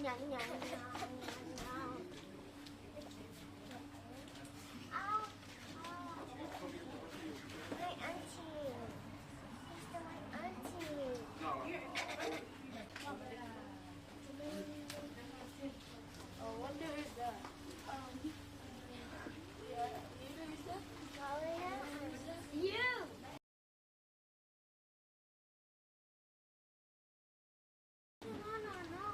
Nyam, nyam, nyam, nyam. Ow, ow. My auntie. Sister, my auntie. Oh, wonder who's that. Yeah, you know who's that? You. No, no, no.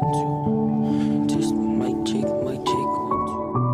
1, 2. Test mic check, mic check, 1, 2.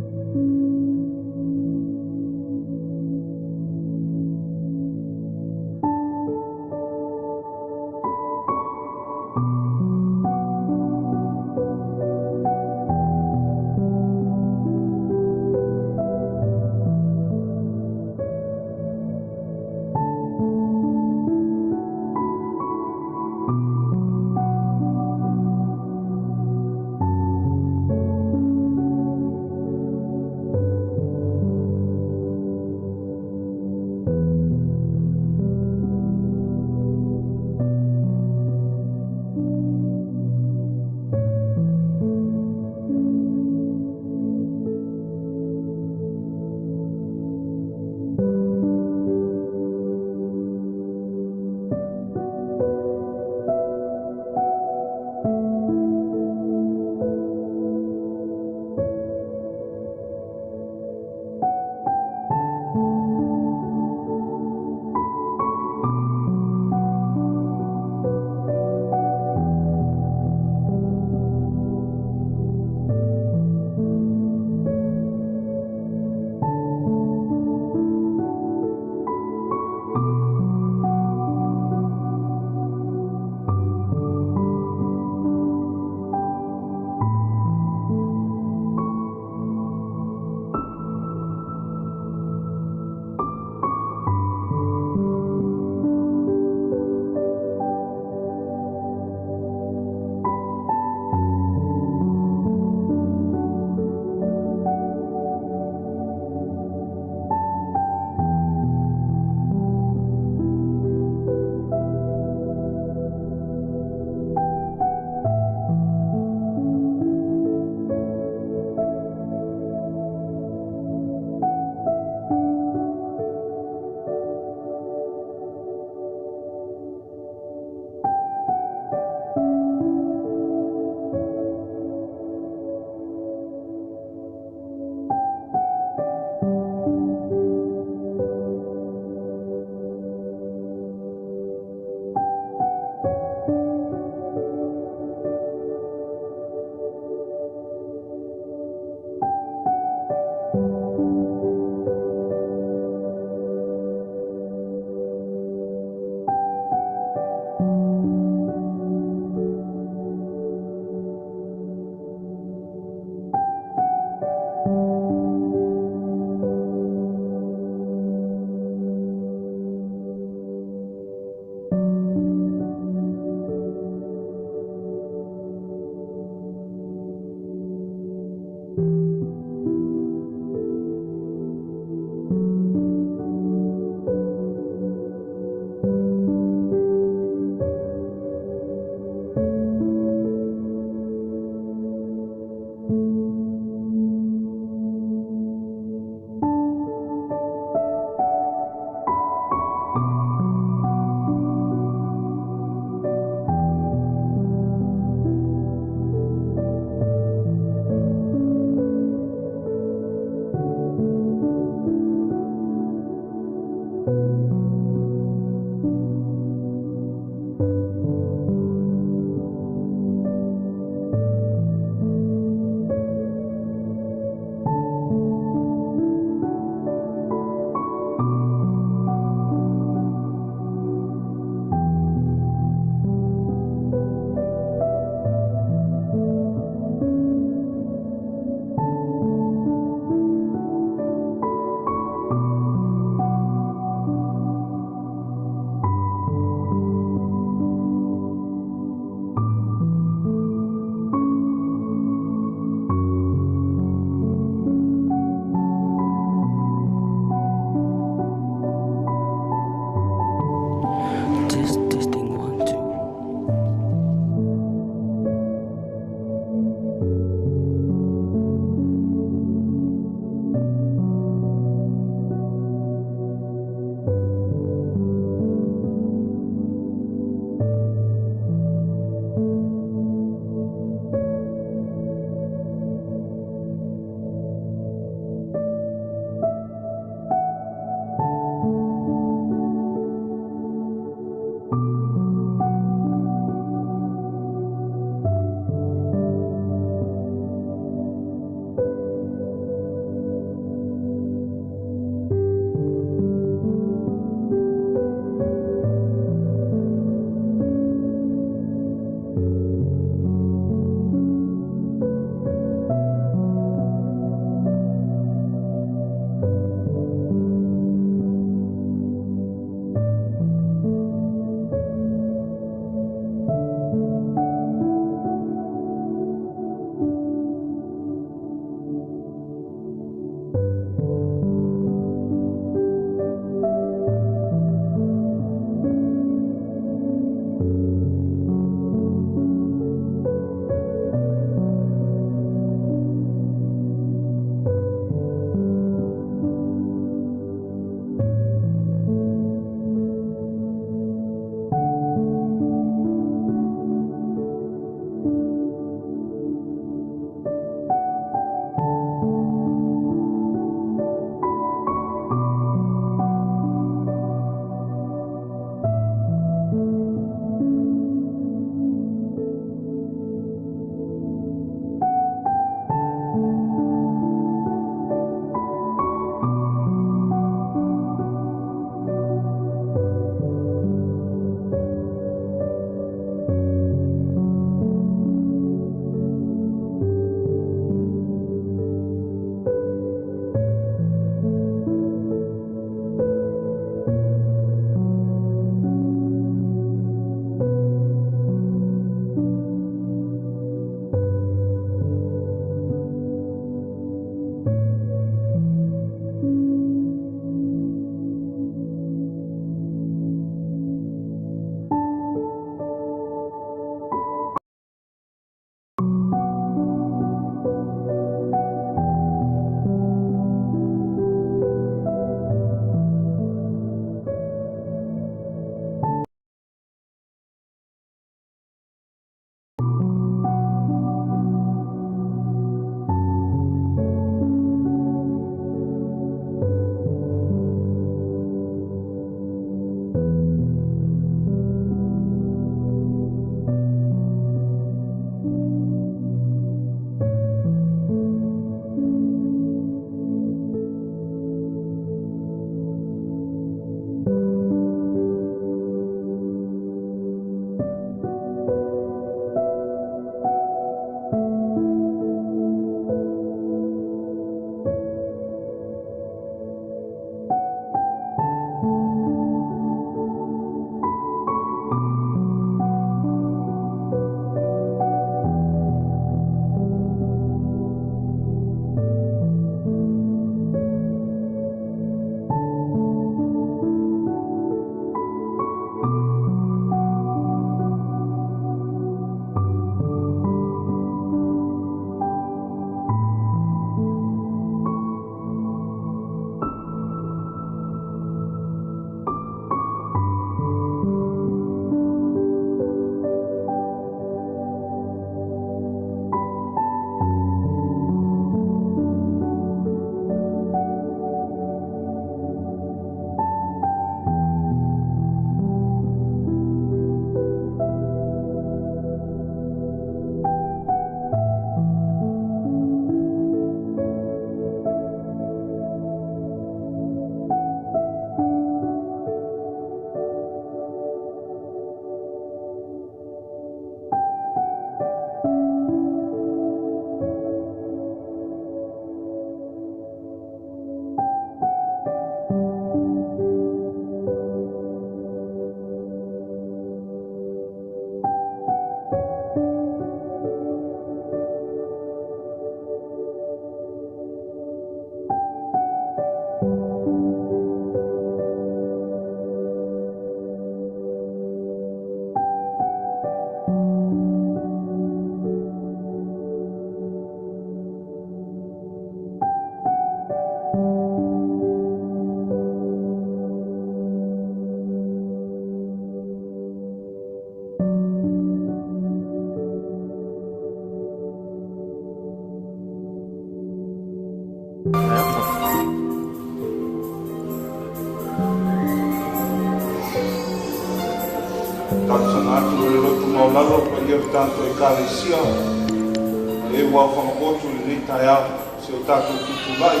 Talosaga atu i le loto maualalo i le paia o le tatou Ekalesia ma e ua aofaga potu i lenei taeao, si o tatou tutulai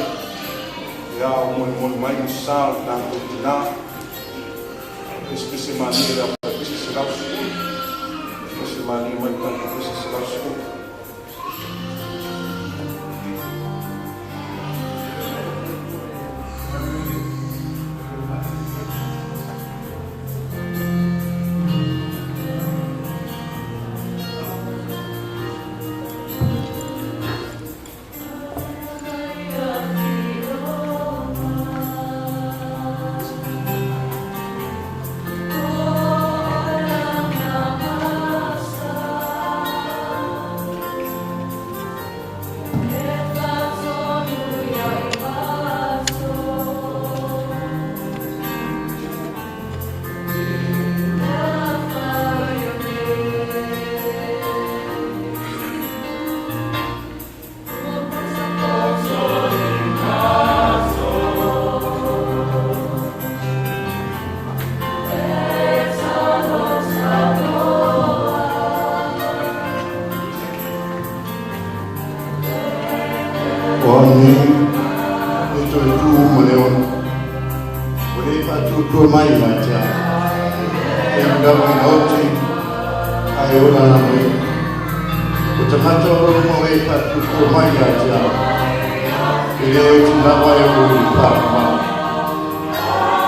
ia o molimoli mai le sa o le tatou tina. Pesepese malie le au pese 110. Pesepese malie mai le tatou pese 110. O au nei, e toe tu ma le ono. Ua le faatuatua mai ia te au. E ui lava ina oti, ae ola lava ia. O tagata o lo o ma e faatuatua mai ia te au. E le oti lava e oo i le faavavau.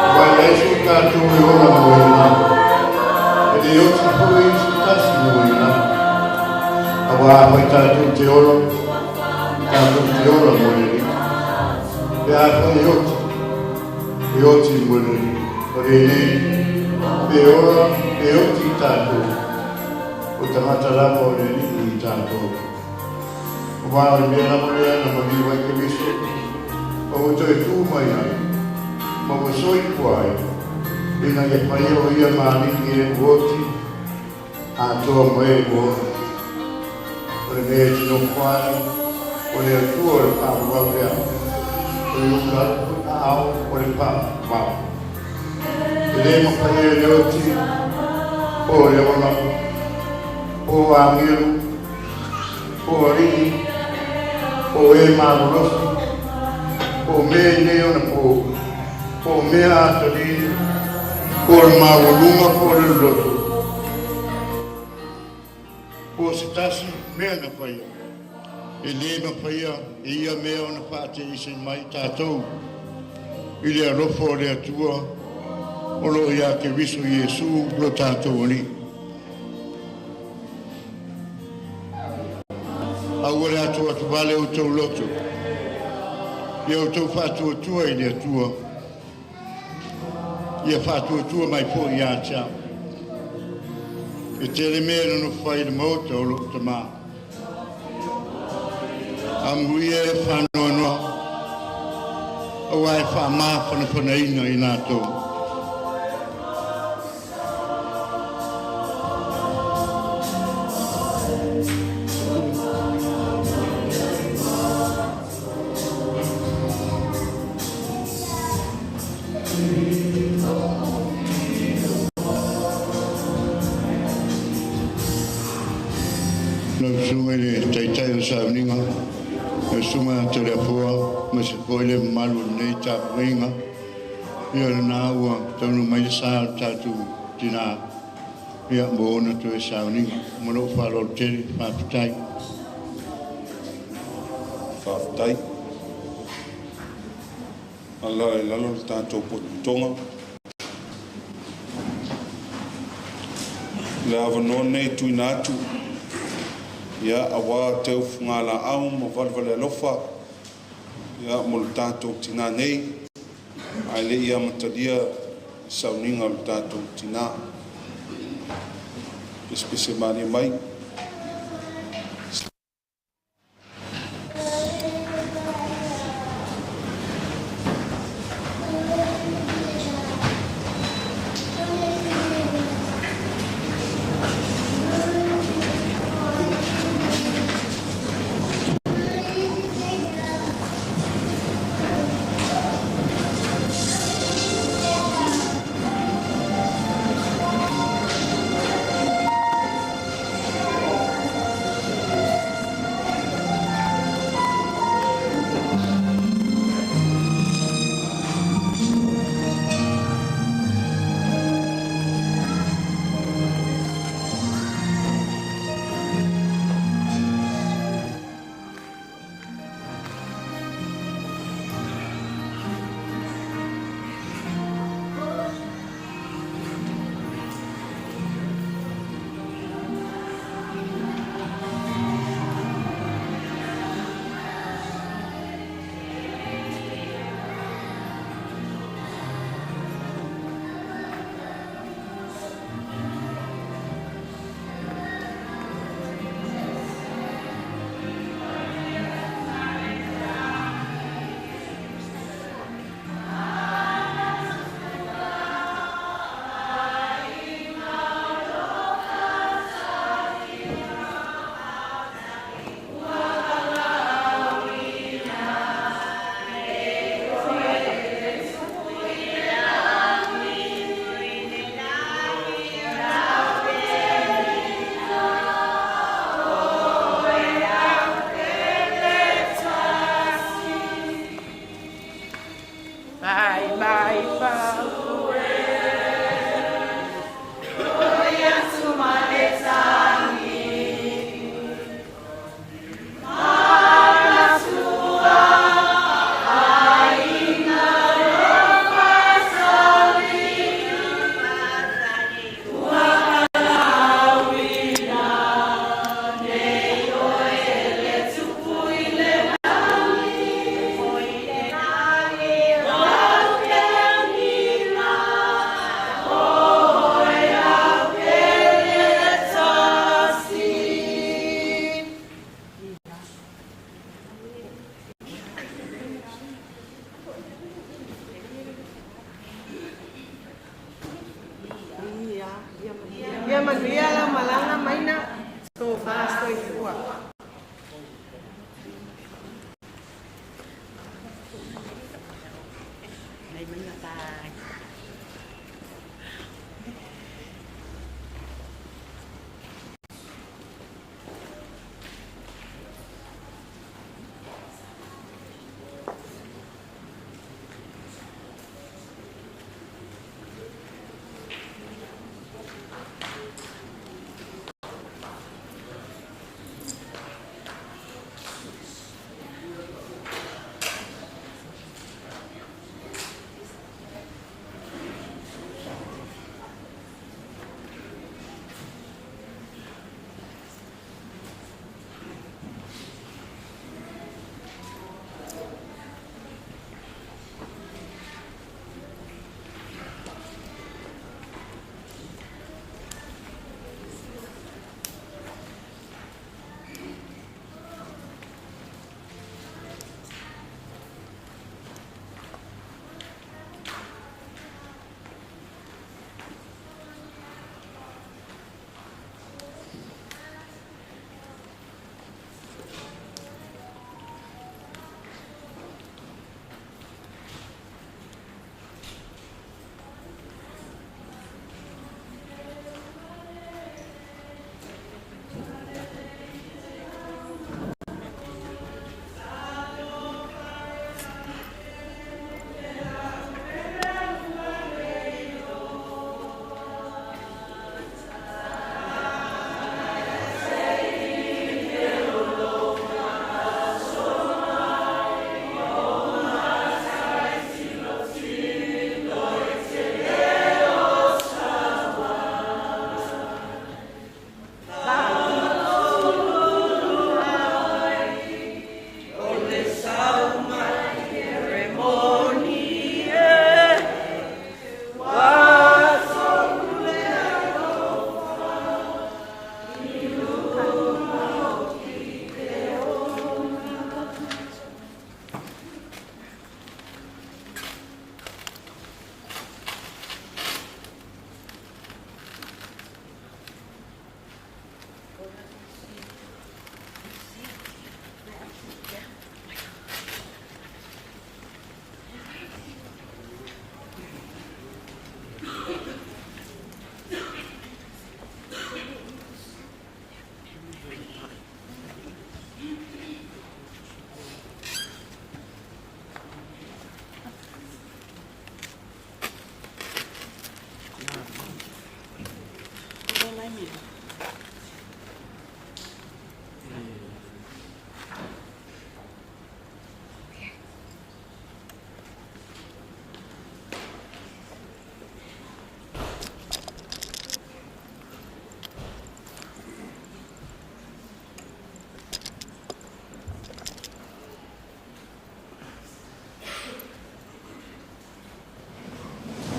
Aua e leai se i tatou e ola mo e lava. E le oti foi se tasi mo e lava. Auā afai tatou te ola, tatou te ola mo le Alii. Pe afai e oti, e oti mo le Alii. O lenei, pe ola, pe oti tatou, o tagata lava o le Alii i tatou. Auā o le mea lava lea na maliu ai Keriso, ma ua toe tū mai ai, ma ua soifua ai, ina ia faia o ia ma Alii i e ua oti, atoa ma e ua ola. O le mea e te nofo ai, o le Atua o le faavavau lea, o le ou aao o le faavavau. E le mafaia e le oti, po o le ola, po o agelu, po o alii, po o e malolosi, po o mea i nei ona pō, po o mea atalii, po o le maualuga po o le loloto, po o se tasi mea na faia. E le mafaia e ia mea ona faateise mai tatou i le alofa o le Atua o lo o ia Keriso Iesu lo tatou Alii. Aua le atoatovale outou loto, ia outou faatuatua i le Atua, ia faatuatua mai foi ia te au. E tele mea e nonofo ai i le maota o lou Tamā. Amuia e faanoanoa, auā e faamafanafanaina i latou. Lau Susuga i le Taitai o le Sauniga, lau Susuga Toleafoa, aemaise foi le mamalu o lenei tapuaiga, ia lena ua taunuu mai le sa o le tatou tina, ia mo ona toe sauniga. Ma lou faaaloalo tele, faafetai. Faafetai. Ala i lalo le tatou potopotoga. Le avanoa nei tuuina atu ia auā teufugalaau ma valevale alofa ia mo le tatou tinā nei ae le'i amatalia sauniga o le tatou tinā. Pesepese malie mai. Atua.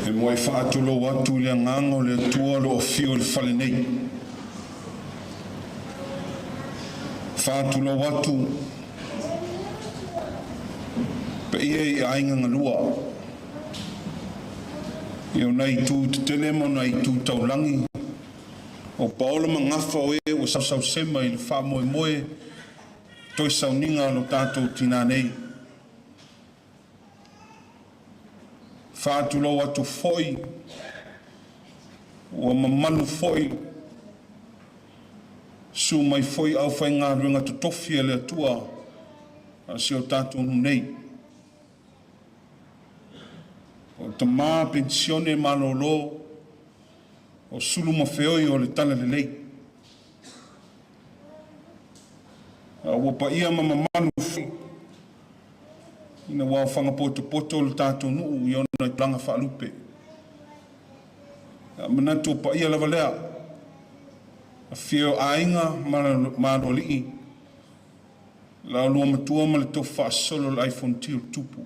E muai faatulou atu i le Agaga o le Atua o lo o afio i le fale nei. Faatulou atu paia i aiga galua i ona itu tetele ma ona itu taulagi, o paola ma gafa o e ua sausausema i le faamoemoe toe sauniga o lo tatou tinā nei. Faatulou atu foi ua mamalu foi susu mai foi aufaigaluega totofi a le Atua a si o tatou nuu nei. O tama penisione malolo o sulu ma feoi o le talalelei. A ua paia ma mamalu foi ina ua aofaga potopoto lo tatou nuu i ona tulaga faalupe. A manatu o paia lava lea, afio o aiga ma Aloalii, la oulua matua ma le tofu faasolo o le aifonoti o le tupu.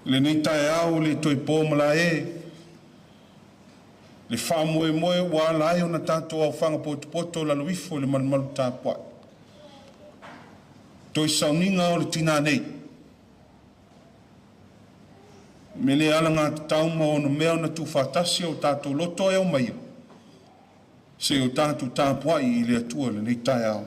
I lenei taeao ua le toe po malae, le faamoemoe ua ala ai ona tatou aofaga potopoto i lalo ifo o le malumalu tapuai, toe sauniga o le tina nei, me le alagatatau ma onomea ona tuufaatasi o tatou loto e omaia. Se i o tatou tapuai i le Atua i lenei taeao.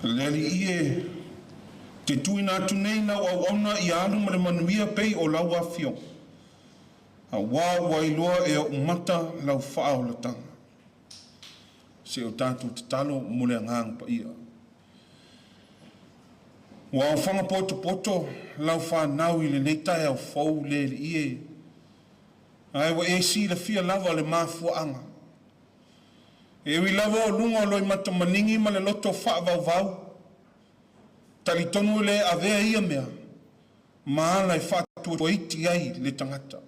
Le Alii e, te tuuina atu nei lau auauna ia alu ma le manuia pei o lau afioga, auā ua iloa e o'u mata lau faaolataga. Se o tatou tatalo mo le Agaga Paia. Ua aofaga potopoto lau fanau i lenei taeao fou le Alii e, ae ua e silafia lava le mafuaaga. E ui lava o luga o loimata maligi ma le loto faavauvau, talitonu e le avea ia mea ma ala e faatuatuaiti ai le tagata.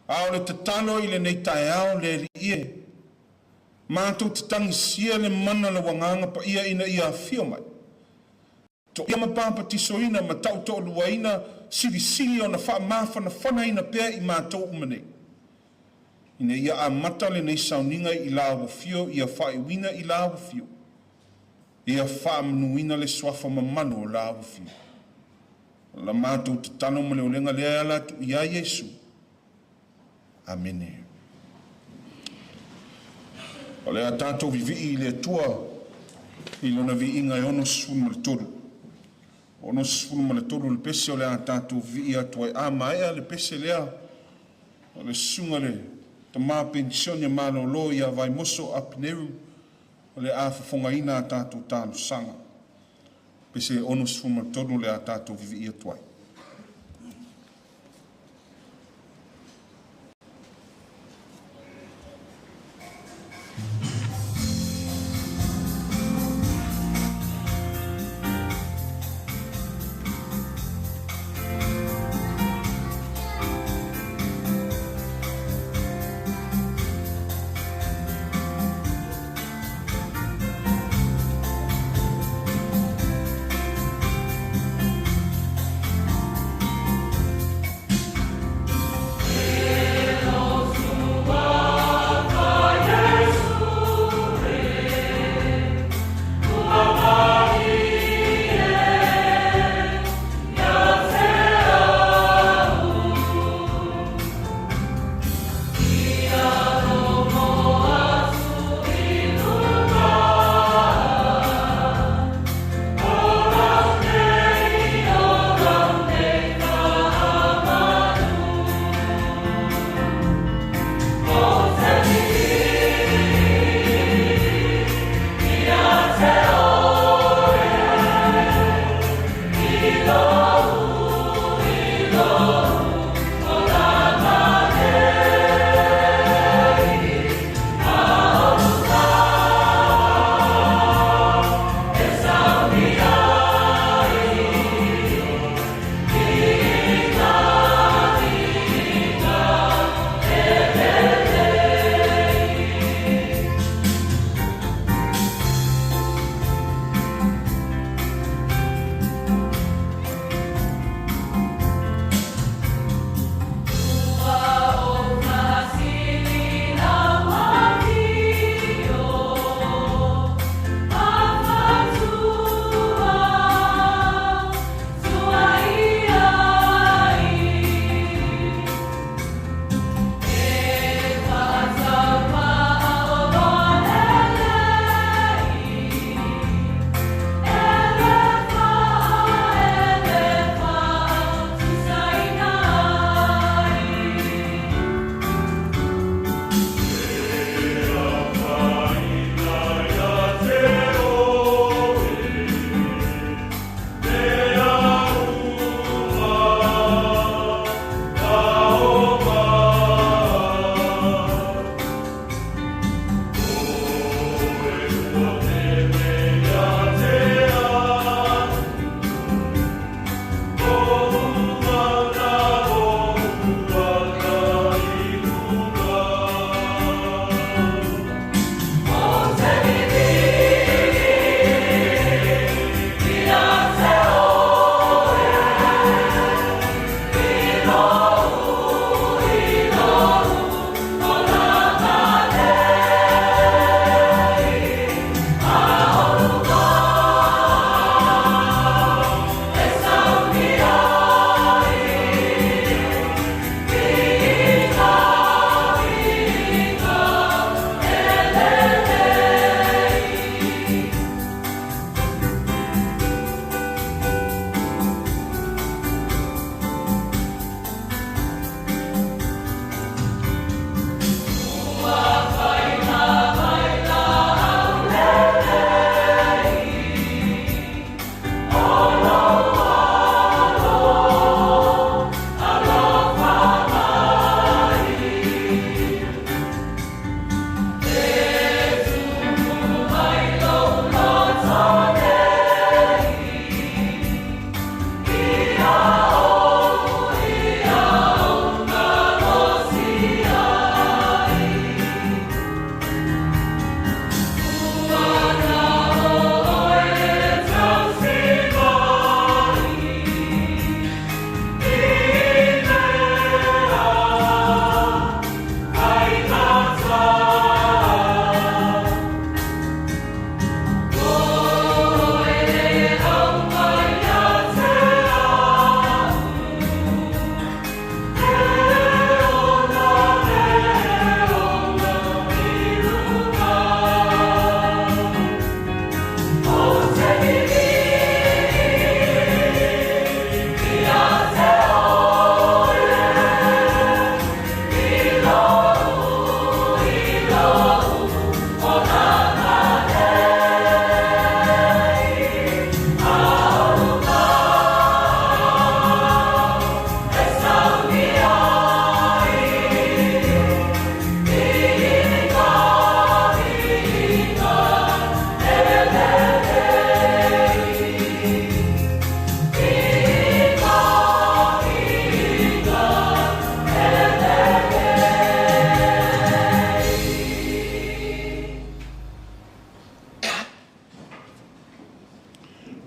A o le tatalo i lenei taeao le Alii e, matou te tagisia le mana o lau Agaga Paia ina ia afio mai, toia ma papatisoina ma tautoaluaina, silisili ona faamafanafanaina pea i matou uma nei, ina ia amata lenei sauniga i lau afio, ia faaiuina i lau afio, ia faamanuina le suafa mamano o lau afio. O la matou tatalo ma le olega lea e ala atu ia Iesu. Amene. O le a tatou vivii i le Atua i Lona viiga e 63. 63 le pese o le a tatou vivii atu ai. A maea le pese lea, o le susuga i le tama penisione malolo ia Vaimoso Apeneru o le a fofogaina a tatou talosaga. Pese 63 o le a tatou vivii atu ai.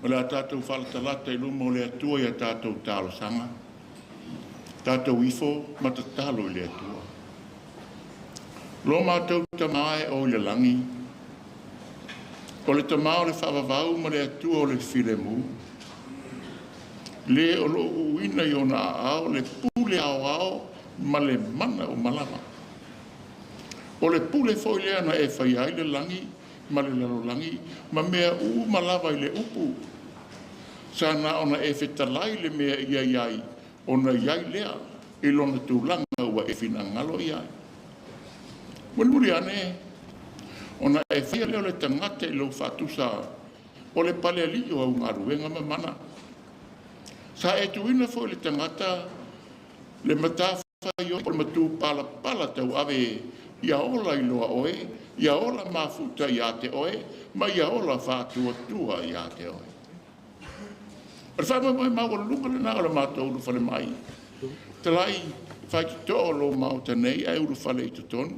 O le a tatou faalatalata i luma o le Atua i a tatou talosaga, tatou ifo ma tatalo i le Atua. Lo matou Tama e o i le lagi, o le Tama o le faavavau ma le Atua o le filemu, le o loo uuina i ona aao le pule aoao ma le mana uma lava. O le pule foi lea na e faia ai le lagi ma le lalolagi ma mea uma lava i le upu. Sa na ona e fetalai le mea ia i ai, ona i ai lea i lona tulaga ua e finagalo i ai. Mulimuli ane, ona e faia lea o le tagata i lou faatusa o le palealii o au galuega ma mana. Sa e tuuina foi le tagata le matafaioi o le matupalapala tauave ia ola iloa oe, ia ola mafuta ia te oe, ma ia ola faatuatua ia te oe. O le faamoemoe maualuga lena o le matou ulufale mai. Talai faititoo o lou maota nei ae ulufale i totonu.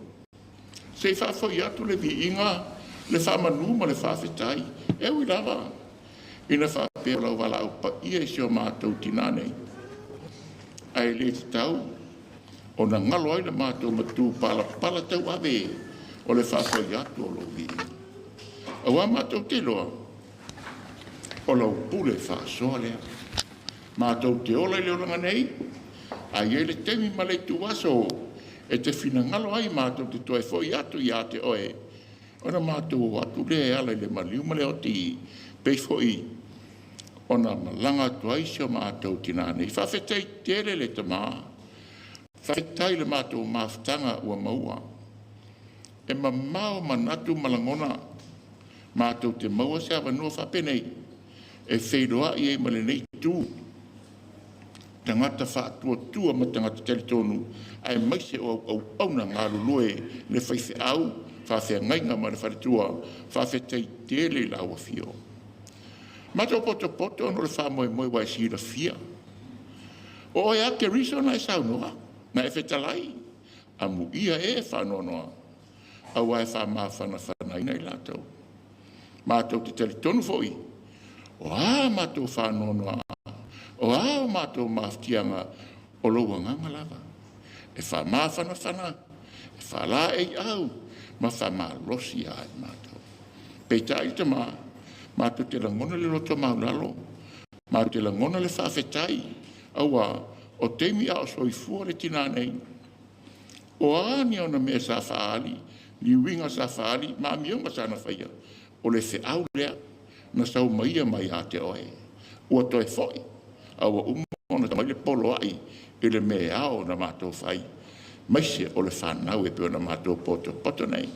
Se i faafoi atu le viiga, le faamanu ma le faafetai. E ui lava ina faapea o lau valaau paia i si o matou tinā nei, ae le tatau ona galo ai le matou matupalapala tauave o le faafoi atu o lou viiga. Auā matou te iloa o lau pule faasoa lea. Matou te ola i le olaga nei, a i ai le taimi ma le ituaso e te finagalo ai matou te toe foi atu ia te oe, ona matou o atu lea e ala i le maliu ma le oti, pei foi ona malaga atu ai si o matou tinā nei. Faafetai tele le Tama, faafetai i le matou mafutaga ua maua. E mamao manatu ma lagona, matou te maua se avanoa faapenei e feiloai ai ma lenei itu tagata faatuatua ma tagata talitonu, aemaise o auaunaga galulue le faifeau, faafeagaiga ma le faletua. Faafetai tele i lau afio. Matou potopoto ona o le faamoemoe ua e silafia. O oe lava Keriso na e saunoa, na e fetalai, amuia e faanoanoa, aua e faamafanafanaina i latou. Matou te talitonu foi, o a matou faanoanoaga, o a o matou mafatiaga, O lou agaga lava e faamafanafana, e faalaeiau ma faamalosi ia i matou. Peitai le Tamā, matou te lagona le loto maulalo, matou te lagona le faafetai, auā o taimi a o soifua le tinā nei, o a ni ona mea sa faaali, ni uiga sa faaali ma amioga sa na faia, o le feau lea na saumaia mai ia te oe, ua toe foi, a ua uma ona mai le poloai i le mea e ao ona matou fai, maise o le fanau e pei ona matou potopoto nei.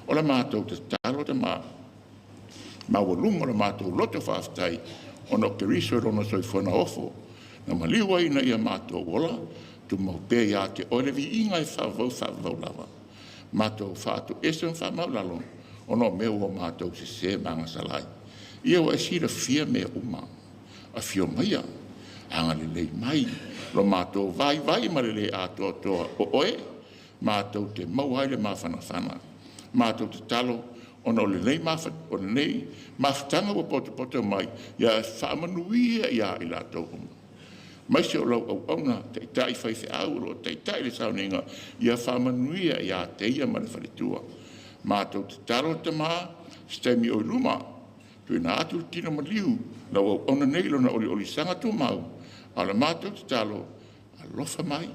O la matou tatalo Tamā, maualuga o le matou loto faafetai, ona o Keriso i lona soifua na ofo, na maliu ai ina ia matou ola, tumau pea ia te oe le viiga e faavavau faavavau lava. Matou faatoese ma faamaualalo, ona o mea ua matou sesē ma agasala ai. Ia ua e silafia mea uma, afio maia, agalelei mai lo matou vaivai ma le lē atoatoa o oe, matou te maua ai le mafanafana. Matou tatalo ona o lenei mafutaga ua potopoto mai, ia e faamanuia ia i latou uma, aemaise o lau auauna taitai faifeau o lo o taitai le sauniga, ia faamanuia ia te ia ma le faletua. Matou tatalo Tamā, se taimi o i luma, tuuina atu le tino maliu o lau auauna nei i lona oliolisaga tumau, a o le matou tatalo, alofa mai,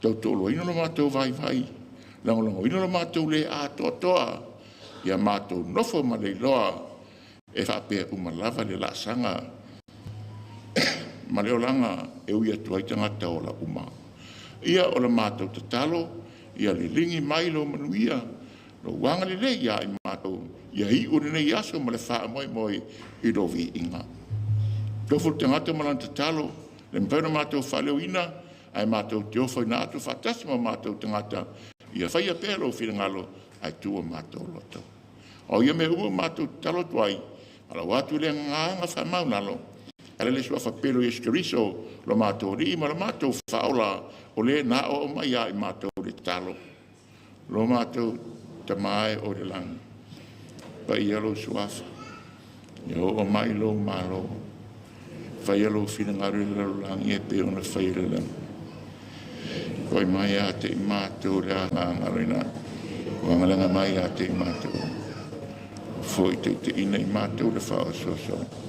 tautoaluaina lo matou vaivai, lagolagoina lo matou le atoatoa, ia matou nofo ma le iloa e faapea uma lava le laasaga ma le olaga e ui atu ai tagata ola uma. Ia, o le matou tatalo, ia liligi mai lou manuia, lou agalelei ia i matou, ia iu lenei aso ma le faamoemoe i lou viiga. Tofu le tagata ma lana tatalo, le mafai ona matou faaleoina, ae matou te ofoina atu faatasi ma matou tagata, ia faia pea lou finagalo ae tuu o matou loto. O ia mea uma ua matou tatalo atu ai, alau atu le agaga faamaualalo, e ala i le suafa pele o Iesu Keriso, lo matou Alii ma lo matou Faaola, o le na aoao mai ia i matou le tatalo. Lo matou Tama e o i le lagi, paia lou suafa, ia oo mai lou malo, faia lou finagalo i le lalolagi e pei ona faia i le lagi. Fa'i mai ia te i matou le magaloina, ua mai ia te i matou, foi taitaiina i matou le faaosoosooga.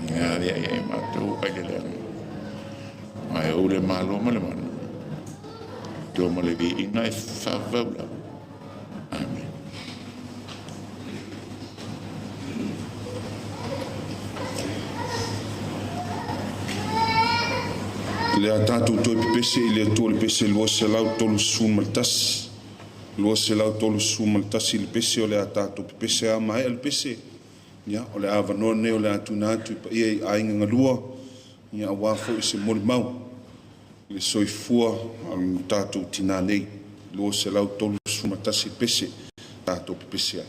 Ia avea ia i matou ai le leaga, ae ou le malo ma le mana, to ma le viiga e faavavau lava. Amen. Le a tatou toe pepese i le Atua i le pese 231, 231 le pese o le a tatou pepese. A maea le pese, ia o le avanoa lenei o le a tuuina atu i paia i aiga galua, ia aua foi se molimau i le soifua o le tatou tinā nei. 231 pese tatou pepese ai.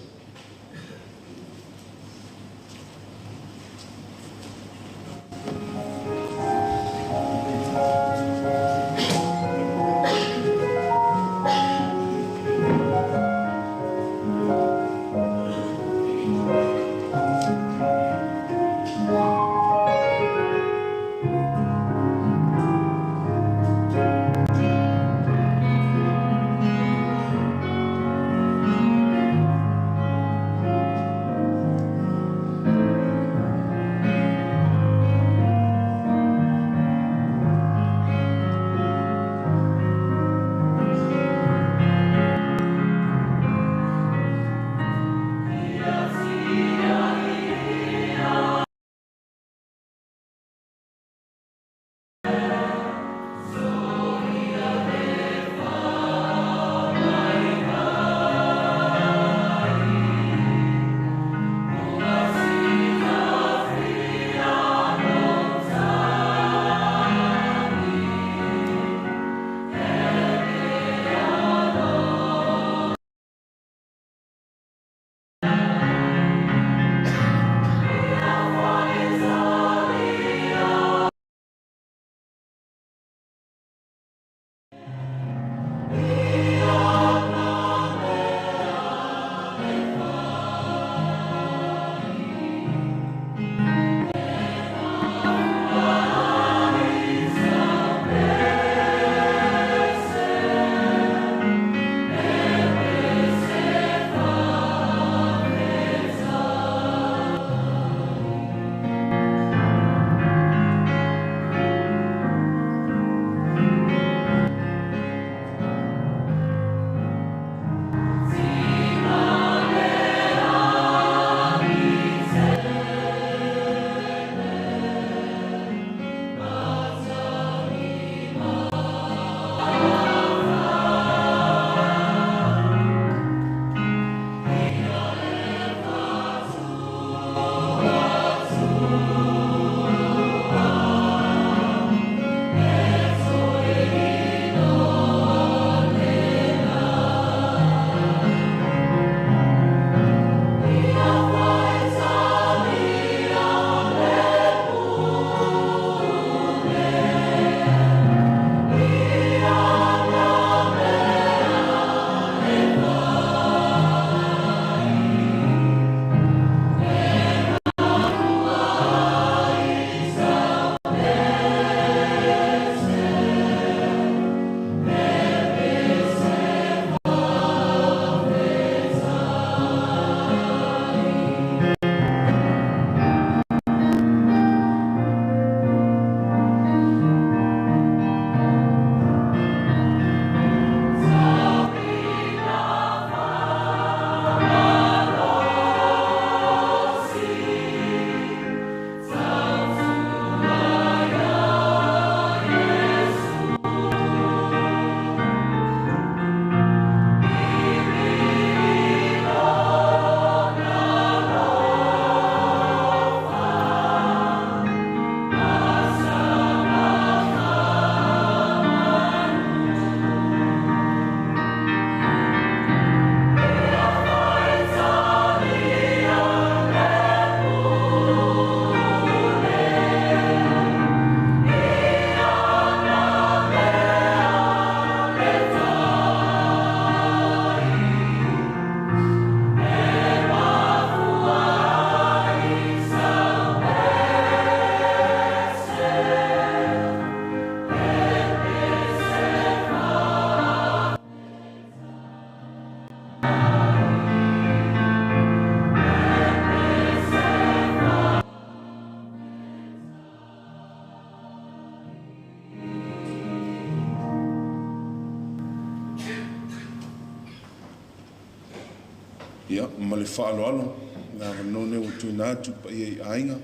Ia, ma le faaaloalo, le avanoa lenei ua tuuina atu i le paia i aiga,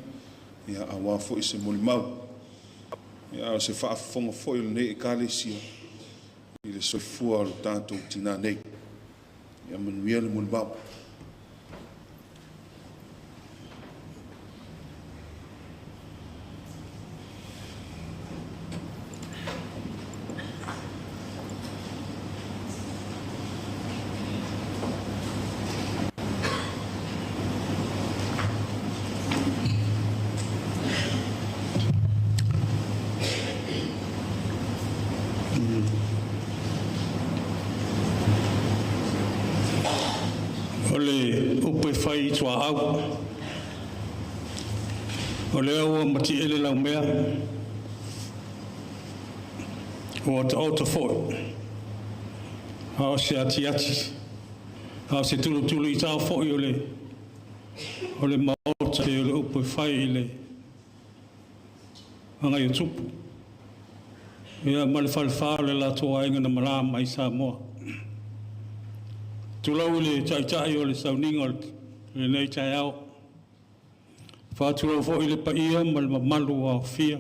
ia aua foi se molimau, ia a o se faafofoga foi a lenei Ekalesia i le soifua o le tatou tina nei. Ia manuia le molimau. O le upu e fai i tuaau, o lea ua mati'e le laumea, ua taoto foi, a o se atiati, a o se tulutuluitao foi o le o le Maota o le upu e fai i le Agaiotupu, ia ma le falefa o le latou aiga na malā mai Samoa. Tulou i le taitai o le sauniga o lenei taeao. Faatulou foi i le paia ma le mamalu ua aofia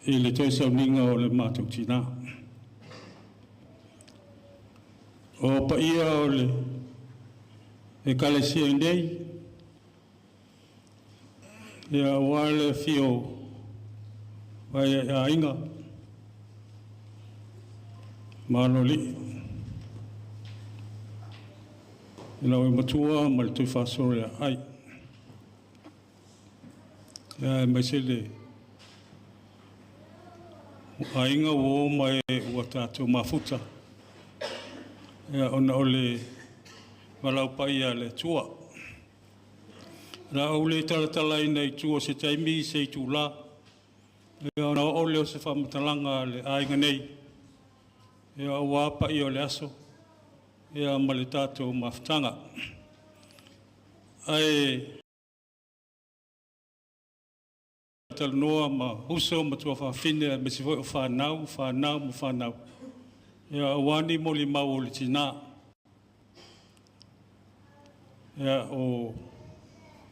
i le toe sauniga o le matou tina. O paia o le Ekalesia nei, ia aua le afio o aiga, ma aloalii, i lau matua ma le toe faasoleaai. Aemaise le aiga ua o ma e ua tatou mafuta, ia ona o le valaau paia a le Atua. O le a ou le talatalaina i tua o se taimi se itula, ia ona oo lea o se faamatalaga a le aiga nei, ia aua paia o le aso ia ma le tatou mafutaga. Ae talanoa ma uso ma tuafafine aemaise foi o fanau, fanau ma fanau, ia aua ni molimau o le tina. Ia, o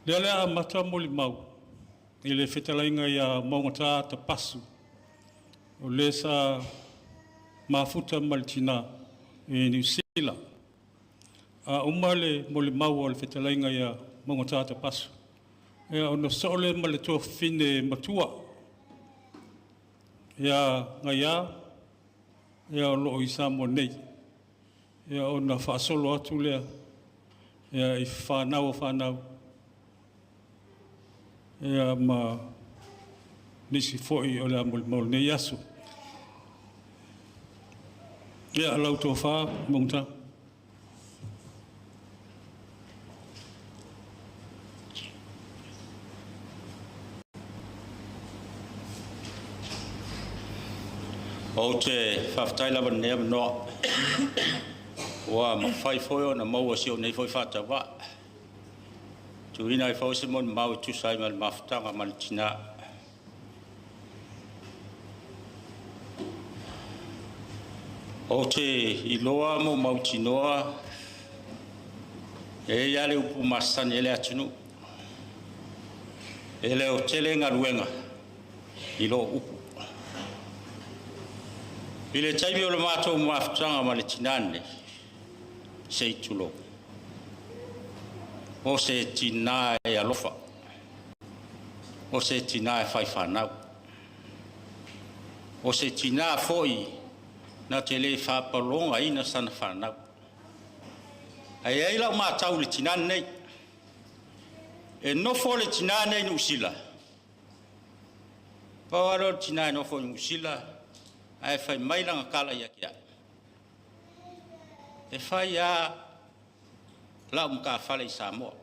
lea le amata molimau i le fetalaiga ia Maugata Tapasu, o le sa mafuta ma le tina i Niu Sila. A uma le molimau o le fetalaiga ia Maugata Tapasu, ia ona sosoo lea ma le tuafafine matua ia Gaia, ia o lo o i Samoa nei, ia ona faasolo atu lea ia i fanau o fanau, ia ma nisi foi o le a molimau lenei aso. Ia, lau tofa Maugata. Ou te faafetai lava i lenei avanoa ua mafai foi ona maua e si ou nei foi faatauvaa e tuuina ai foi se molimau e tusa ai ma le mafutaga ma le tina. Ou te iloa ma ou mautinoa e i ai lava le upu masani ai le atunuu, e le o tele galuega i lo upu. I le taimi o le matou mafutaga ma le tina lenei, se i tulou, o se tina e alofa, o se tina e fai fanau, o se tina foi na te le faapalogaina sana fanau. Ae i ai lau matau i le tina lenei, e nofo le tina lenei i Niu Sila, pau lava lea o le tina e nofo i Niu Sila ae fai mai lana tala ia te au, e fai lava lau matafale i Samoa,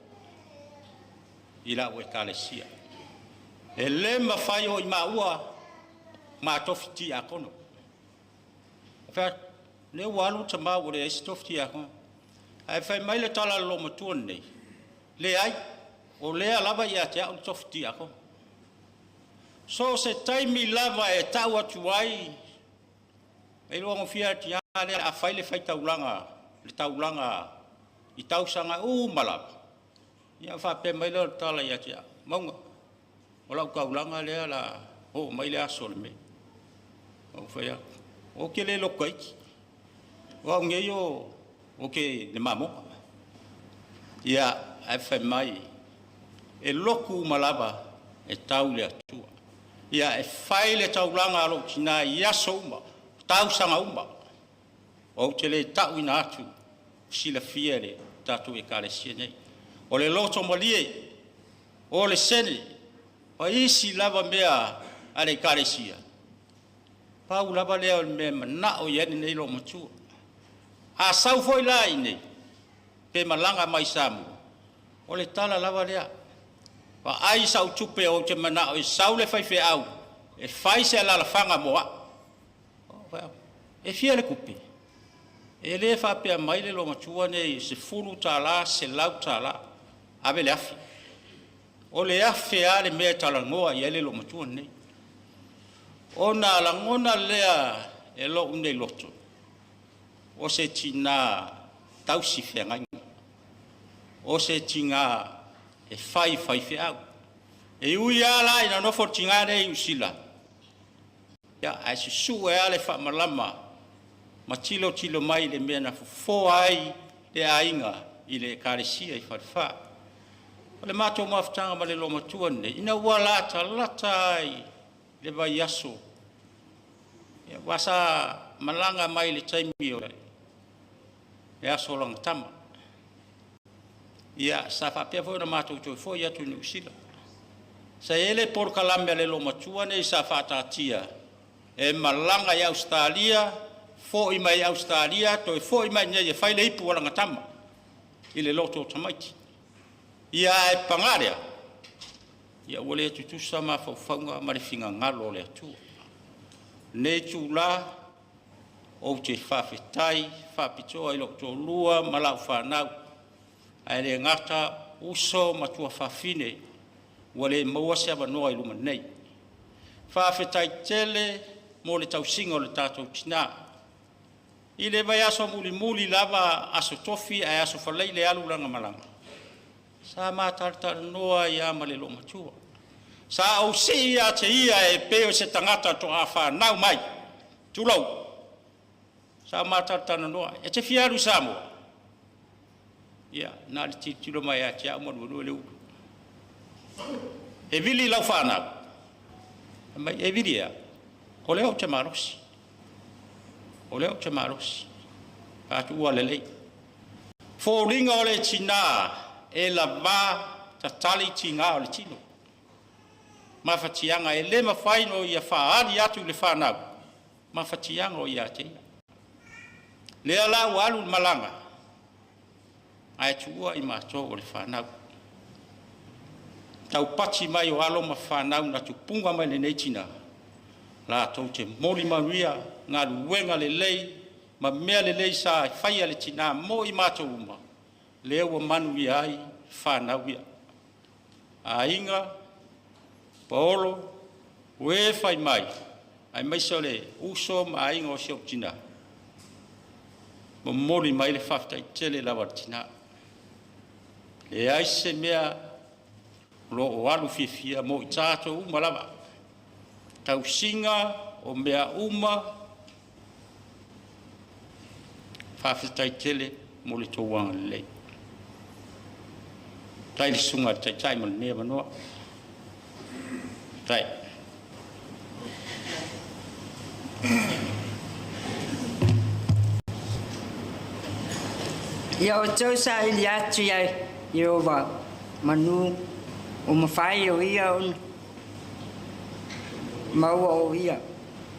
i lau ekalesia. E le mafai o i maua ma tofi tiakono. Fai atu, lea ua alu tama ua leai se tofi tiakono. Ae fai mai le tala a le loomatua lenei, leai, o lea lava ia te au le tofi tiakono. So o se taimi lava e tau atu ai, e iloa gofie lava le tina lea a fai le faitaulaga le taulaga i tausaga uma lava, ia ona faapea mai lea o le tala ia te au, Mauga, o lau taulaga lea o le a oo mai le aso o le Me. Ou fai atu, ou te le loto iti, o au nei o te le mamoga. Ia, ae fai mai, e lotu uma lava e tau i le Atua. Ia, e fai le taulaga a lou tinã i aso uma, tausaga uma. Ou te le ta'uina atu silafia e le tatou Ekalesia nei. O le loto malie, o le sene, ma isi lava mea a le Ekalesia, pau lava lea o le mea e mana'o i ai lenei loomatua. A sau foi la i inei pe malaga mai i Samoa, o le tala lava lea, vaai i sau tupe ou te mana'o e sau le faifeau e fai se alaalafaga mo a'u. E fia le tupe? E le faapea mai le loomatua nei e $10, $100, ave le $1,000. O le $1,000 lava le mea e talanoa i ai le loomatua lenei. Ona lagona lea e lou nei loto, o se tinã tausi feagaiga, o se tinã e fai faifeau. E ui lava la ina nofo le tinã lenei i Niu Sila, ia, ae susue lava le faamalama ma tilotilo mai i le mea na fofoa ai le aiga i le Ekalesia i Falefa. O le matou mafutaga ma le loomatua lenei, ina ua latalata lava i le vaiaso, aua sa malaga mai i le taimi o le aso o lana tama. Ia, sa faapea foi ona matou toe foi atu i Niu Sila. Sa i ai le polokalame a le loomatua lenei sa faataatia e malaga i Ausetalia, foi mai Ausetalia toe foi mai i inei e fai le ipu a lana tama i le loto o tamaiti. Ia ae paga lea, ia ua le tutusa mafaufauga ma le finagalo o le Atua. I lenei itula, ou te faafetai faapitoa i lou toalua ma lau fanau, ae le gata uso ma tuafafine ua le maua se avanoa i luma nei. Faafetai tele mo le tausiga o le tatou tinã. I le vaiaso mulimuli lava, Aso Tofi ae Aso Faraile e alu lana malaga, sa ma talatalanoa ai lava ma le loomatua. Sa ou sii ia te ia e pei o se tagata faatoa fanau mai, tulou. Sa ma talatalanoa, e te fia alu i Samoa? Ia, na o le tilotilo mai lava ia te au ma luelue le ulu. E vili i lau fanau? Fai mai, e vili e a? O lea ou te malosi. O lea ou te malosi. Atu ua lelei. Foliga o le tinã e lava tatali tiga o le tino. Mafatiaga e le mafai ona ia faaali atu i le fanau, mafatiaga o ia te ia. Lea la ua alu le malaga, ae tuua i matou o le fanau. Taupati mai o alo ma fanau na tupuga mai lenei tinã, latou te molimauina galuega lelei ma mea lelei sa faia e le tinã mo i matou uma, lea ua manuia ai fanau ia. Aiga, Paolo, o e fai mai, aemaise o le uso ma aiga o si ou tinã, momoli mai le faafetai tele lava a le tinã. Leai se mea o lo o alu fiafia mo i tatou uma lava. Tausiga o mea uma, faafetai tele mo le tou agalelei. Faafetai i le susuga i le Taitai mo lenei avanoa. Faafetai. Ia outou saili atu iā Ieova manu ua mafai o ia ona maua o ia.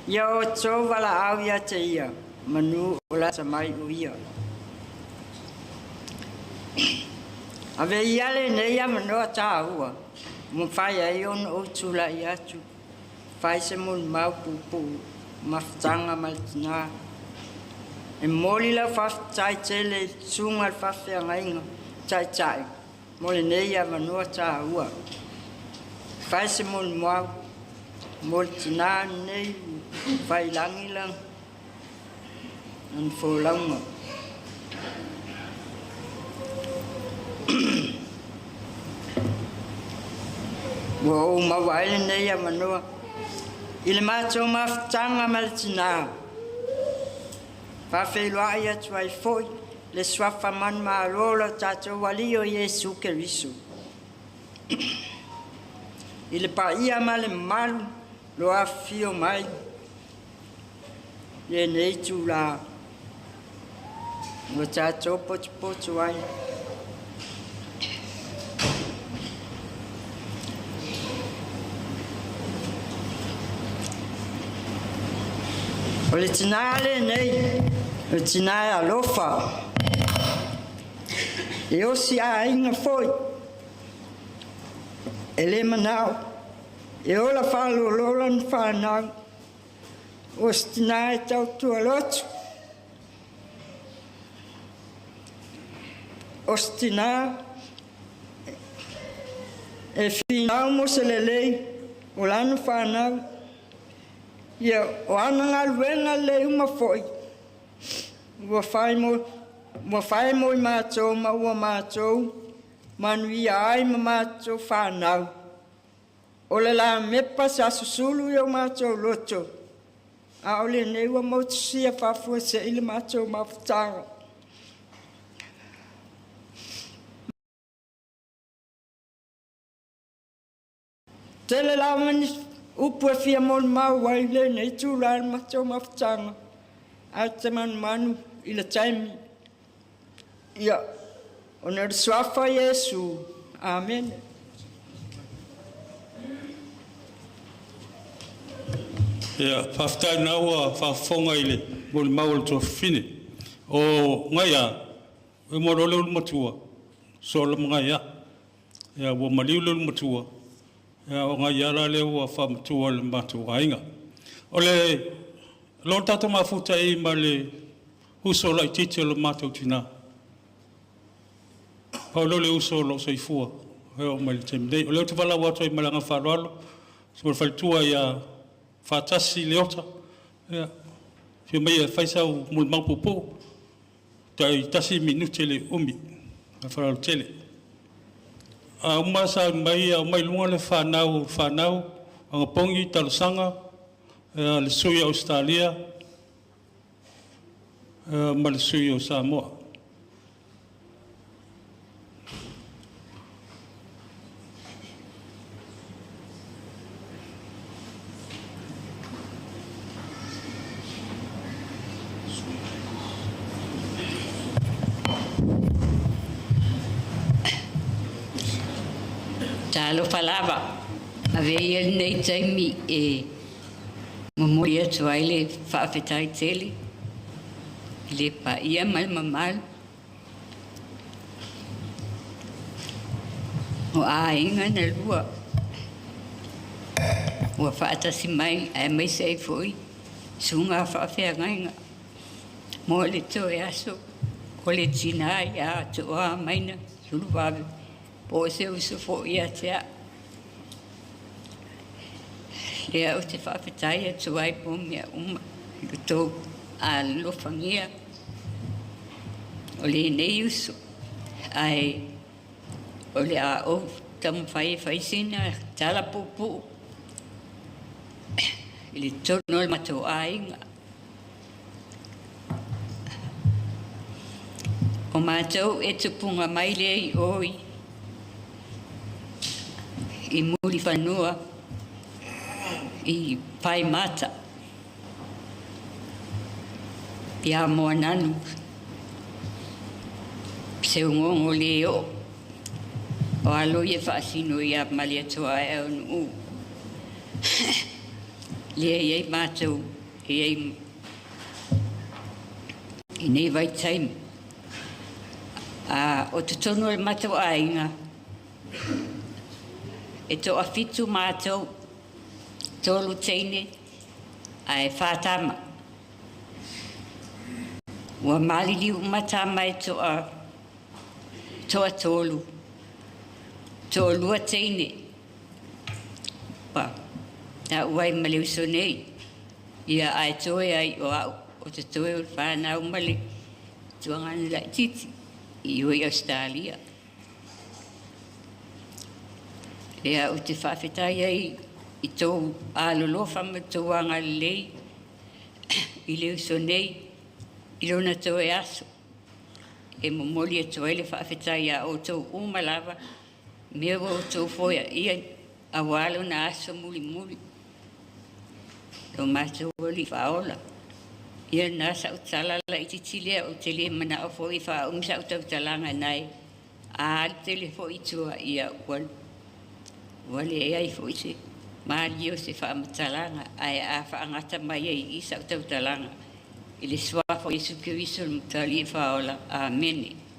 Ia outou valaau ia te ia, manu o lata mai o ia. Ave ia lenei avanoa tāua ua mafai ai ona ou tulai atu fai se molimau puupuu mafutaga ma le tinā. E momoli lau faafetai tele i le susuga i le faafeagaiga taitai mo lenei avanoa tāua. Fai se molimau mo le tinā lenei ua fai lagi lana folauga. Ua ou maua ai lenei avanoa i le matou mafutaga ma le tinā. Faafeiloai atu ai foi le suafa manumalo o lo tatou Alii o Iesu Keriso. I le paia ma le mamalu lo afifio mai i lenei itula ua tatou potopoto ai. O le tinā lenei, o le tinā e alofa, e osi aiga foi, e le manao e ola faalolo lana fanau, o se tinā e tautua lotu, o se tinā e finau mo se lelei o lana fanau, ia o ana galuega lelei uma foi ua fai mo i matou ma ua matou manuia ai ma matou fanau. O le lamepa sa susulu i o matou loto, a o lenei ua motusia faafuasei le matou mafutaga. Tele lava ni upu e fia molimau ai i lenei itula i le matou mafutaga, ae ou te manumanu i le taimi. Ia, ona o le suafa o Iesu, Amene. Ia, faafetai o lena ua faafofoga i le molimau a le tuafafine. O Gaia, e uma loa le ulumatua, sola ma Gaia. Ia, ua maliu le ulumatua, ia o Gaia la lea ua faamatua i le matou aiga. O le lo tatou mafuta i ma le uso laitiiti o le matou tina, pau lea o le uso o lo o soifua e oo mai i le taimi nei. O lea ou te valaau atu ai ma le agaga faaaloalo i le faletua ia Faatasi Leota, ia, afio maia e fai sau molimau puupuu, tai 1 minute le umi. Ma le faaaloalo tele. A uma sauni mai, aumai i luga le fanau, fanau, Ogopogi, Talosaga, le sui o Ausetalia ma le sui o Samoa. Talofa lava, avea ia lenei taimi e momoli atu ai le faafetai tele i le paia ma le mamalu o aiga na lua ua faatasi mai aemaise ai foi susuga faafeagaiga mo le toe aso o le tina ia Toa Maina Suluvave po o se uso foi ia te au. Lea ou te faafetai atu ai mo mea uma i lo outou alofagia o lenei uso, ae o le a ou taumafai e fai sina tala puupuu i le totonu o le matou aiga. O matou e tupuga mai lea i o i Mulifanua i Paemata ia Moananu Seugogo le oo o alo ia faasino ia Malietoa e Aunuu lea i ai matou e i ai i nei vaitaimi. O totonu o le matou aiga, e toafitu matou, 3 teine ae 4 tama. Ua maliliu uma tama e toa 3, toa 2 teine. Ta'u ai ma le uso nei, ia ae toe ai o au o te toe o le whanau ma le Tuagana laititi i o i Australia. Lea ou te faafetai ai i tou alolofa ma tou agalelei i le uso nei i lona toe aso. E momoli atu ai le faafetai iā outou uma lava mea ua outou foeaia auā lona aso mulimuli. Lo matou Alii Faaola. Ia na sa'u tala laitiiti lea, ou te le mana'o foi e faaumi sa'u tautalaga nae a alu tele foi i tua ia ua leai foi se malie o se faamatalaga ae a faagata mai ai i i sa'u tautalaga i le suafa o Iesu Keriso le Matalii Faaola. Amene.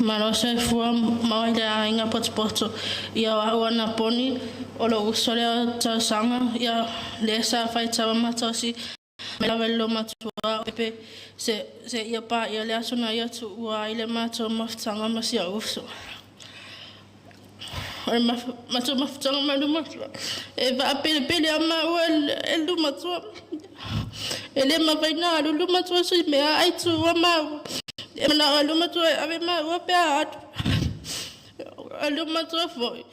Malo soifua maua i le aiga potopoto. Ia o a'u anaponi o lo'u uso lea o tausaga ia lea sa faitau ma tausi mai lava i le matua o Pepe seia paia le aso na ia tuua ai le matou mafutaga ma si o'u uso. O le matou mafutaga ma le matua e faapelepele a maua e le matua. E le mafai ona alu le matua se mea ai tuua maua. E manao le matua e ave maua pe a alu. O le matua foi,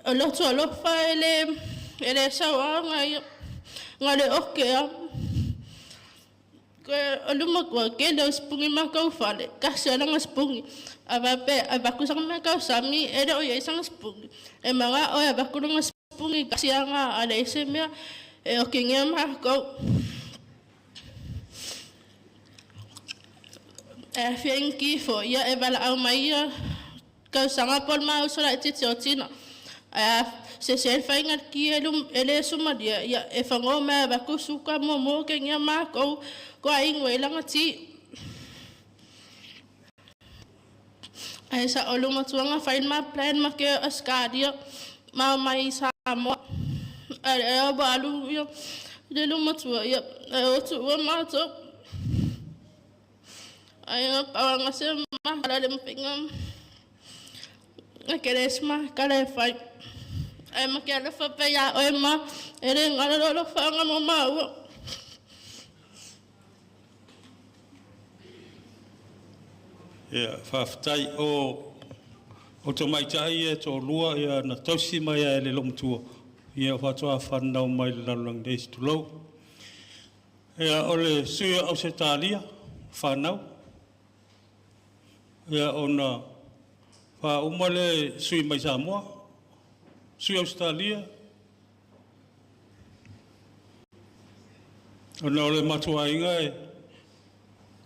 o loto alofa e le sauaga ia, na o le oke lava. O le matua, tele o sipugi ma fale, tasi lava lana sipugi. A faapea e avatu sana meatausami e le o i ai sana sipugi, e mana'o e avatu lana sipugi tasi lava a leai se mea e okigia matou. E afia ki foi ia e valaau mai ia tausaga po o le ma uso laitiiti o Tina. Ae a sese le faiga le ki e le sumalia, ia e fagoa mai avatu suka muamua okegia matou toa inu ai lana ti. Ae sa'o le matuaga fai le ma plan ma ke Australia ma o mai i Samoa. Ae lea ua alu ia le matua ia e o tuua matou. Ae na pau lava se makala le mafaiga na kele se makala e fai. Ae ma ke alofa pea iā oe ma e le galo lou alofaga mo maua. Ia, faafetai o tamaitai ia e toalua ia na tausi mai ai e le loomatua ia faatoa fanau mai le lalolagi nei se tulou. Ia, o le sui o Ausetalia fanau ia ona faauma le sui mai Samoa, sui Ausetalia, ona o le matuaiga e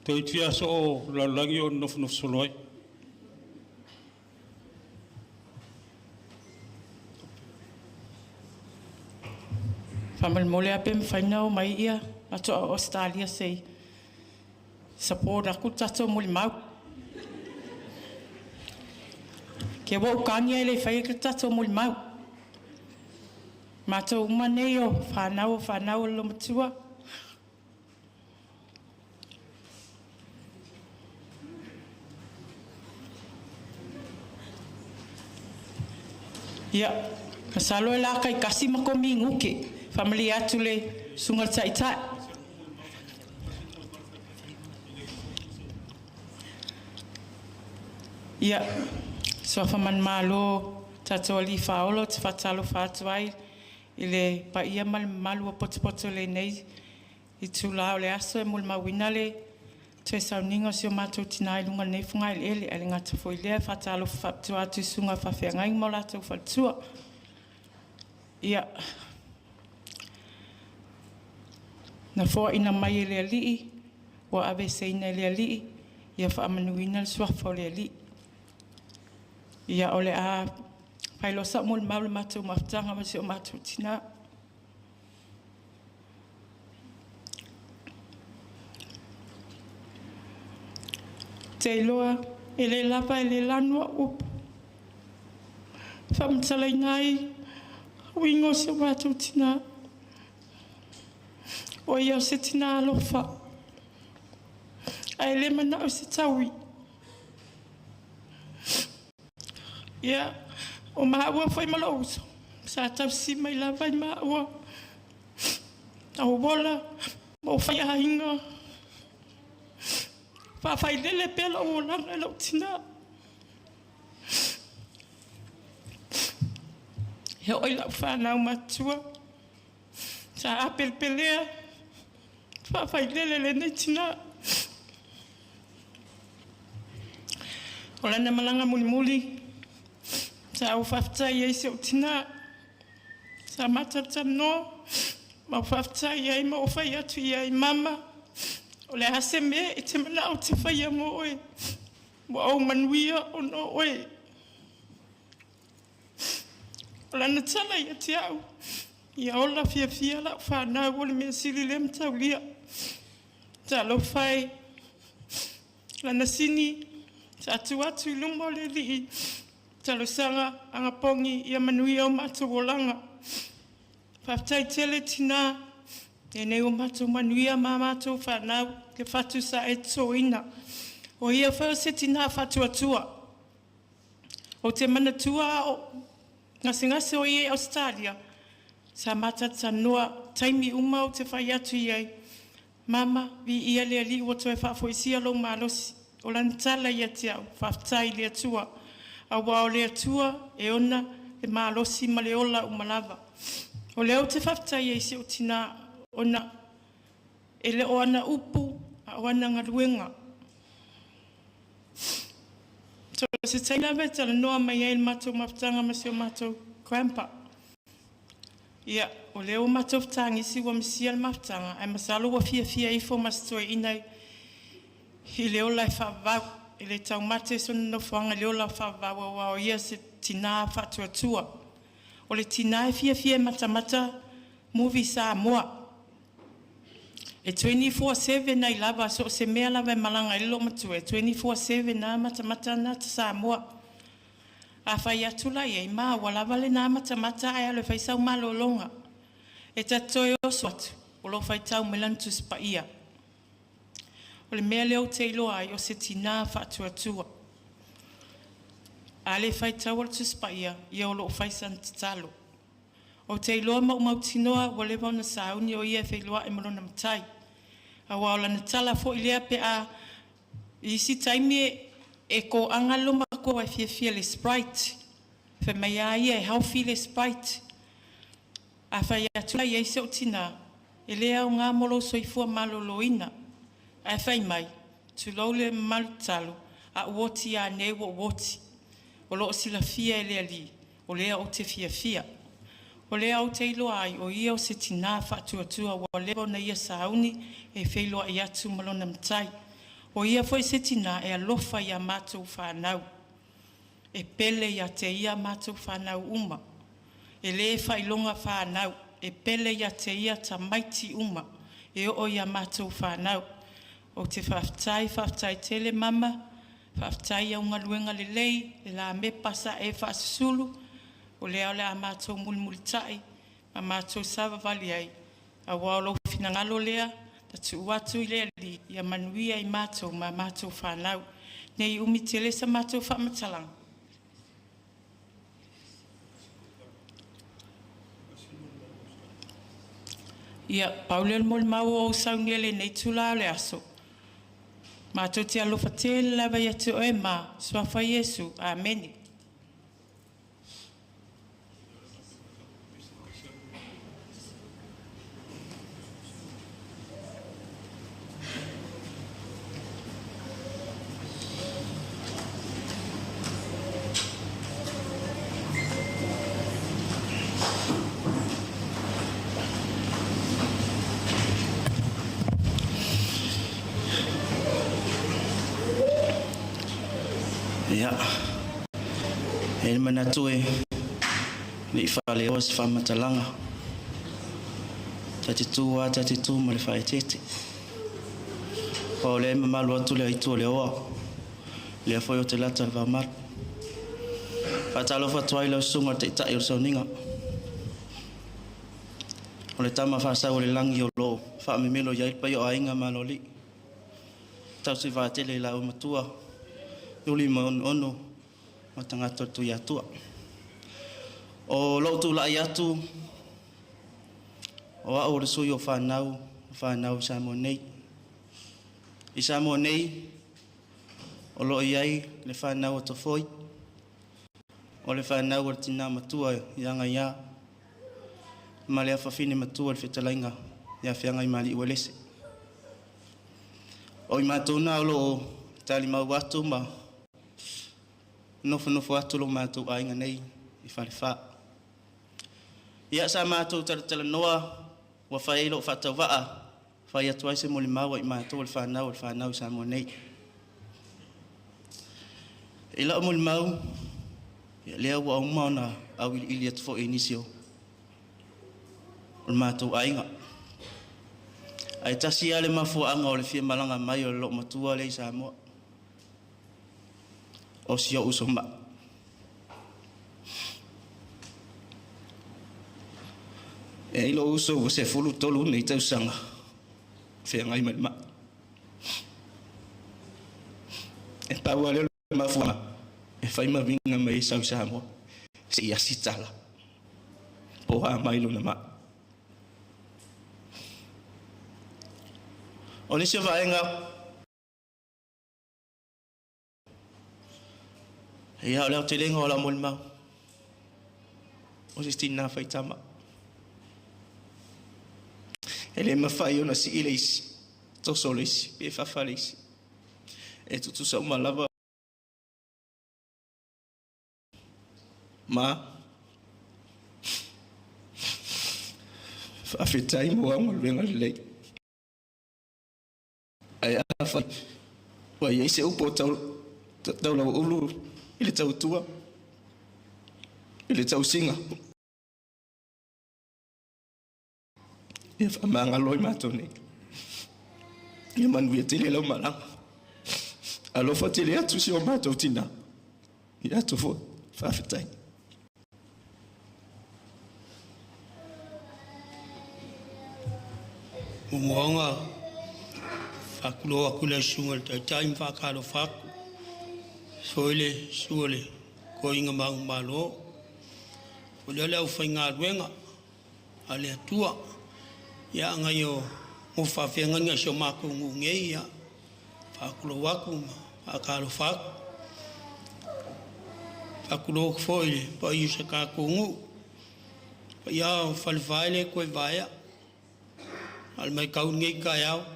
toeitiiti lava soo lalolagi o nofonofo solo ai. Faamolemole a pe mafai ona omai ia matou Ausetalia se i support aku le tatou molimau. Ke ua ukagi ai le fai le tatou molimau. Matou uma nei o whanau o whanau o le matua. Ia, masalo e la kai kasi ma komi nguke. Family atu le sunga taitai. Ia, so man malo tatou ali whaolo te whatalo whātu ai i le paia ma le mamalu o potopoto lenei i tūlā o le aso e molimauina le toe sauniga o si o matou tinā i luga o lenei fogaeleele ae le gata foi lea e faatalofa faapitoa atu i susuga faafeagaiga ma o latou faletua. Ia, na foaina mai e le alii, ua aveseina e le alii, ia faamanuina le suafa o le alii. Ia o le a failoa sa'u molimau le matou mafutaga ma si o matou tinā. Te iloa E le lava e le lanu au upu e faamatalaina ai uiga o si o matou tinā. O ia o se tinā alofa, ae le manao i se taui. Ia, o maua foi ma lou uso, sa tausi mai lava i maua, au ola ma ou faiaiga. Faafailele pea lou olaga i lou tinā. E oo i lau fanau matua, sa apelepelea, faafailele lenei tinā. O lana malaga mulimuli, sa ou faafetai ai i si ou tinā. Sa matalatalanoa ma ou faafetai ai ma ou fai atu i ai, Mama, o le a se mea e te manao ou te faia mo oe, ua ou manuia ona o oe. O lana tala ia te au, ia ola fiafia lau fanau o le mea sili lea ma taulia. Talofa e, lana sini sa tuu atu i luma o le Alii, talosaga agapogi ia manuia o matou olaga. Faafetai tele tinā, lenei ua matou manuia ma matou fanau le fatu sa e totoina. O ia foi o se tinā faatuatua. Ou te manatua a o gasegase o ia i Ausetalia, sa ma talatalanoa taimi uma ou te fai atu i ai, Mama, viia le Alii ua toe faafoisia lou malosi. O lana tala ia te au, faafetai i le Atua, aua o le Atua e ona le malosi ma le ola uma lava. O lea ou te faafetai ai i si ou tinā, ona e le o ana upu a o ana galuega. So se taimi lava e talanoa mai ai i le matou mafutaga ma si o matou grandpa. Ia, o lea ua matou fetagisi ua misia le mafutaga, ae masalo ua fiafia ifo ma se toeaina i le ola e faavavau. E le taumate sona nofoaga i le ola faavavau aua o ia se tinā faatuatua. O le tinā e fiafia e matamata movie Samoa. E 24/7 ai lava, so o se mea lava e malaga ai le loomatua, e 24/7 lava matamata ana ata Samoa. A fai atu la i ai, ma ua lava lena matamata ae alu e fai sau malologa. E ta te toe oso atu, o lo o faitau mai lana Tusi Paia. O le mea lea ou te iloa ai, o se tinā faatuatua. A le faitaua le Tusi Paia, ia o lo o fai sana tatalo. Ou te iloa ma ou mautinoa ua leva ona sauni o ia e feiloai ma lona Matai. Aua o lana tala foi lea pe a i isi taimi e toaga le loomatua aua e fiafia i le Sprite. Fai mai a ia e healthy le Sprite. A fai atu la i ai si ou tinā, e le aoga mo lou soifua maloloina. Ae fai mai, tulou le mamalu tatalo, a ou oti a nei ua ou oti. O lo o silafia e le Alii, o lea ou te fiafia. O lea ou te iloa ai o ia o se tinā faatuatua ua leva ona ia sauni e feiloai atu ma lona matai. O ia foi se tinā e alofa iā matou fanau. E pele ia te ia matou fanau uma. E lē faailoga fanau, e pele ia te ia tamaiti uma e oo iā matou fanau. Ou te faafetai, faafetai tele mama, faafetai i au galuega lelei, le lamepa sa e faasusulu, o lea o le a matou mulimulitai ma matou savavali ai, aua o lou finagalo lea na tuu atu i le Alii ia manuia i matou ma matou fanau. Ne i umi tele sa matou faamatalaga. Ia, pau lea o le molimau o ou saunia i lenei itula o le aso. Matou te alofa tele lava ia te oe ma Suafa Iesu. Amene. Ia, e le manatu e le i faaleoa se faamatalaga, ta te tu lava, ta te tu ma le faaeteete. Aua o lea e mamalu atu le aitu o le oa. Lea foi o te lata le vamalu. Faatalofa atu ai lau susuga i le Taitai o le Sauniga. O le tama faasau o le lagi o loo faamemelo i ai le paia o aiga ma aloalii. Tausi vaatele i la ua matua, Iuli ma Onoono ma tagata o le Tuiatua. O lou tulai atu, o au o le sui o fanau, o fanau i Samoa nei. I Samoa nei, o loo i ai le fanau a Tofoi, o le fanau a le tina matua ia Gaia, ma le afafine matua le fetalaiga ia Feagaimaliu Uelese. O i matou na o loo talimau atu ma nofonofo atu lo matou aiga nei i Falefa. Ia sa matou talatalanoa ua fai ai lou faatauvaa fai atu ai se molimau ai matou o le fanau i Samoa nei. I lau molimau, ia lea ua uma ona auiliili atu foi i nisi o le matou aiga. Ae tasi lava le mafuaaga o le fia malaga mai o le loomatua lea i Samoa. O si ou uso mai. E ai lou uso ua 13 nei tausaga feagai ma le mai. E pau lava lea o le mafuaaga e fai ma viga mai ai sau i Samoa se i asi tala po a mai lona mai. O nisi o vaega ia o le aotelega o lau molimau o se tina faitama. E le mafai ona sii le isi, toso le isi, pe fafa le isi. E tutusa uma lava ma faafetai mo au galuega lelei. Ae afai ua i ai se upu o taulauulu i le tautua, i le tausiga, ia faamagalo ai matou nei. Ia manuia tele lau malaga. Alofa tele atu si o matou tina. Ia atu foi. Faafetai. Muamuaga faatulou atu i le susuga i le Taitai ma faatalofa atu foi le susu o le toeaina manumalo, o lea le aufaigaluega a le Atua. Ia nai o nofo faafeagaiga i si o matou nuu nei, ia faatulou atu ma faatalofa atu. Faatulou atu foi i le paia o si o tatou nuu, paia o Falefa e le toe vaea. A o le matau i lenei taeao,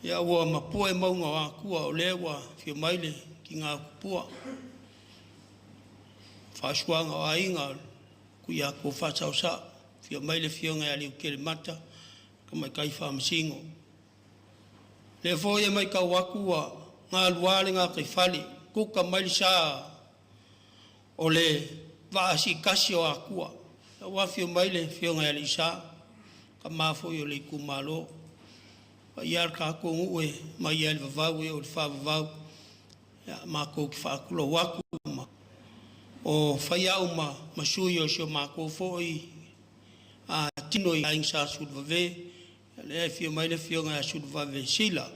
ia ua mapue mauga o Atua, o lea ua afio mai le tina tupua, faasuaga o aiga o le Tuiatua faasaosao, afio mai le afioga ia Leutialemata, tamaitai faamasino. O lea foi e matau atu ua galua le gataifale, tuta mai le sa o le vaa siitasi o Atua, ua afio mai le afioga ia Alii-Sa, tama foi o le itumalo. Paia e o le tatou nuu e mai lava i le vavau e oo i le faavavau, ia matou te faatulou atu ma o fai au ma sui o si o matou foi tino i Aiga Sa Suluvave, lea e afio mai le afioga ia Suluvave Sila.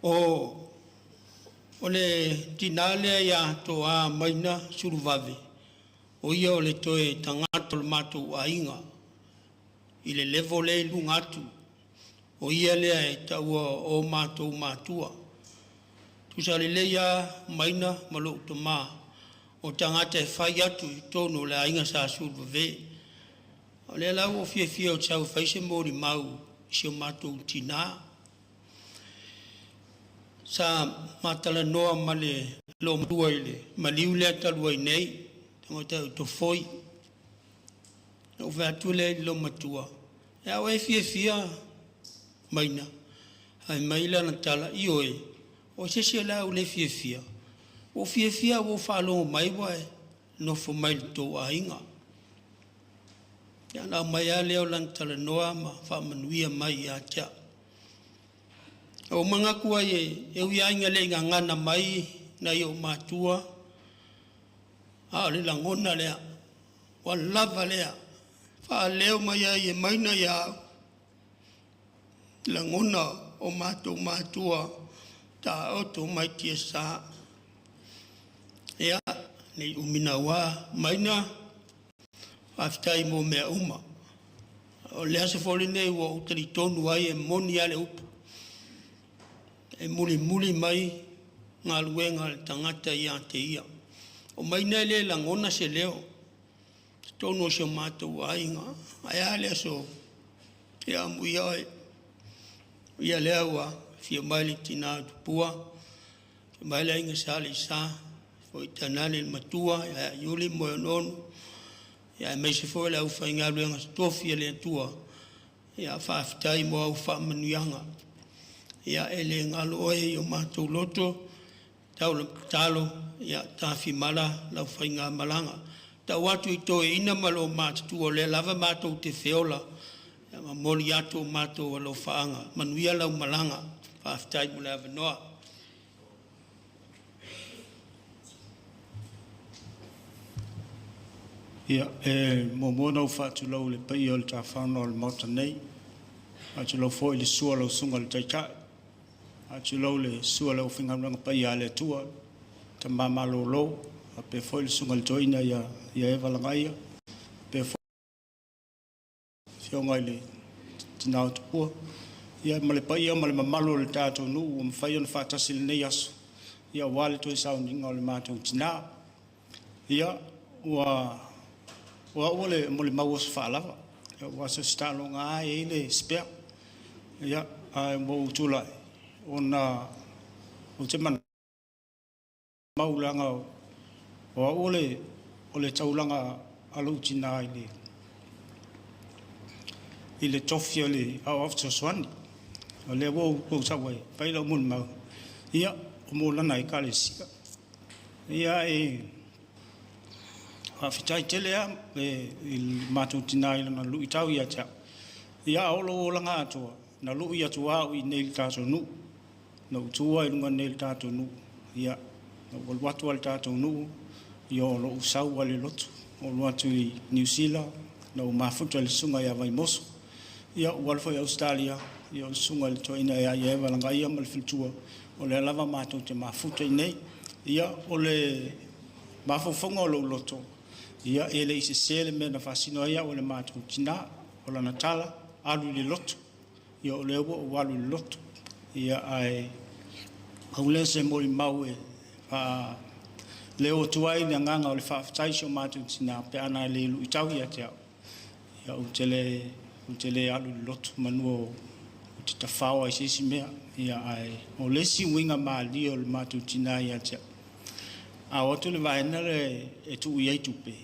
O le tina lea ia Toa Maina Suluvave, o ia o le toe tagata o le matou aiga i le level lea i luga atu, o ia lea e taua o matou matua. Tusa lelei lava Maina ma lou tama, o tagata e fai atu i totonu o le aiga Sa Suluvave. O lea la ua ou fiafia ou te sau e fai se molimau i si o matou tina. Sa ma talanoa ma le loomatua i le maliu lea talu ai nei, tagata o Tofoi. Na ou fai atu lea i le loomatua, e a oe e fiafia Maina, fai mai lana tala, ioe, o se isi o le a ou le fiafia, ua ou fiafia ua ou faalogo mai ua e nofo mai i le tou aiga. Ia na aumai lava lea o lana talanoa ma faamanuia mai ia te au. Ua ou manatu ai e ui lava ina le i gagana mai nai ou matua, a o le lagona lea ua lava lea, e faaleo mai ai e Maina ia au lagona o matou matua taoto mai tiasa. Ia, ne i umi naua Maina, faafetai mo mea uma. O le aso foi lenei ua ou talitonu ai e moni a le upu, e mulimuli mai galuega a le tagata ia te ia. O Maina e le lagona se leo i totonu o si o matou aiga. Ae a le aso? Ia amuia oe, ia lea ua afio mai le tina o Tupua, afio mai le aiga Sa Alaiasa, foi tainane le matua ia Iuli ma Moeono, aemaise foi le aufaigaluega totofi a le Atua. Ia faafetai mo au faamanuiaga. Ia e le galo oe i o matou loto, taula tatalo ia tafimala lau faigamalaga. Tau atu i toeaiina ma loomatutua o lea lava matou te feola, ia momoli atu o matou alofaaga, manuia lau malaga, faafetai mo le avanoa. Ia, e muamua ona ou faatulou i le paia o le tafaga o le Maota nei. Faatulou foi i le susu o lau Susuga i le Taitai, faatulou le susu o le aufaigaluega paia a le Atua, Tama Malolo, faapea foi le Susuga i le Toeaina ia Eva Lagaia, faapea foi le Afioga i le Tina o Tupua, ia ma le paia ma le mamalu o le tatou nuu ua mafai ona faatasi i lenei aso, ia aua le toe sauniga o le matou tina. Ia, ua o au o le molimau oso faalava, aua so o se taaloga lava e i ai le spare. Ia, ae ua ou tulai ona ou te mau leaga o au o le taulaga a lou tina i le tofi o le aoao fesoasoani. O lea ua ou sau ai fai lau molimau, ia, o mo lana ekalesia. Ia, e faafetai tele lava i le matou tina i lana luitau ia te au. Ia, a oo lou olaga atoa, na lui atu lava au i inei i le tatou nuu. Na ou tu ai i luga nei i le tatou nuu, ia, na ou alu atu lava i le tatou nuu, ia o lou sau lava i le lotu. Ou alu atu i Niu Sila, na ou mafuta i le susuga ia Vaimoso. Ia, ou alu foi i Ausetalia, ia o le susuga i le toeaina ia Eva Lagaia ma le faletua, o lea lava matou te mafuta i inei. Ia, o le mafaufauga o lou loto, ia, e le i sese le mea na faasino ai au e le matou tina. O lana tala, alu i le lotu. Ia o lea ua ou alu i le lotu. Ia ae pau lea o se molimau e faaleo atu ai le agaga o le faafetai i si o matou tina pe ana le luitau ia te au, ia ou te le alu i le lotu manu ou te tafao ai i se isi mea. Ia ae o le isi uiga malie o le matou tina ia te au, a oo atu i le vaega lea e tuu i ai tupe,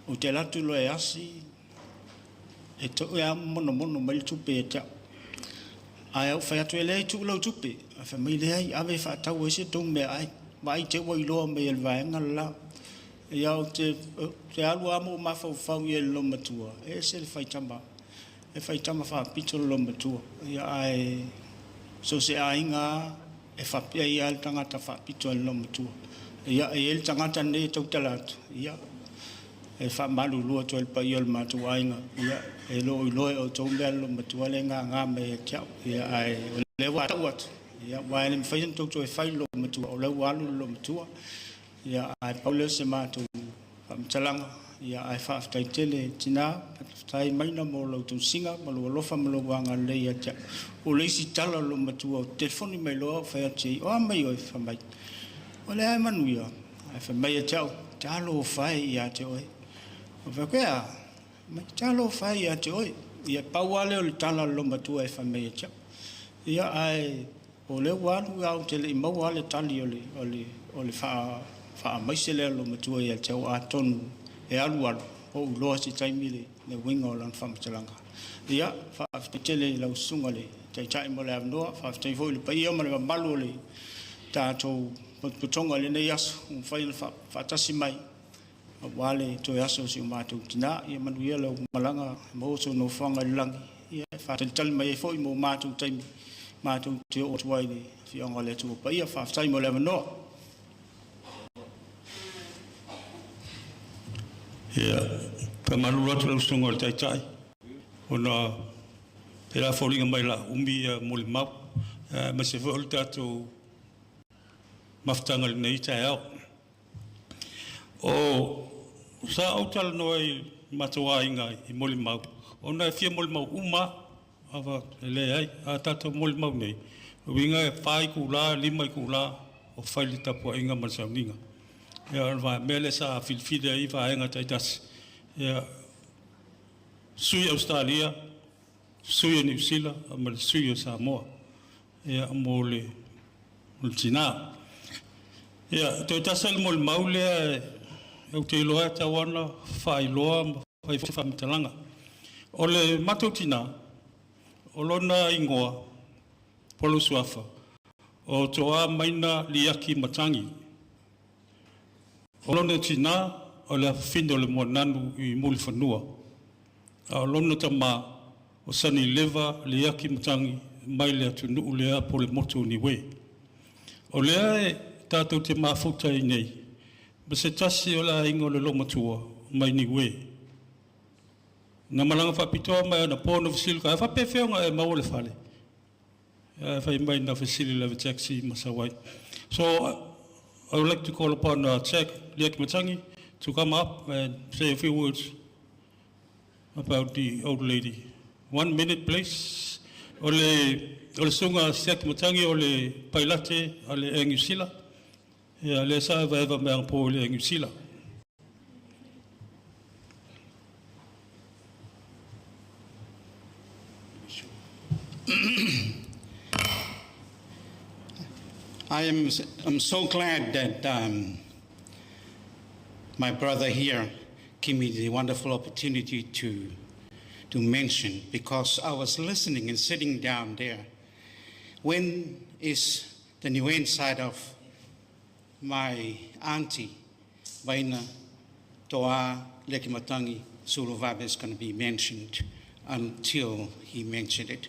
ou te alu atu loa e asi, e toe lava monomono mai le tupe ia te au. Ae ou fai atu, e leai, tuu lau tupe. Ae fai mai, leai, ave e faatau ai se tou meaai. Vaai te i ua iloa mai e le vaega le la. Ia ou te alu lava ma ou mafaufau i ai i le loomatua, e ese le faitama, e faitama faapito le loomatua. Ia ae so o se aiga lava e faapea ia le tagata faapito i le loomatua. Ia e i ai le tagata lenei e tautala atu, ia e faamalulu atu ai i le paia o le matou aiga, ia e le o iloa e outou mea a le loomatua lea e gaga mai ia te au. Ia ae o lea ua tau atu, ia aua e le mafai ona tou toe fai le loomatua, o lea ua alu le loomatua. Ia ae pau lea o se matou faamatalaga, ia ae faafetai tele tina, faafetai Maina mo lau tausiga ma lou alofa ma lou agalelei ia te au. O le isi tala o le loomatua, ou te telefoni mai loa ou fai atu i ai, o a mai oe? Fai mai, o lea e manuia. Ae fai mai ia te au, talofa e ia te oe. Ou fai atu, e a? Fai mai, talofa e ia te oe. Ia pau lava lea o le tala a le loomatua e fai mai ia te au. Ia ae o lea ua alu ae ou te le i maua lava le tali o le faamaise lea a le loomatua ia te au atonu e alu alu ou iloa se taimi le uiga o lana faamatalaga. Ia, faafetai tele i lau susuga i le Taitai mo le avanoa, faafetai foi i le paia ma le mamalu o le tatou potopotoga i lenei aso ua mafai ona faatasi mai aua le toe aso o si o matou tina. Ia manuia lau malaga, maua sou nofoaga i le lagi, ia e faatalitali mai ai foi mo matou taimi. Matou te oo atu ai i le Afioga o le Atua Paia. Faafetai mo le avanoa. Ia, faamalulu atu lau susuga i le Taitai, ona e la foliga mai la umi ia molimau, aemaise foi o le tatou mafutaga i lenei taeao. O sa ou talanoa i matou aiga i molimau, ona e fia molimau uma lava, e leai, a tatou molimau nei, o uiga e 4 itula, 5 itula o fai le tapuaiga ma le sauniga. Ia, o le mea lea sa filifili ai vaega taitasi, ia, sui Ausetalia, sui o Niu Sila ma le sui o Samoa, ia, mo le tina. Ia, toe tasi le molimau lea ou te iloa e tatau ona faailoa ma fai foi faamatalaga. O le matou tina, o lona igoa, po o lona suafa, o Toa Maina Liaki Matangi. O lona tina, o le afafine o le Moananu i Mulifanua. A o lona tama, o Sani Leva Liaki Matangi mai le atunuu lea po le motu o Niue. O lea e tatou te mafuta ai nei, ma se tasi o le aiga o le Lomatua mai Niue. Na malaga faapitoa mai anapo na fesili ka, e faapefea ona e maua le fale? Fai mai na fesili le taxi ma sau ai. So, I would like to call upon Jack Liaki Matangi to come up and say a few words about the old lady. One minute, please. O le susuga Siaki Matangi o le pailate a le Air New Zealand. Ia, lea sa evaeva mai anapo i le Air New Zealand. I'm so glad that my brother here gave me the wonderful opportunity to mention, because I was listening and sitting down there. When is the Niuean side of my auntie, Vaina Toa Lekimatangi Suluvabe, is going to be mentioned until he mentioned it.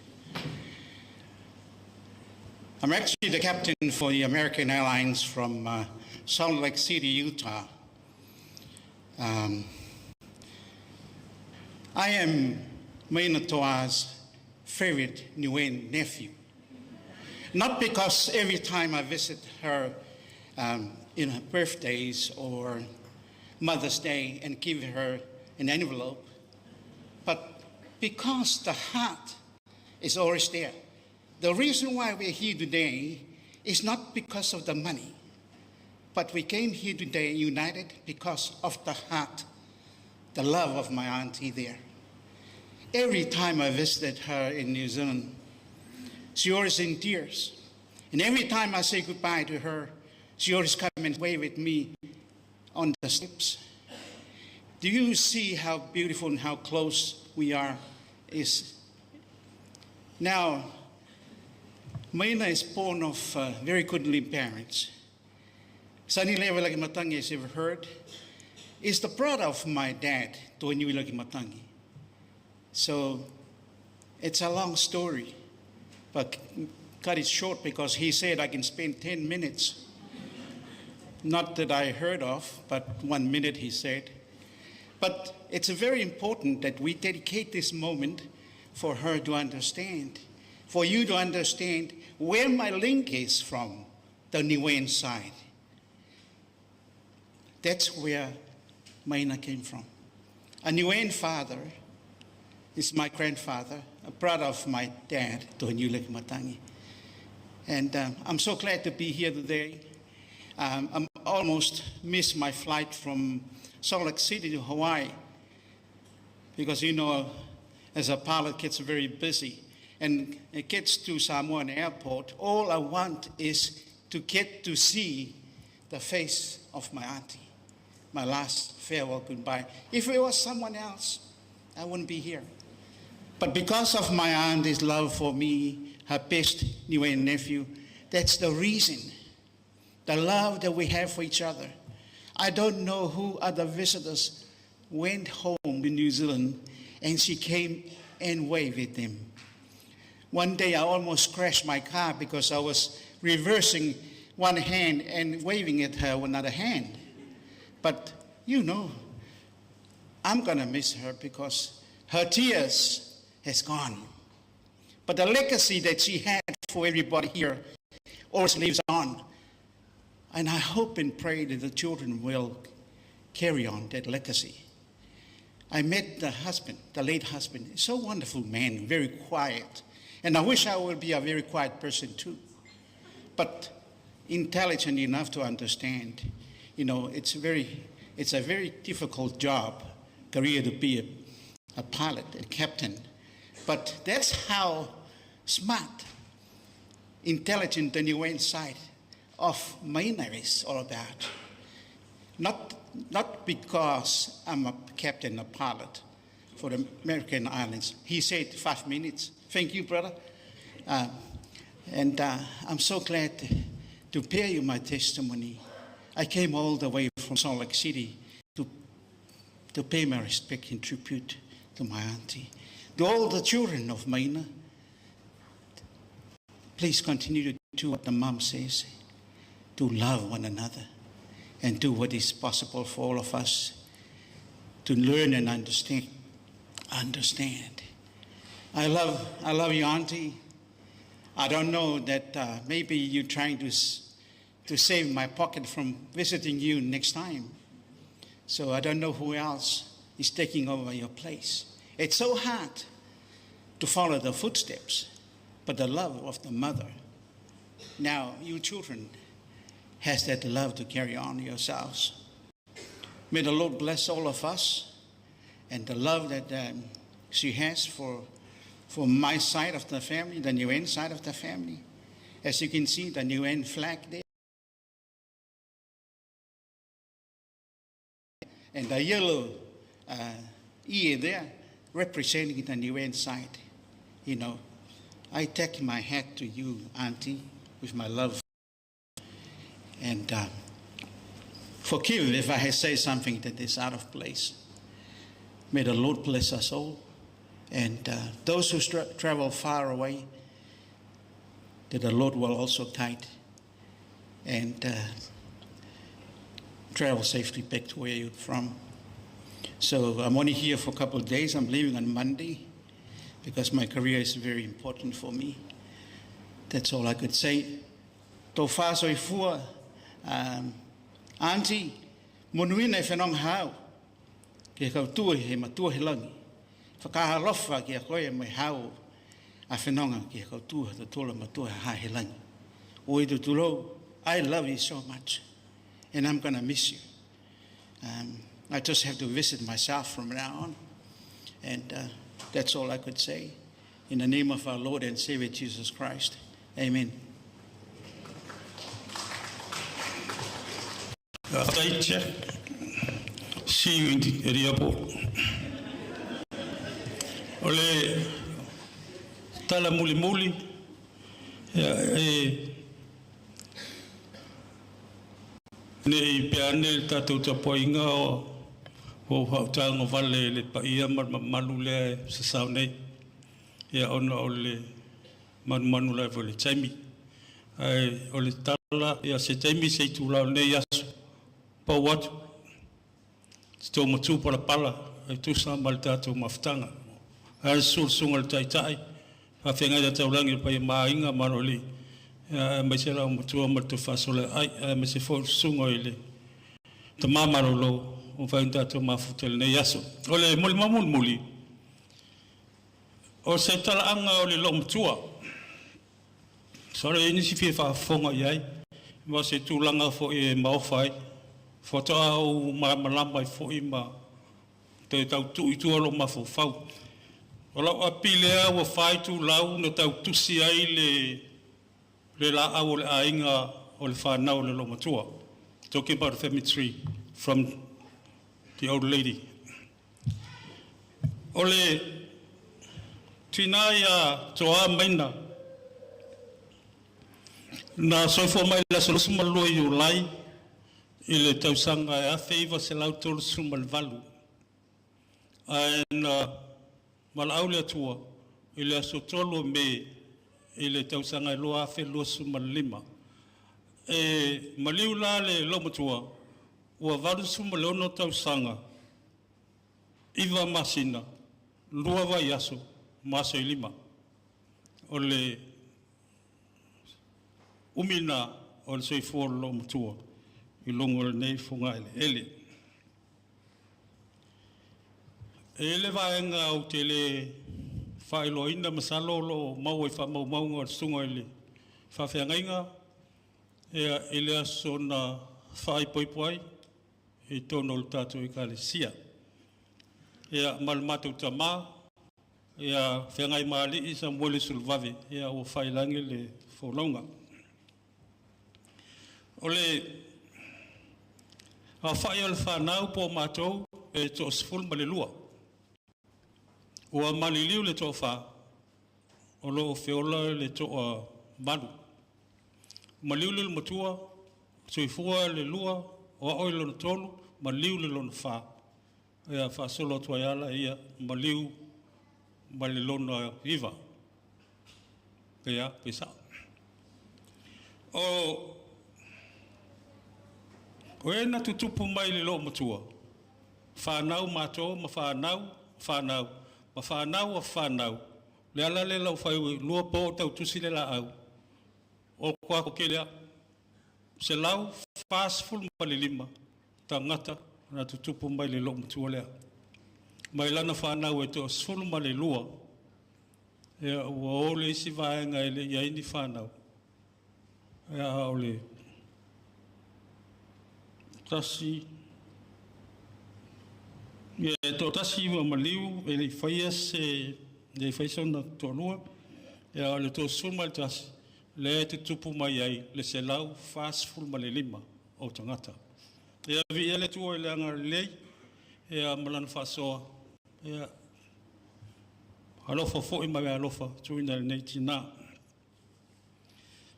I'm actually the captain for the American Airlines from Salt Lake City, Utah. I am Maina Toa's favorite Niuean nephew. Not because every time I visit her in her birthdays or Mother's Day and give her an envelope, but because the heart is always there. The reason why we're here today is not because of the money, but we came here today united because of the heart, the love of my auntie there. Every time I visited her in New Zealand, she always in tears. And every time I say goodbye to her, she always come and wave at me on the steps. Do you see how beautiful and how close we are? Is now, Maina is born of very goodly parents. Sonny Leva Matangi, as you've heard, is the brother of my dad, Toiniu Matangi. So it's a long story, but cut it short because he said I can spend 10 minutes. Not that I heard of, but 1 minute he said. But it's very important that we dedicate this moment for her to understand, for you to understand where my link is from the Niuean side. That's where Maina came from. A Niuean father is my grandfather, a brother of my dad, Toiniu Matangi. And I'm so glad to be here today. I'm almost missed my flight from Salt Lake City to Hawaii because, you know, as a pilot, gets very busy. And it gets to Samoan airport, all I want is to get to see the face of my auntie, my last farewell goodbye. If it was someone else, I wouldn't be here. But because of my auntie's love for me, her best Niuean nephew, that's the reason, the love that we have for each other. I don't know who other visitors went home in New Zealand and she came and waved at them. One day I almost crashed my car because I was reversing one hand and waving at her with another hand. But I'm gonna miss her because her tears has gone. But the legacy that she had for everybody here always lives on. And I hope and pray that the children will carry on that legacy. I met the husband, the late husband, so wonderful man, very quiet. And I wish I would be a very quiet person too. But intelligent enough to understand, it's a very difficult job, career to be a pilot, a captain. But that's how smart, intelligent the Niuean side of Maina is all about. Not because I'm a captain, a pilot for the American Islands. He said 5 minutes. Thank you, brother. And I'm so glad to bear you my testimony. I came all the way from Salt Lake City to pay my respect and tribute to my auntie. To all the children of Maina, please continue to do what the mom says, to love one another and do what is possible for all of us to learn and understand. Understand. I love you, auntie. I don't know that maybe you're trying to save my pocket from visiting you next time. So I don't know who else is taking over your place. It's so hard to follow the footsteps, but the love of the mother. Now, you children has that love to carry on yourselves. May the Lord bless all of us and the love that she has for my side of the family, the Niuean side of the family. As you can see, the Niuean flag there. And the yellow ear there representing the Niuean side. I take my hat to you, Auntie, with my love. And forgive if I have said something that is out of place. May the Lord bless us all. And those who travel far away, that the Lord will also guide and travel safely back to where you're from. So I'm only here for a couple of days. I'm leaving on Monday because my career is very important for me. That's all I could say. Tofa soifua, auntie, monuina e whenong hau, ke kautua he matua he langi. Whakahalofa ki a koe mai hau a whenonga ki a kautua te tola matua ha he langi. O i tutulo, I love you so much and I'm going to miss you. I just have to visit myself from now on. And that's all I could say. In the name of our Lord and Savior Jesus Christ. Amen. Faafetai. See you in the airport. O le tala mulimuli ia e nei pe ane le tatou tapuaiga o o faautaga vale le paia ma le mamalu lea e sasao nei ia ona o le manumanu lava o le taimi ae o le tala ia se taimi se itulā o lenei aso pau atu se tou matū palapala e tusa ma le tatou mafutaga ae le susuga le taitai faafeagai taulagi le paia ma aiga ma aloalii aemaise lau matua ma le tofasoleai aemaise foi le susuga i le tamā malolo ua mafai ona tatou mafuta i lenei aso. O le molimau mulimuli o se talaaga o le loomatua solo i nisi fia faafofoga i ai ma se tulaga foi e maofa ai faatoa ou malamalama ai foi ma toe tautuu i tua lou mafaufau. O lau api lea ua 4 itulau na tautusi ai le le laau o le aiga o le fanau o le loomatua. Talking about the family tree from the old lady. O le tina ia Toa Maina na soifua mai le aso 22 Iulai i le tausaga e 1938 ae na valaau le Atua i le aso 3 o Me. i le tausaga e 2025. E maliu la le loomatua ua 86 tausaga, 9 masina, 2 vaiaso ma aso e 5. O le umi lena o le soifua o le loomatua i luga o lenei fogaeleele. E i ai le vaega ou te le faailoaina, masalo o lo o maua i faamaumauga o le susuga i le faafeagaiga i le aso na faaipoipo ai i totonu o le tatou Ekalesia. Ia, ma le matou tama, ia Feagaimaalii Samueli Suluvave, ia ua faiilagi le folauga. O le aofai o le fanau po o matou e toa-12. Ua maliliu le toafa, o lo o feola le toa-8. Maliu le matua, soifua le lua, o a'u i lona tolu, maliu le lona fa. Ia faasolo atu ai lava ia maliu ma le lona iva. Ia, pe sa'o. O e na tutupu mai le loomatua, fanau matou ma fanau, fanau, ma fanau a fanau, le ala lea lau fai lua po o tautusi le laau, o ko kele 145 tagata na tutupu mai le loomatua lea. Mai lana fanau e 12, ia ua o le isi vaega e le i ai ni fanau. Ia, o le tasi, ia e toatasi ua maliu e le i faia se le i faia sona toalua, ia o le 31 lea e tutupu mai ai le 145 o tagata. Ia viia le Atua i le agalelei ia ma lana faasoa ia alofa foi ma le alofa tuuina i lenei tina.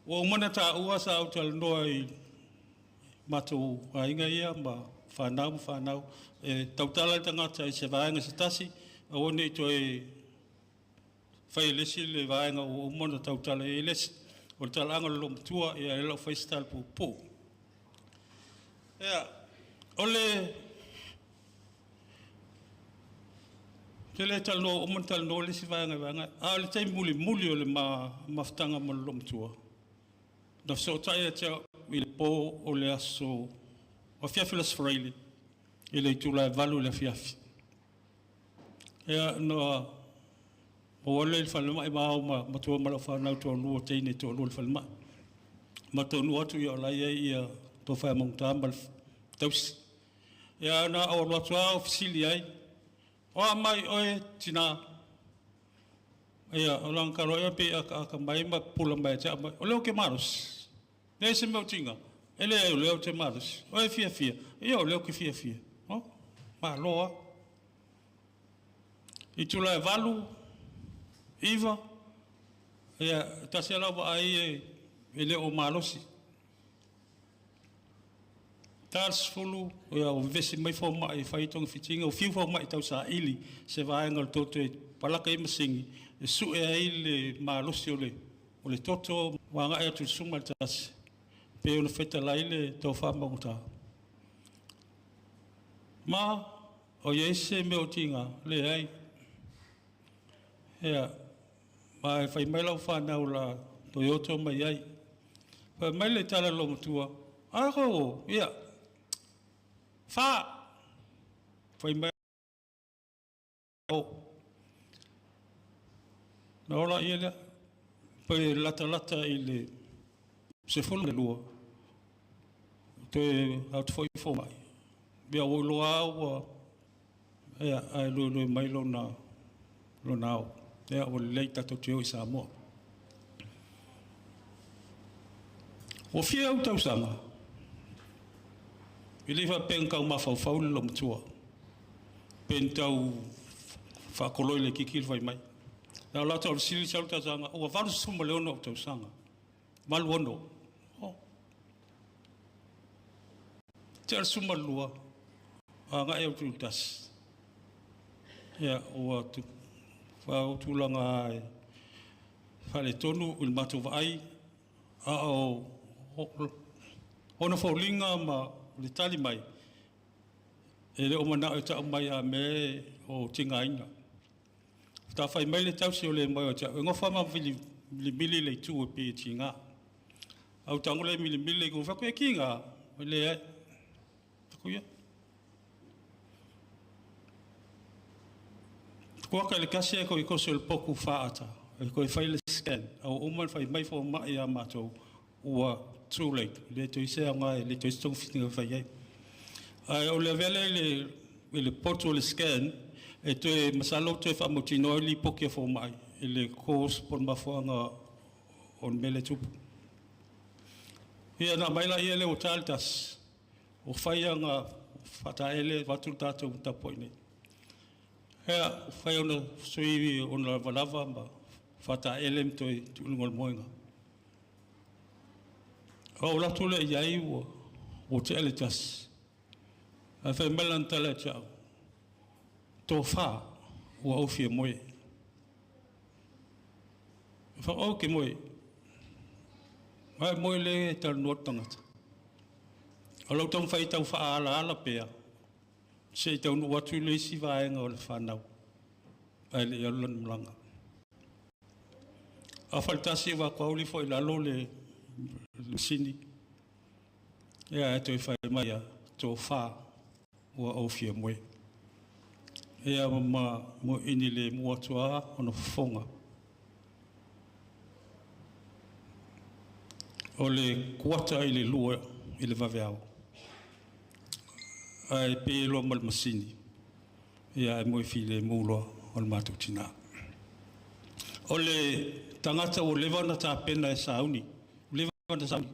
Ua uma ona taua sa ou talanoa i matou aiga ia ma fanau ma fanau, e tautala le tagata i se vaega se tasi, aua ne i toe fai e le isi le vaega ua uma ona tautala i ai le isi. O le talaaga o le loomatua, ia e le o fai se tala puupuu. Ia, o le te le talanoa uma na talanoa le isi vaega i vaega, a o le taimi mulimuli o le mafutaga ma le loomatua, na fesootai ia te au i le po o le aso afiafi o le Aso Faraile i le itula e 8 i le afiafi. Ia, na ou alu lea i le falemai ma ao ma matua ma lau fanau toalua, teine toalua i le falemai. Ma taunuu atu ia o la e i ai ia Tofa Maugata ma le tausi. Ia na ou alu atu lava ou fesili ai, o a mai oe tina? Ia, o lana talo ia pei akaaka mai ma pupula mai te au mai, o lea ou te malosi. Leai se mea o tiga, e leai o lea ou te malosi. O e fiafia, ia o lea ou te fiafia. O, malo lava. Itula e 8, 9, ia, tasi lava lau vaai e le o malosi. Ta le 10, ia, ua vevesi mai fomai e fai togafitiga, ua fiu fomai e tausaili se vaega o le toto e palaka i ai masini, e sue ai le malosi o le toto, ua agai atu i le 11, pei ona fetalai le tofa maugata. Ma, o i ai se mea o tiga, leai. Ia, ma e fai mai lau fanau la toe oto mai ai. Fai mai le tala a le loomatua, a kou, ia, fa, fai mai o. Na ola ia lea, pe latalata i le 12, toe atu foi fomai. Ia ua iloa ua, ia, ae luelue mai lona ao. Ia, ua lelei tatou te o i Samoa. Ua fia au tausaga, i le faapea na tau mafaufau le loomatua, pe na tau faakoloi le kiki le fai mai. Na o lata o le sili sau le tausaga, ua 86 ou tausaga. 86. Oh. Te o le 12, agai au tu tasi. Ia, ua whautulaga ai. faaletonu i le matou vaai, a o ona foliga ma le tali mai, e le o manao e tau mai a mea o tigaina. Faatoa fai mai le tausi o le moe o te au, e gofa ma milimili le itu e pei e tiga. Ae ou tago lea e milimili le itu, ou fai atu, e tiga? E leai. Fai atu, ia. Kuaka i le 1 ae toe toso i le potu faata, e toe fai le scan. A ua uma ona fai mai fomai ia matou, ua too late, e le toe i se aoga, e le toe i se togafitiga e fai ai. Ae o le avea lea i le potu o le scan, e toe masalo toe faamautinoa ai le lipoti a fomai i le cause po o le mafuaaga o le mea lea e tupu. Ia ona aumai lea ua ta le 1, ua fai ana faataele vaeatu le tatou tapuai nei. Ia, ua fai ona sui ona lavalava ma faataele ma toe tuu i luga o le moega. Ou alu atu lea i ai ua tea le 1, ae fai mai lana tala ia te au, tofa, ua ou fia moe. Ou fai atu, ou te moe. Ae moe lea e talanoa le tagata. O lou taumafai e tau faaalaala pea, se i taunuu atu le isi vaega o le fanau, ae le i alu lana malaga. A faletasi ua atu ifo i lalo le masini, ia ae toe fai mai ia, tofa, ua ou fia moe. Ia ma moeini le mu atu lava ona fofoga. O le 1:45 i le vaveao, ae pei e loa ma le masini, ia ae moe filemu loa o le matou tina. O le tagata ua leva ona tapena e sauni, ua leva ona sauni.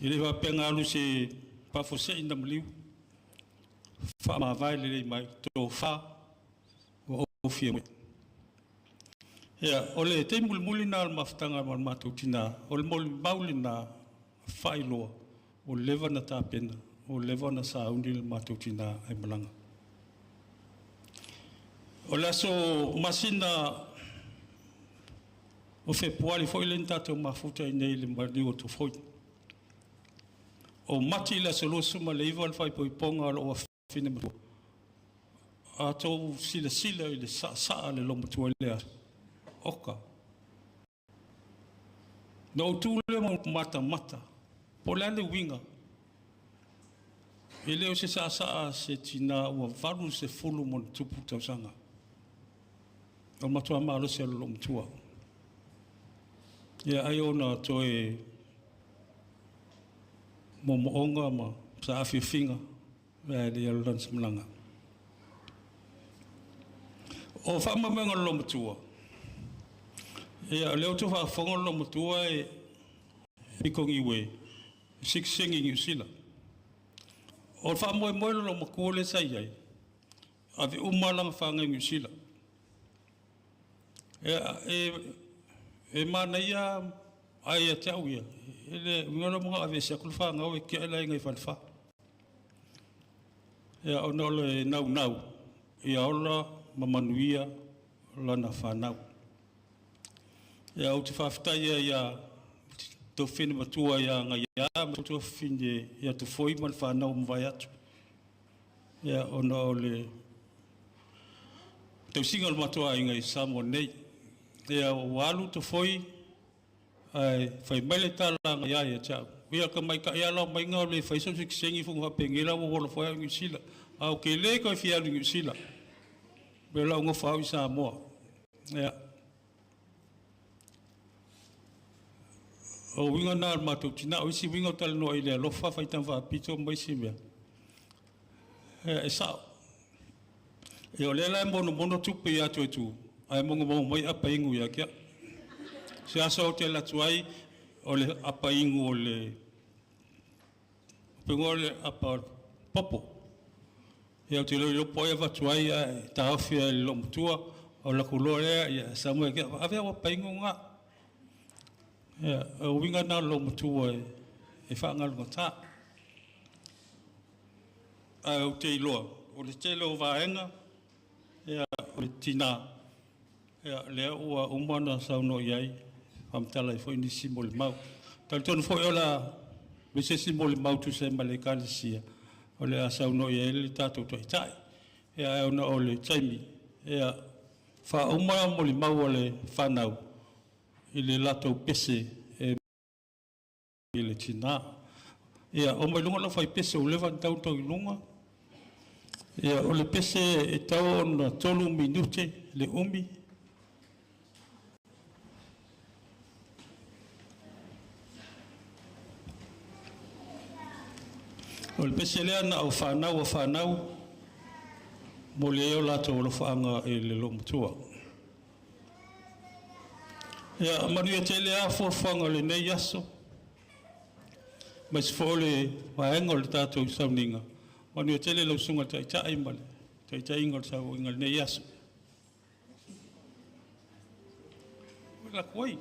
E le faapea na alu i se faafuasei na maliu, faamavae lelei mai, tofa, ua ou fia moe. Ia, o le taimi mulimuli lena o le mafutaga ma le matou tina, o le molimau lena faailoa, ua leva ona tapena, ua leva ona sauni le matou tina e malaga. O le aso masina o Fepuari foi lea na tatou mafuta ai nei i le maliu o Tofoi. O Mati i le aso 29 le faaipoipoga o lou afafine matua. A outou silasila i le saasaa le loomatua i le aso, oka. Na ou tu lea ma ou matamata, po o le a le uiga. E le o se saasaa a se tina ua 80+ tausaga. O matua malosi o le loomatua. Ia ai ona toe moomooga ma saafiafiga ae le i alu lana malaga. O faamoemoega o le loomatua, ia o lea ou te faafofoga o le loomatua e pito niue, sitiseni i Niu Sila. O le faamoemoe o le loomatua lea sa i ai, ave uma lana fanau i Niu Sila. E manaia ae ia te au ia, e le uiga lou manao e aveese atu le fanau e tiai le aiga i falefa. Ia, ona o le naunau ia ola ma manuia lana fanau. Ia, ou te faafetai ai ia tuafafine matua ia Gaia ma tuafafine ia Tofoi ma le fanau ua mavae atu. Ia, ona o le tausiga o le matou aiga i Samoa nei. Ia, ua alu Tofoi ae fai mai le tala a Gaia ia te au. Ia, tamaitai lava lau maiga o le fai sau sitiseni fua faapenei la ua ola foi au i Niu Sila. Ae ou te le toe fia alu i Niu Sila. O lea ua nofo au i Samoa. Ia. O uiga na o le matou tina. O isi uiga o talanoa i le alofa, faitau faapito ma isi mea. Ia, e sao. Ia, o lea la e monomono tupe ia Toetu, ae mogomogo mai apa inu ia te au. Se aso ou te alu atu ai, o le apa inu o le pega o le apa popo. Ia, ou te iloa po o ai e avatu ai, ae taofi ai e le loomatua, o le latou loa lea, ia sau mai ia te au, ave au apa inu na. Ia, o uiga na o le loomatua e faagalugata. Ae ou te iloa, o le tele o vaega, ia, o le tina. Ia, lea ua uma ona saunoa i ai, faamatala ai foi nisi molimau. Talitonu foi o le a aumai se isi molimau e tusa ai ma le Ekalesia, o le a saunoa i ai le tatou Taitai. Ia, ae ona o le taimi, ia, faauma molimau a le fanau i le latou pese e i le tina. Ia, oo mai luga lau fai pese ua leva ona tatau ona tau i luga. Ia, o le pese e tatau ona 3 minute le umi. O le pese lea na o fanau a fanau, momoli ai o latou alofaaga i le loomatua. Ia, manuia tele lava fuafuaga o lenei aso, aemaise foi o le vaega o le tatou sauniga. Manuia tele lau Susuga i le Taitai ma le taitaiga o le sauiga i lenei aso. Alu atu ai.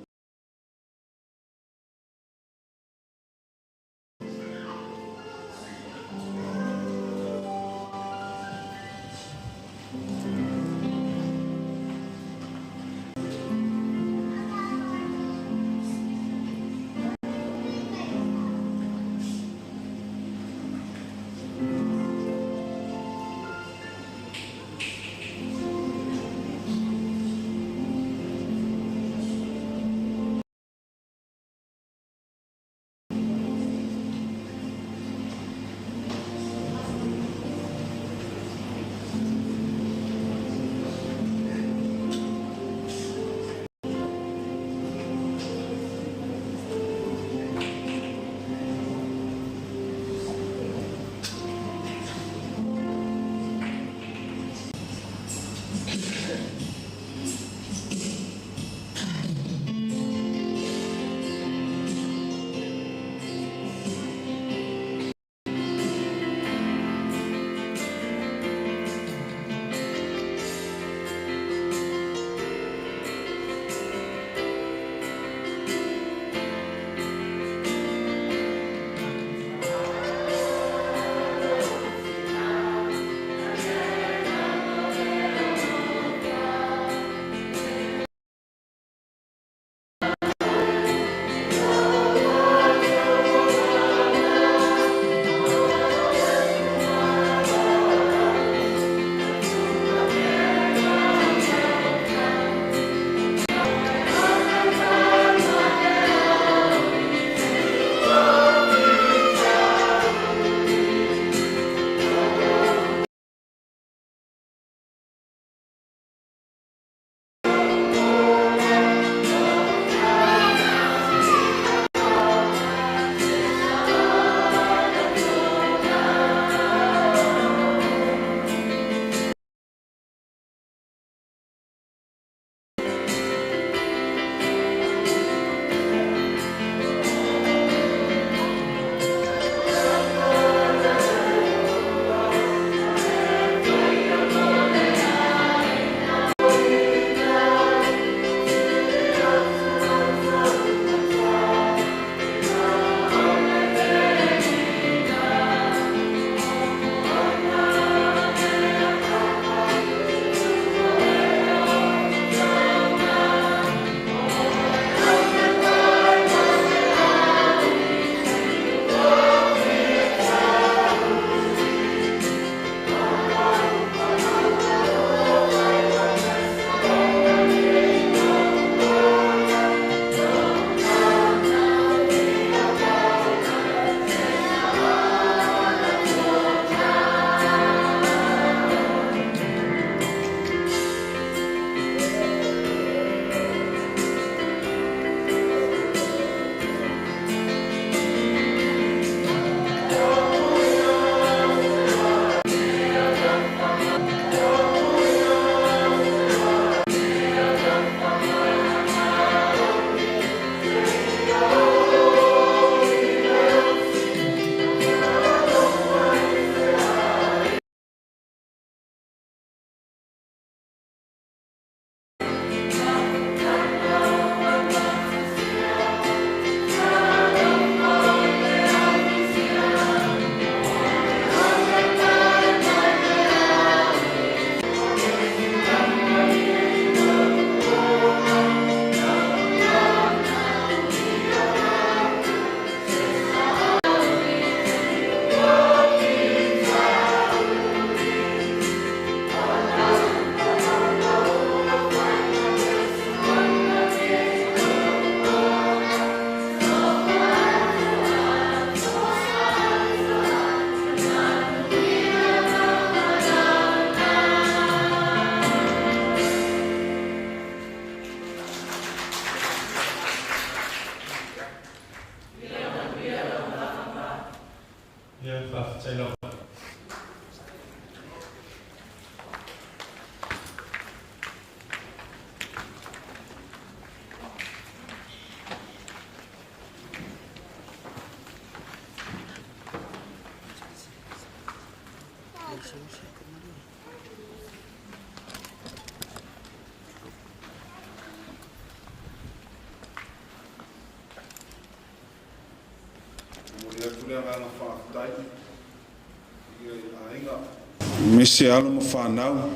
Aemaise alo ma fanau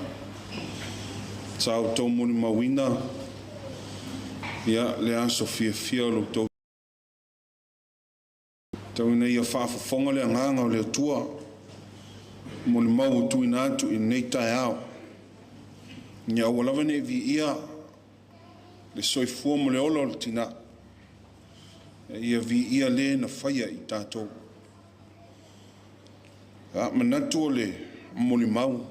sa outou molimauina ia le aso fiafia o lo outou tau ina ia faafofoga le agaga o le Atua molimau ua tuuina atu i lenei taeao. Ia aua lava ne i viia le soifua ma le ola o le tinā, ia viia le na faia i tatou. A manatu o le molimau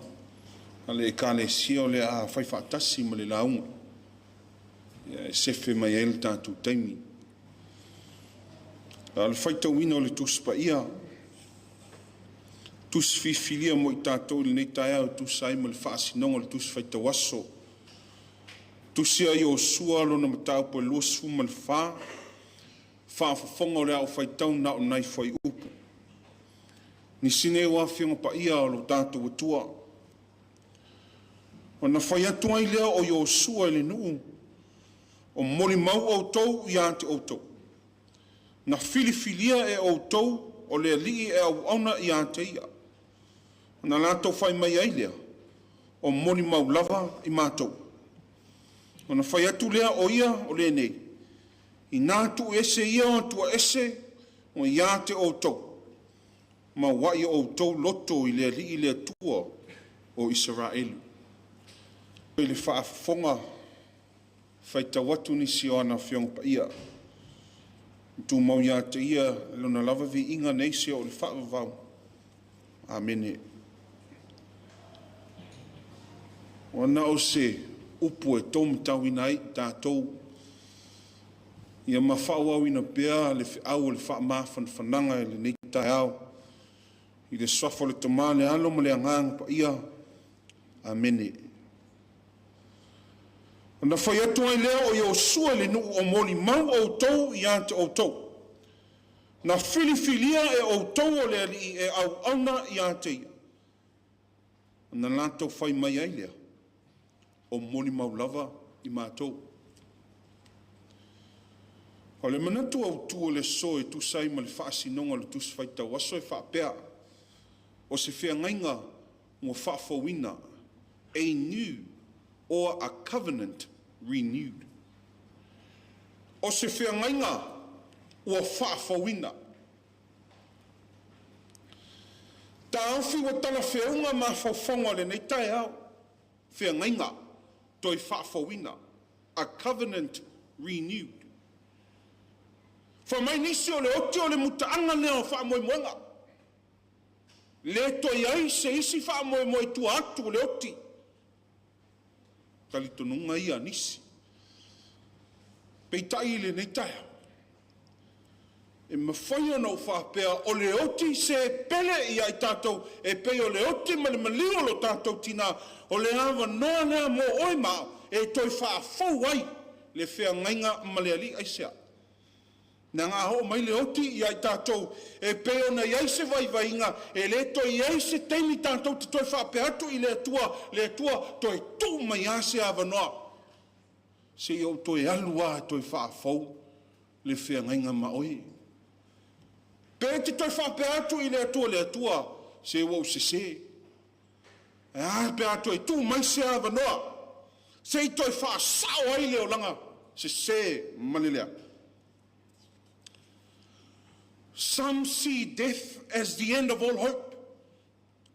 a le Ekalesia o le a fai faatasi ma le lauga e sefe mai ai le tatou taimi. A o le faitauina o le Tusi Paia, tusi filifilia mo i tatou i lenei taeao e tusa ai ma le faasinoga o le Tusi Faitau Aso. Tusi a Iosua lona mataupu e 24, faafofoga o le a ou faitau na o nai fuaiupu. Nisi nei o afioga paia o lo tatou Atua. Ona fai atu ai lea o Iosua i le nuu, o molimau outou ia te outou. Na filifilia e outou o le alii e auauna ia te ia. Ona latou fai mai ai lea, o molimau lava i matou. Ona fai atu lea o ia o lenei, ina tuu ese ia o Atua ese o ia te outou, ma ua'i o outou loto i le Alii le Atua o Isaraelu. I le faafofoga faitau atu nisi o ana Afioga Paia, tumau ia te ia lona lava viiga nei se o le faavavau. Amene. Ua na o se upu e taumatauina ai tatou, ia ma faaauauina pea le feau o le faamafanafanaga i lenei taeao, i le suafa o le Tama, le Alo ma le Agaga Paia. Amene. Ona fai atu ai lea o Iosua i le nuu o molimau outou ia te outou. Na filifilia e outou o le alii e auauna ia te ia. Ona latou fai mai ai lea, o molimau lava i matou. O le manatu autu o le aso e tusa ai ma le faasinoga o le Tusi Faitau Aso e faapea, o se feagaiga ua faafouina, a new or a covenant renewed. O se feagaiga ua faafouina. Taofi ua talafeuga mafaufauga o lenei taeao, feagaiga toe faafouina, a covenant renewed. Fai mai nisi o le oti o le mutaaga lea o faamoemoega. Le toe ai se isi faamoemoe i tua atu o le oti. Talitonuga ia a nisi. Peitai i lenei taeao, e mafai ona ou faapea o le oti se pele ia i tatou e pei o le oti ma le maliu o lo tatou tinā, o le avanoa lea mo oe ma au e toe faafou ai le feagaiga ma le Alii. Aisea? Leaga a oo mai le oti ia i tatou e pei ona i ai se vaivaiga, e le toe i ai se taimi tatou te toe faapea atu i le Atua, le Atua, toe tuu mai lava se avanoa, se i ou toe alu lava e toe faafou le feagaiga ma oe. Pe te toe faapea atu i le Atua, le Atua, se ua ou sese. E a pe a toe tuu mai se avanoa, se i toe faasao ai le olaga sese ma le leaga. Some see death as the end of all hope.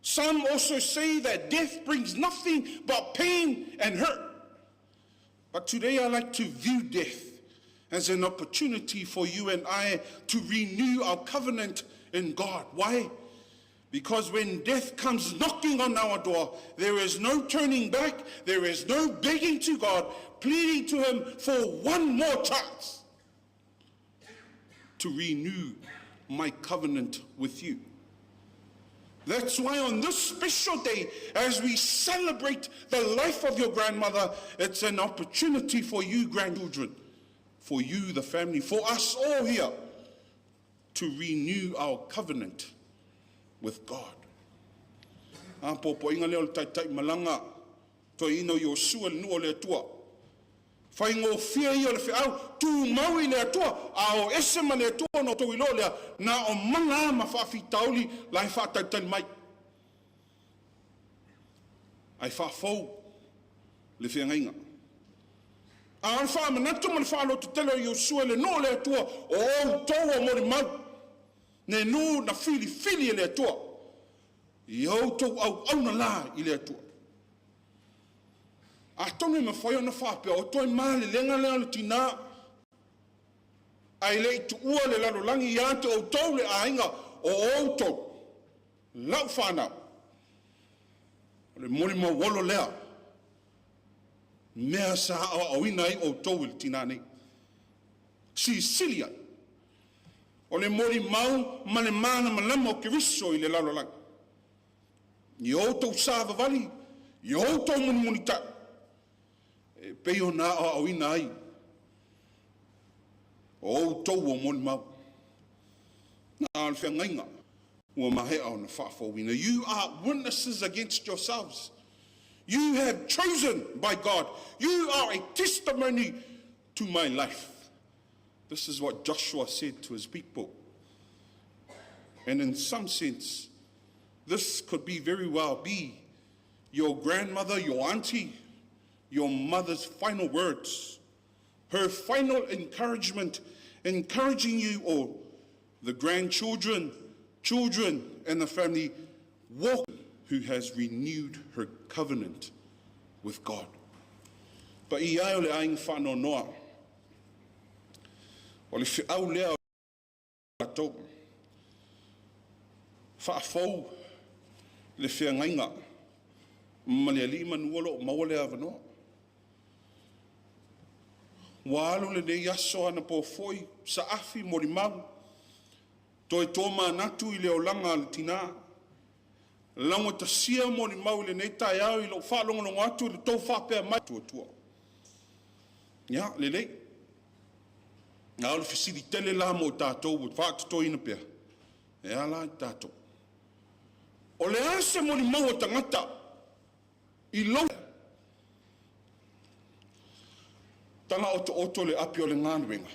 Some also say that death brings nothing but pain and hurt. But today I like to view death as an opportunity for you and I to renew our covenant in God. Why? Because when death comes knocking on our door, there is no turning back, there is no begging to God, pleading to Him for one more chance to renew my covenant with you. That's why on this special day, as we celebrate the life of your grandmother, it's an opportunity for you, grandchildren, for you, the family, for us all here, to renew our covenant with God. A popoiga lea o le taitai malaga toeaina o Iosua le nuu o le Atua. Faigofie ia o le feau, tumau i le Atua, a o ese ma le Atua ona outou iloa lea, na o mala ma faafitauli la e faatalitali mai. Ae faafou le feagaiga. A o le faamanatu ma le faalototele o Iosua i le nuu o le Atua, o outou o molimau, le nuu na filifili e le Atua, ia outou auauna la i le Atua. Atonu e mafai ona faapea, o toe malelega lea o le tina, ae le i tuua le lalolagi ia te outou le aiga, o outou, lau fanau, o le molimau olo lea, mea sa aoaoina ai outou e le tina nei. Silisili ai, o le molimau ma le malamalama o Keriso i le lalolagi. Ia outou savavali, ia outou mulimulitai, e pei ona aoaoina ai o outou o molimau. Na o le feagaiga ua maea ona faafouina. You are witnesses against yourselves. You have chosen by God. You are a testimony to my life. This is what Joshua said to his people. And in some sense, this could be very well be your grandmother, your auntie, your mother's final words, her final encouragement, encouraging you or the grandchildren, children, and the family walk who has renewed her covenant with God. Paia e o le aiga faanoanoa, o le feau lea o tatou. Faafou le feagaiga ma le Alii manu o lo o maua le avanoa. Ua alu lenei aso anapo foi, saafi molimau, toe tomanatu i le olaga a le tina. Laugatasia molimau i lenei taeao i lou faalogologo atu i le tou faapea mai. Tuatua. Ia, lelei. A o le fesili tele la mo tatou ua faatotoina pea, e a la i tatou? O le a se molimau a tagata i lou tala otooto le api o le galuega?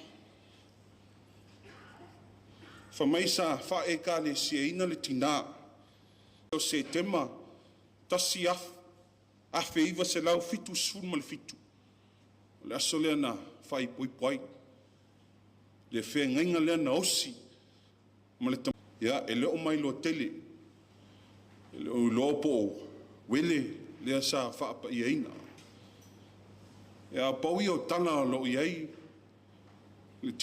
Fai mai sa faaekalesiaina le tina o Setema 1977, o le aso lea na faaipoipo ai le feagaiga lea na osi ma le ia, e le o mailoa tele, e le o iloa po o uele lea sa faapaiaina. Ia, pau ia o tala o lo o i ai le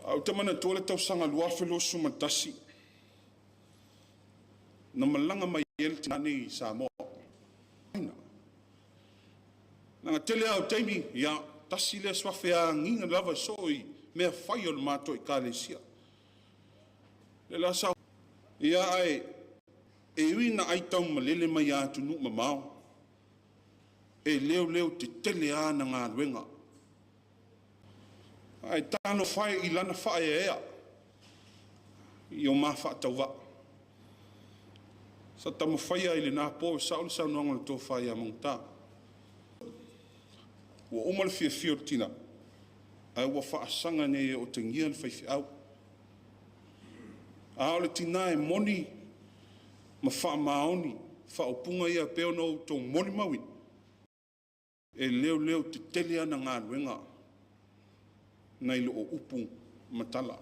Ae ou te manatua le tausaga 2021 na malaga mai ai le tina nei i Samoa. Leaga tele lava o taimi, ia, tasi lea suafa e agiga lava soo i mea fai o le matou ekalesia. Le la sa ia ae e ui na ai taumalele mai atunuu mamao, e leoleo tetele lava ana galuega. Ae talofa e i lana faaeaea i o ma faatauvaa. Sa taumafai lava i lena po, e sao le saunoaga a le tofa ia Maugata. Ua uma le fiafia o le tina, ae ua faasaga nei e otegia le faifeau. A o le tina e moni ma faamaoni faaupuga ia pei ona outou molimauina, e leoleo tetele ana galuega nai lo upu ma tala.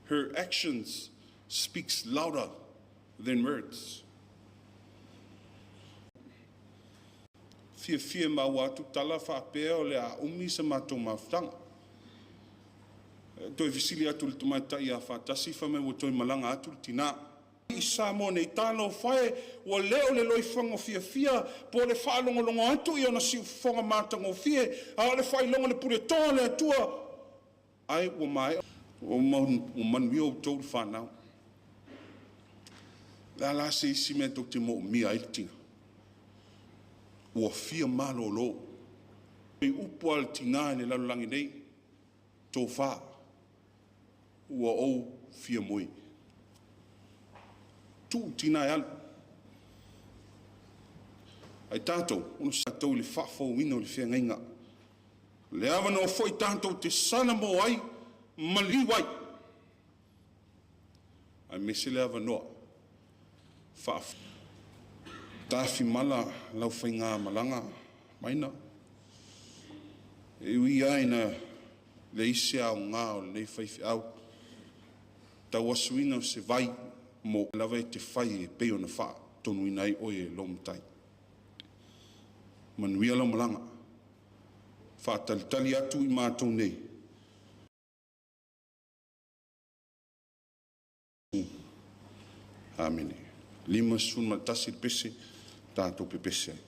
Her actions speaks louder than words. Fiafia e maua atu tala faapea o le a umi sa matou mafutaga. Toe fesili atu i le tamaitai ia Faatasi, fai mai ua toe malaga atu le tina i Samoa nei. Talofa e, ua le o le loifofoga fiafia po o le faalogologo atu i ona siufofoga matagofie, a o le faailoga o le puletoa a le Atua, ai ua maea ua manuia outou le fanau. Le a la se isi mea tou te moomia ai le tina? Ua fia malolo. I upu a le tina i le lalolagi nei, tofa, ua ou fia moe. Tuu tina e alu. Ai tatou, ono tatou i le faafouina o le feagaiga. Le avanoa foi tatou te sala mo ai ma liu ai. Aemaise le avanoa faatafimala lau faigamalaga maina. E ui lava ina leai se aoga o lenei faifeau tauasuina o se vai mo oe lava e te fai e pei ona faatonuina ai oe e lou Matai. Manuia lau malaga, faatalitali atu i matou nei Amene. 51 le pese tatou pepese ai.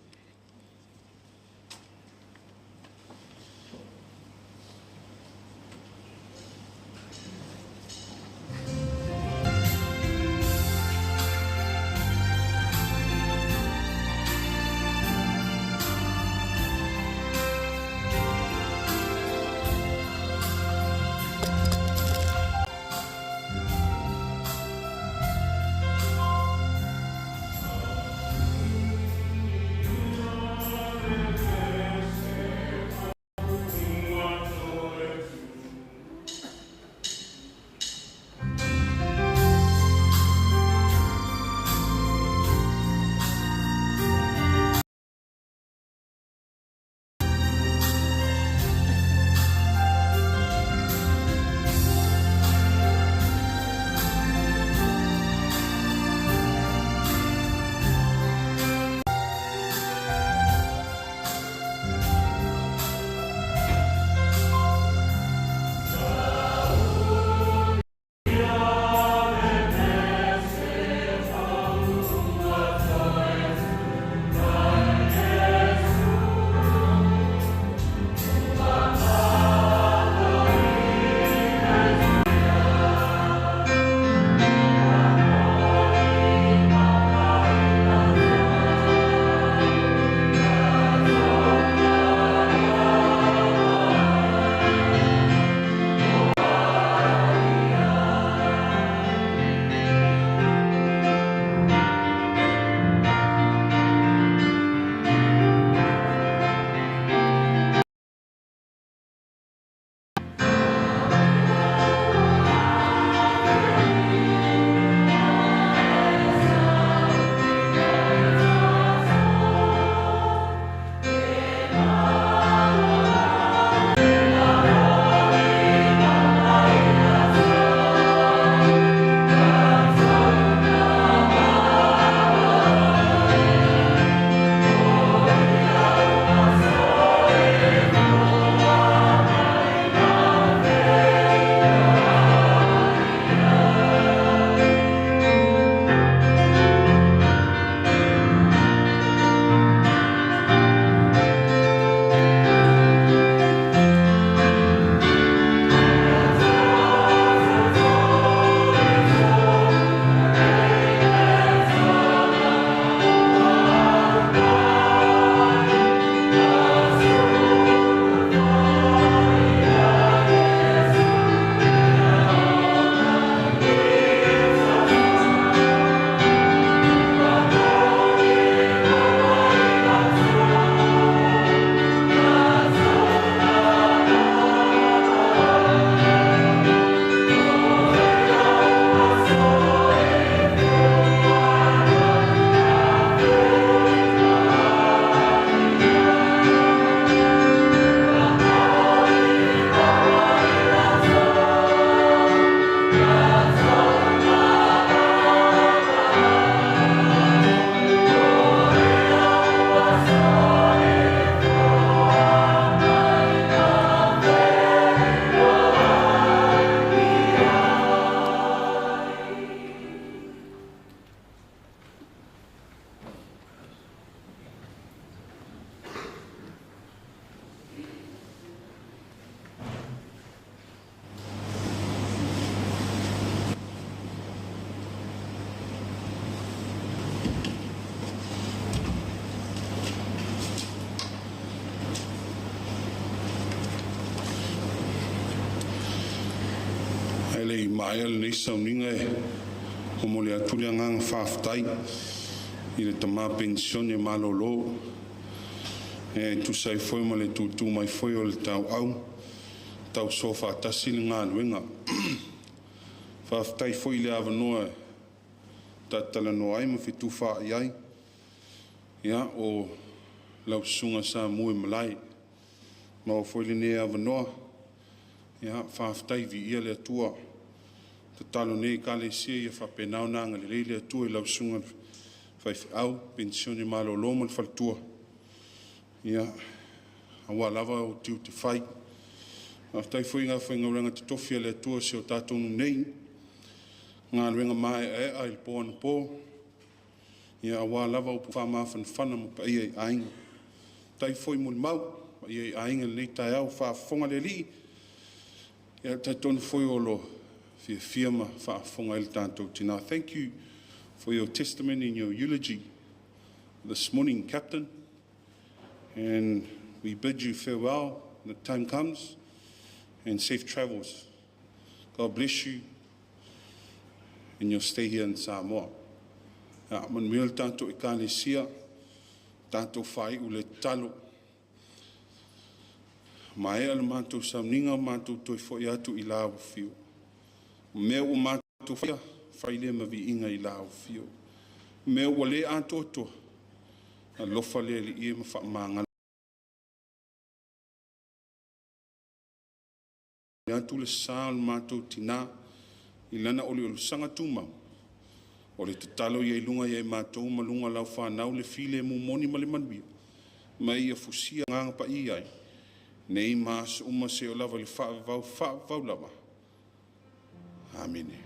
Ae le i maea lenei sauniga e momoli atu le agaga faafetai i le tama penisione malolo e tusa ai foi ma le tūtū mai foi o le tauau tausoa faatasi le galuega. Faafetai foi i le avanoa e talatalanoa ai ma fetufaai ai. Ia, o lau susuga Sa Muaimalae, maua foi lenei avanoa. Ia, faafetai viia le Atua. Tatalo nei Ekalesia ia faapena ona agalelei le Atua i lau susuga i le faifeau penisione malolo ma le faletua. Ia, aua lava ou tiute fai. Faafetai foi i le aufaigaluega totofi a le Atua i si o tatou nuu nei, galuega maeaea i le po anapo, ia aua lava upu faamafanafana ma paia i aiga. Faafetai foi molimau i paia i aiga i lenei taeao ua faafofoga le Alii. Ia e talitonu foi o lo o fiafia ma faafofoga i le tatou tina. Thank you for your testimony and your eulogy this morning, Captain. And we bid you farewell when the time comes and safe travels. God bless you in your stay here in Samoa. Ia manuia le tatou Ekalesia, tatou faaiu le tatalo. Maea le matou sauniga, matou toe foi atu i la Afio. O mea ua matou faia, fai lea ma viiga i la Afio. O mea ua le atoatoa, alofa le Alii e ma faamagalo atu le sa o le matou tina i lana oliolisaga tumau. O le tatalo ia i luga ia i matou ma luga o lau fanau le filemu moni ma le manuia, ma ia fusia Agaga Paia ai, nei ma aso uma seia oo lava i le faavavau, faavavau lava. Amene.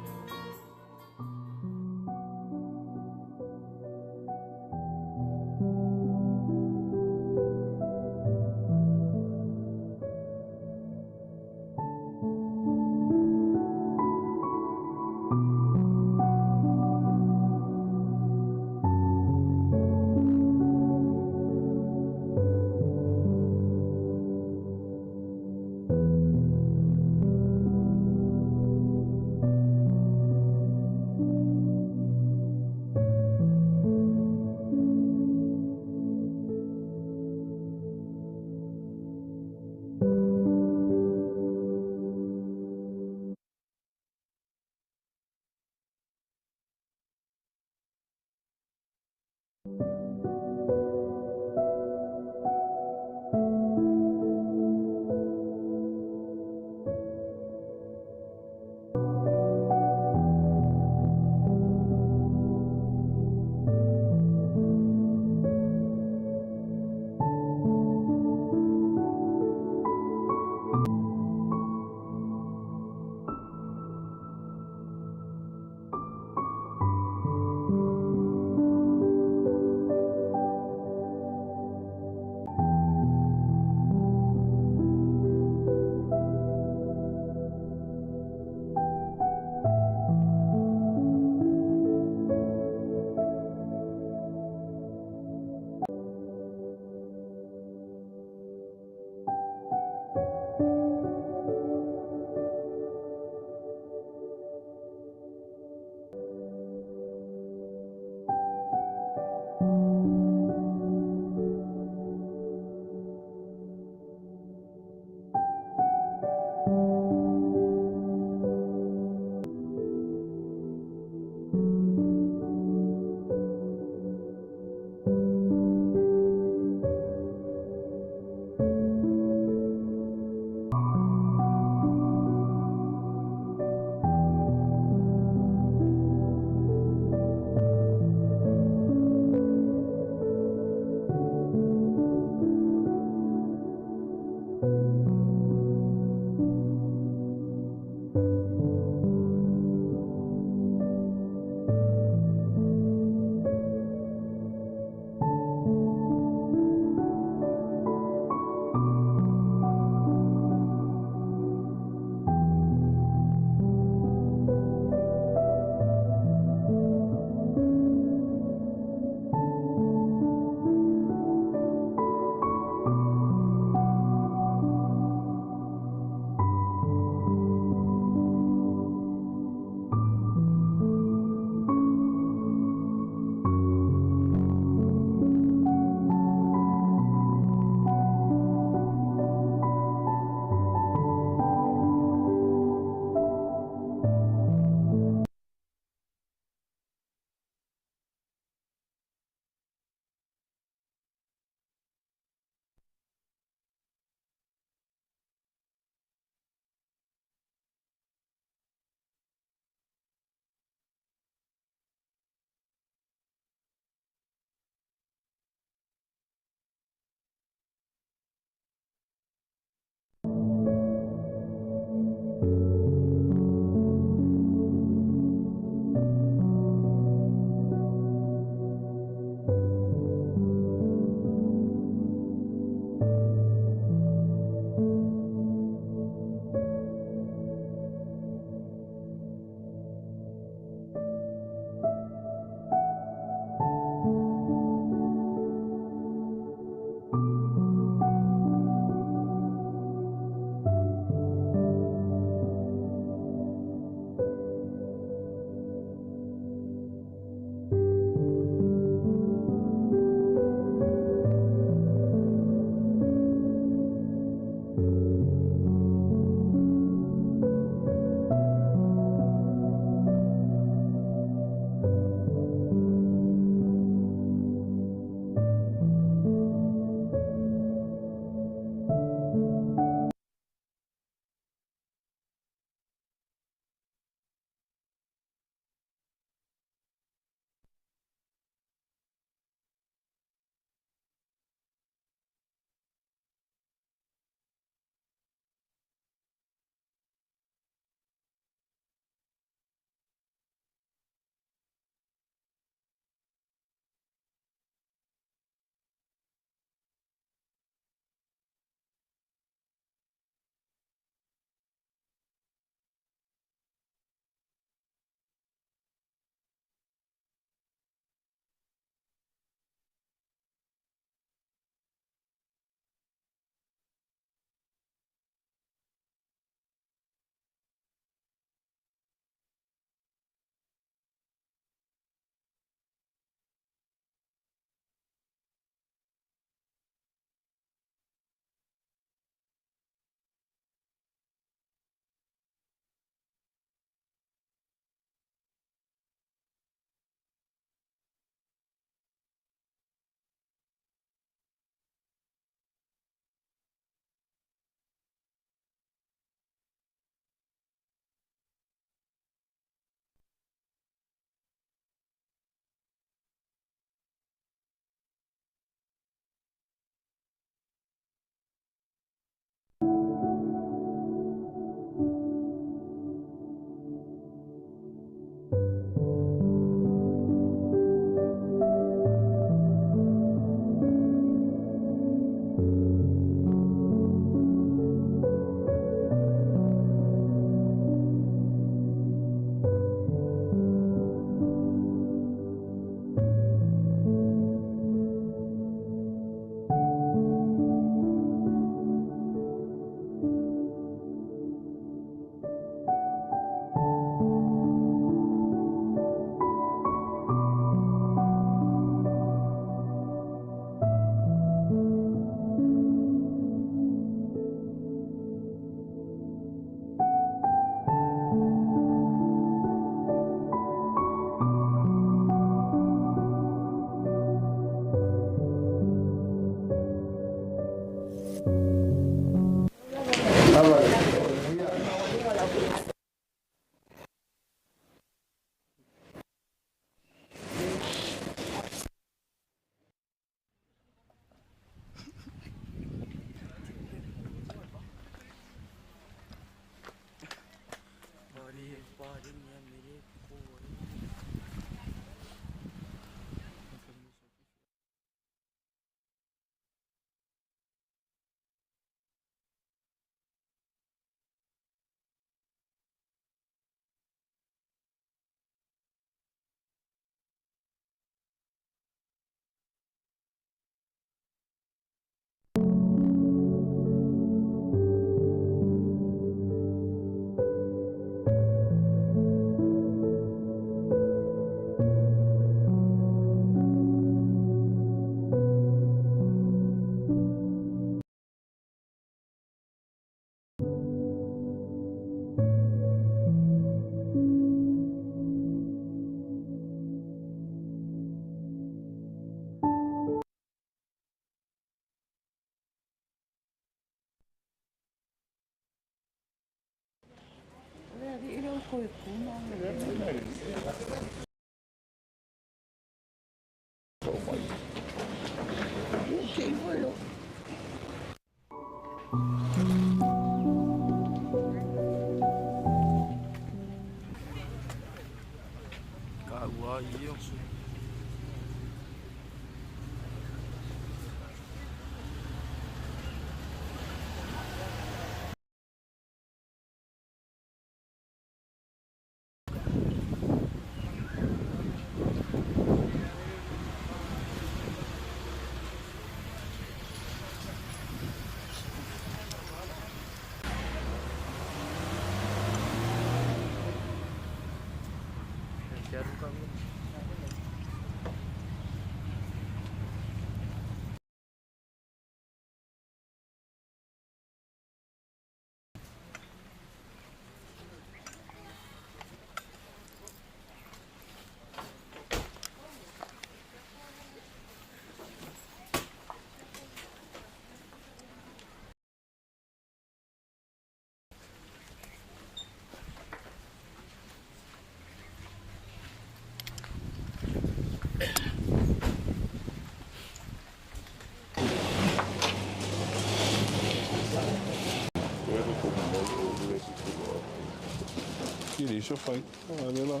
Ile so fai. Ale la.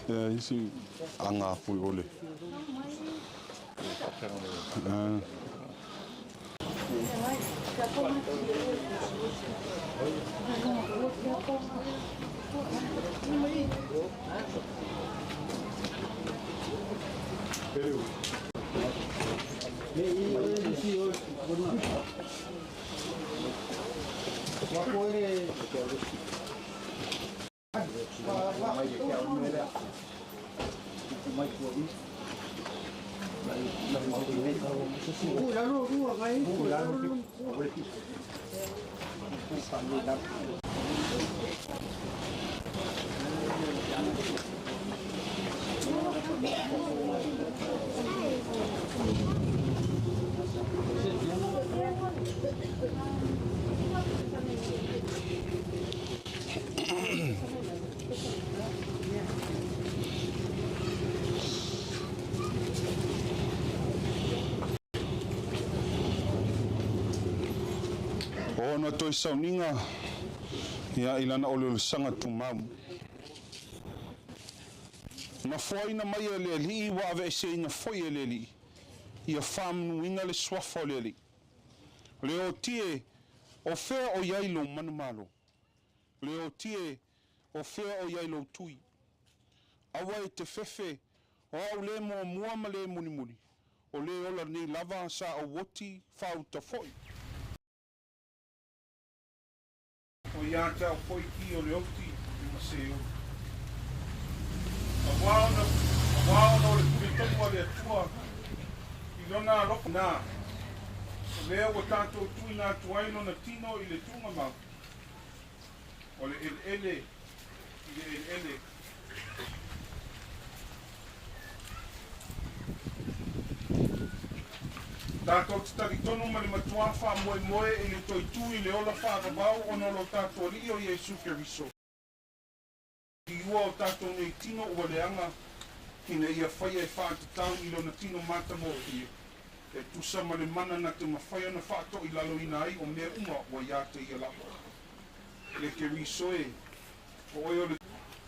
Ia isi anga pui ole. Ah. O na toi sauninga ia ilana o le sanga tumau. Na foaina mai e le alii ua ave ese ina foi e le alii. Ia faamanuina le suafa o le alii. Le o tie o fea o iai lou manumalo. Le o tie o fea o iai lou tui. Aua e te fefe o au le muamua ma le mulimuli. O le ola nei lava sa au oti faauta foi. O ia te au foi ki o le oti ma se o. A wā ona o le pule tonu a le Atua i lona alofa nā. O lea ua tātou tuina atu ai lona tino i le tugamau. O le eleele i le eleele. Tātou te talitonu ma le matua whaamoemoe i le toitū i le ola whaavavau ona o lo tātou alii o Iesu Keriso. I ua o tātou nei tino ua leanga ina ia whaia e whaatatau i lona tino mata mō e tusa ma le mana na te mawhai ona whaato i lalo ina ai o mea uma ua ia te ia lapa. Le Keriso e, o oe o le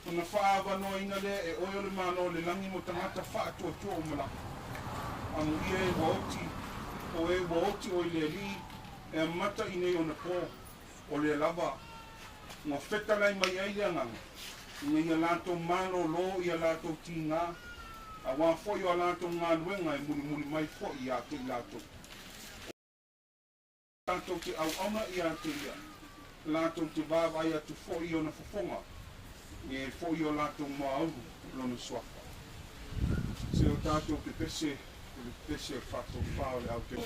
ona whaawanoa ina lea e oe o le māno o le langi mo tangata whaatuatua o malaka. Amu ia e ua oti, o e ua oti o i le alii e amata i nei ona pō o le lava. Ngā whetalai mai ai le anganga. Ina ia lātou malo lo ia lātou tīngā. A wā foi o a lātou ngā luenga e mulimuli mai foi ia te i lātou. Lātou te au auna ia te ia. Lātou te vāvai atu foi ona fofonga. E foi o lātou mauru lona suafa. Se o tātou te pese, o le pese o whātou whā o le au te.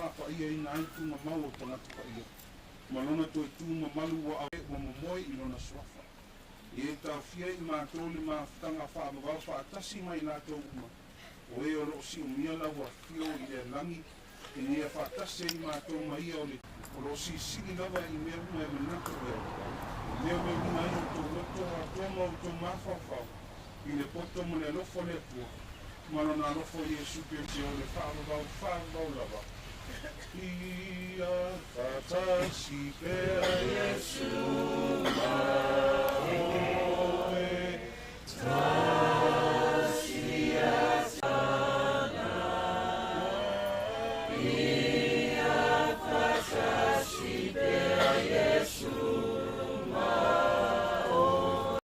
faapaiaina ai tugamau o tagata paia ma lona toe tu mamalu ua ave ua momoe i lona suafa. Ia e taofia i matou le mafutaga faavavau faatasi ma i latou uma o e o loo siumia lau afifio i le lagi ina ia faatasi ai matou ma ia o le o loo silisili lava i mea uma e manatu i ai. O mea ua iuga ai outou loto atoa ma outou mafaufau i le poto ma le alofa o le Atua ma lona alofa o Iesu Keriso o le faavavau faavavau lava. Ia faatasi pea Iesu ma oe. Ia faatasi pea Iesu ma oe.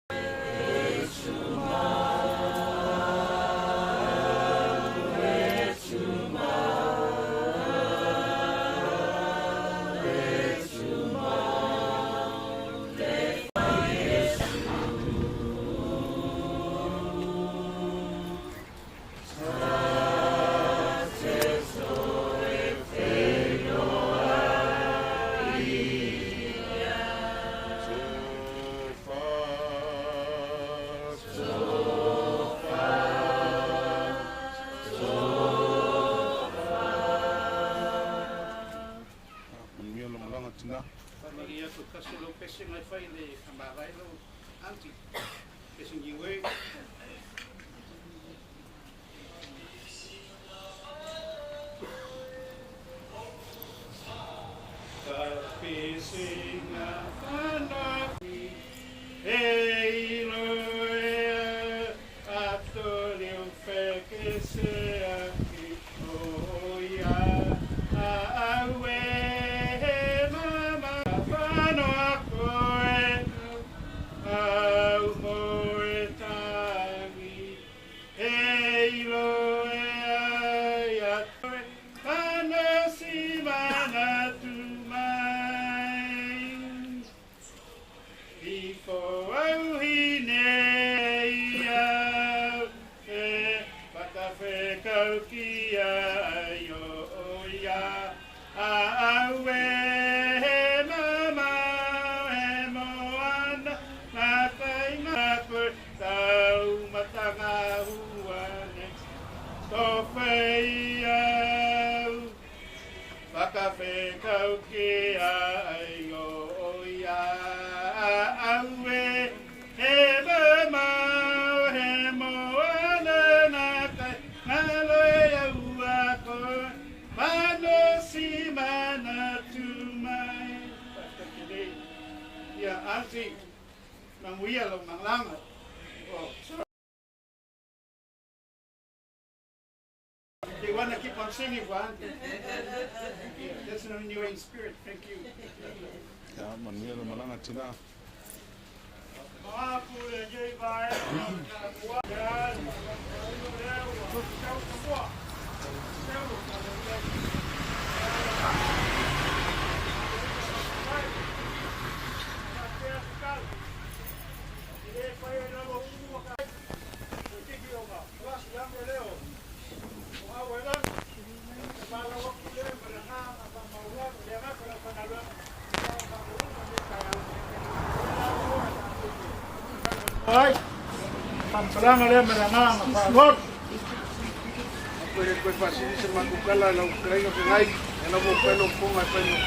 Manuia le malaga tina. Faamalie atu tasi lau pese nai fai le whamārai lau auntie. Pese niue. Ka pese ngā whanau e iloea ato leo whekese aki o ia a au e mama whanoa koe au moe tangi e iloea ia koe mana si mana tu mai i fo au hine ia e whakawhekau ki ai o ia a au e he mama he moana nā tai ngā koe tau matanga hua nei tō whei au whakawhekau ki ai o ia a au e he mama he moana nā tai ngā loe aua koe mano si mana tu mai. Whakakere. Ia, auntie, manuia lau malaga. Oh, sorry. You want to keep on singing for auntie? Yeah, that's in your in spirit. Thank you. Ia, manuia le malaga tina. Ai, faamatalaga lea ma le agaga faaaloalo. Koe le koe faasili se matou lau fetalaiga feagai, ia lava ua fai lau fofoga e fai ma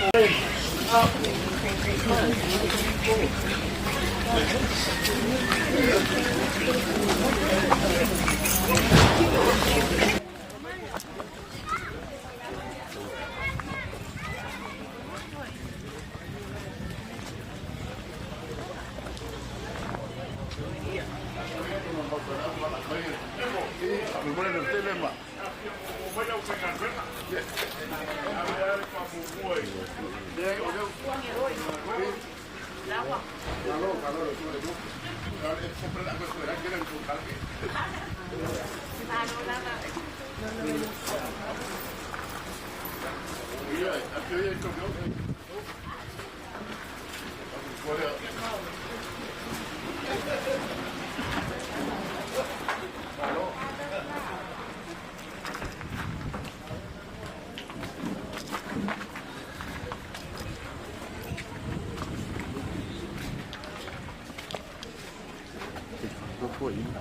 Tapuaiga.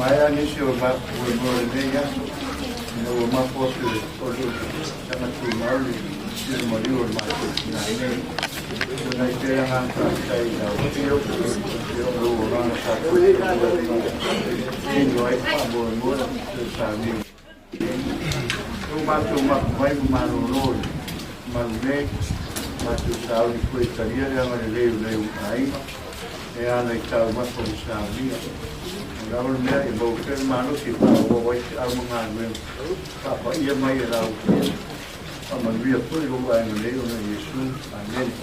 Maea nisi o mapu mo lenei aso ina ua mapu atu le olioli saga tumau le sila maliu o le matou tinā nei. Ona i pea agaga faafetai i lau afio o lou agaga sa tino ai faamoemoe le sauniga. Ua matou mapu mai ma malōlō i malu nei, matou sauni foi e talia le agalelei o nai ou aiga e ala i taumafa ua saunia. O le a le mea e maua pea le malosi e faaauau ai feau ma galuega faapaia mai e lau Afioga. Faamanuia foi lou aiga nei ona Iesu. Amene.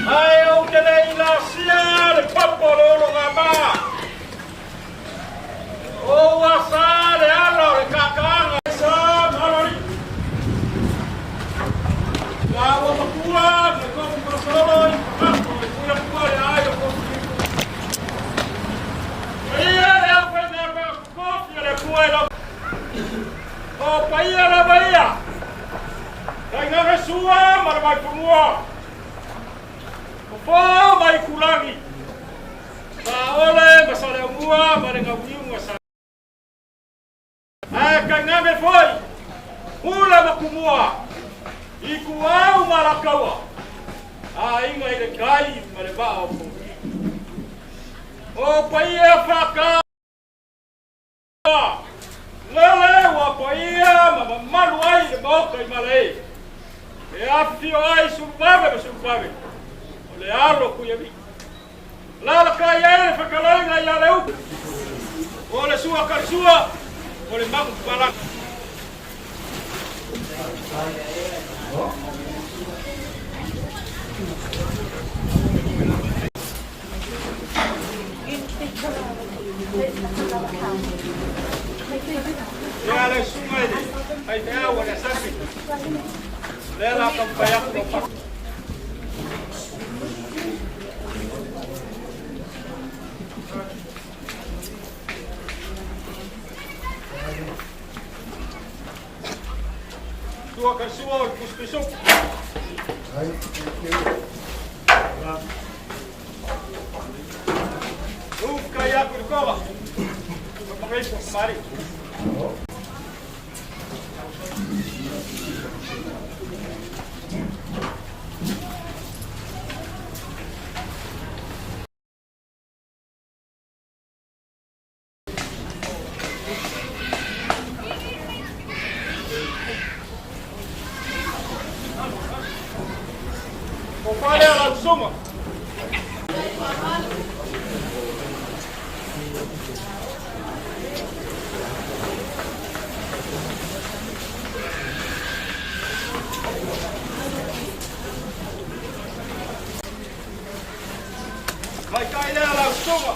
Ae ou te le i lasia le papa o le ologāmā. O ua sa le ala o le kakaaga e sa ma aloalii. La ua makua ma le tofu palasolo i fafafo e pulapua le ai o kofu. Paia le au faigaluega totofi a le Atua e lau. O paia lava ia, tainane Sua ma le Vaifanua, Fofo ma Aikulagi, Saole ma Saleaumua ma le Gauniuga sa. Ae tainane foi, Pule ma Tumua, Ituau ma Alataua, Aiga i le Tai ma le Vaa o Fonoti. O paia faata Lele ua paia ma mamalu ai le Maota i Malae, e afifio ai Suluvave ma Suluvave, o le alo Tuialii. Alalatai ai le fetalaiga ia Leupu, o le sua kalisua, o le magu palagi. Ia le susuga i le faifeau a le Asafi, lea la taumafai atu lau faa. Sua ka sua o le pusipusu. Uka ia ku kova. Ka pangai po mari. O fale a lau susuga. Maitai lea lau susuga.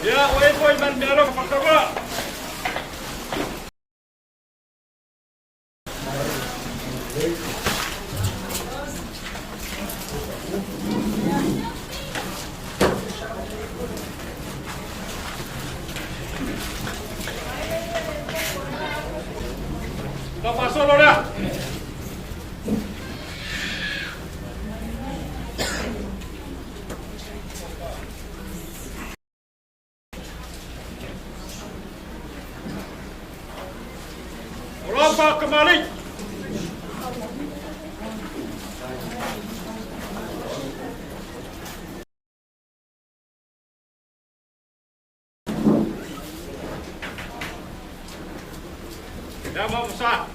Ia, ua i foi ma le meaalofa faatauvaa. Tau faasolo lea. O lau whakamalei. Lea ma sa.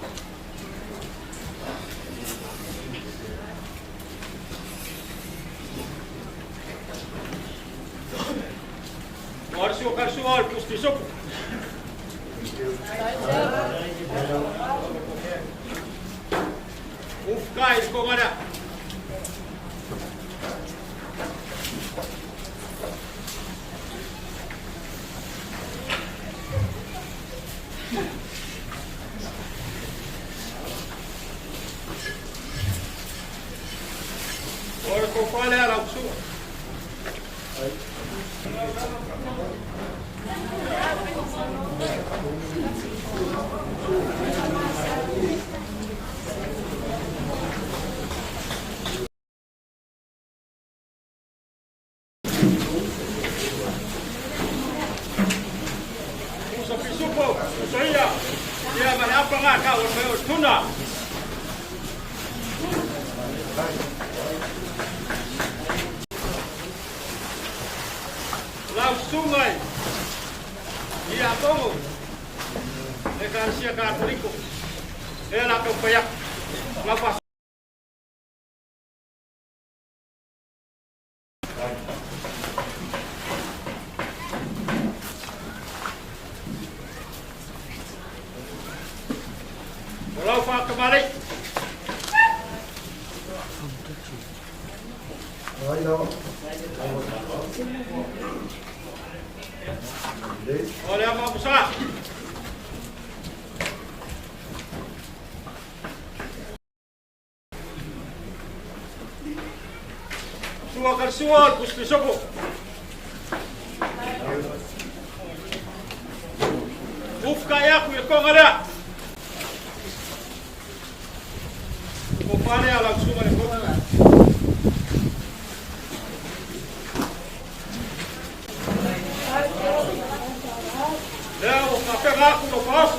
O arsu karsu al pusti sopu. Ufka i kongara. O le kofale ala usua. Usa pisupo, usa ia. Ia ma le apanga ka o me o tuna. Lau sungai. Ia tongo. E ka sia ka toliko. E la ka paia. Lau pa O lau whakamarei. O le ama musa. Sua karsua, pusti sopo. Ufka iaku i konga lea. Ko pale ala usunga le konga. Lea o ka pega aku no paoso.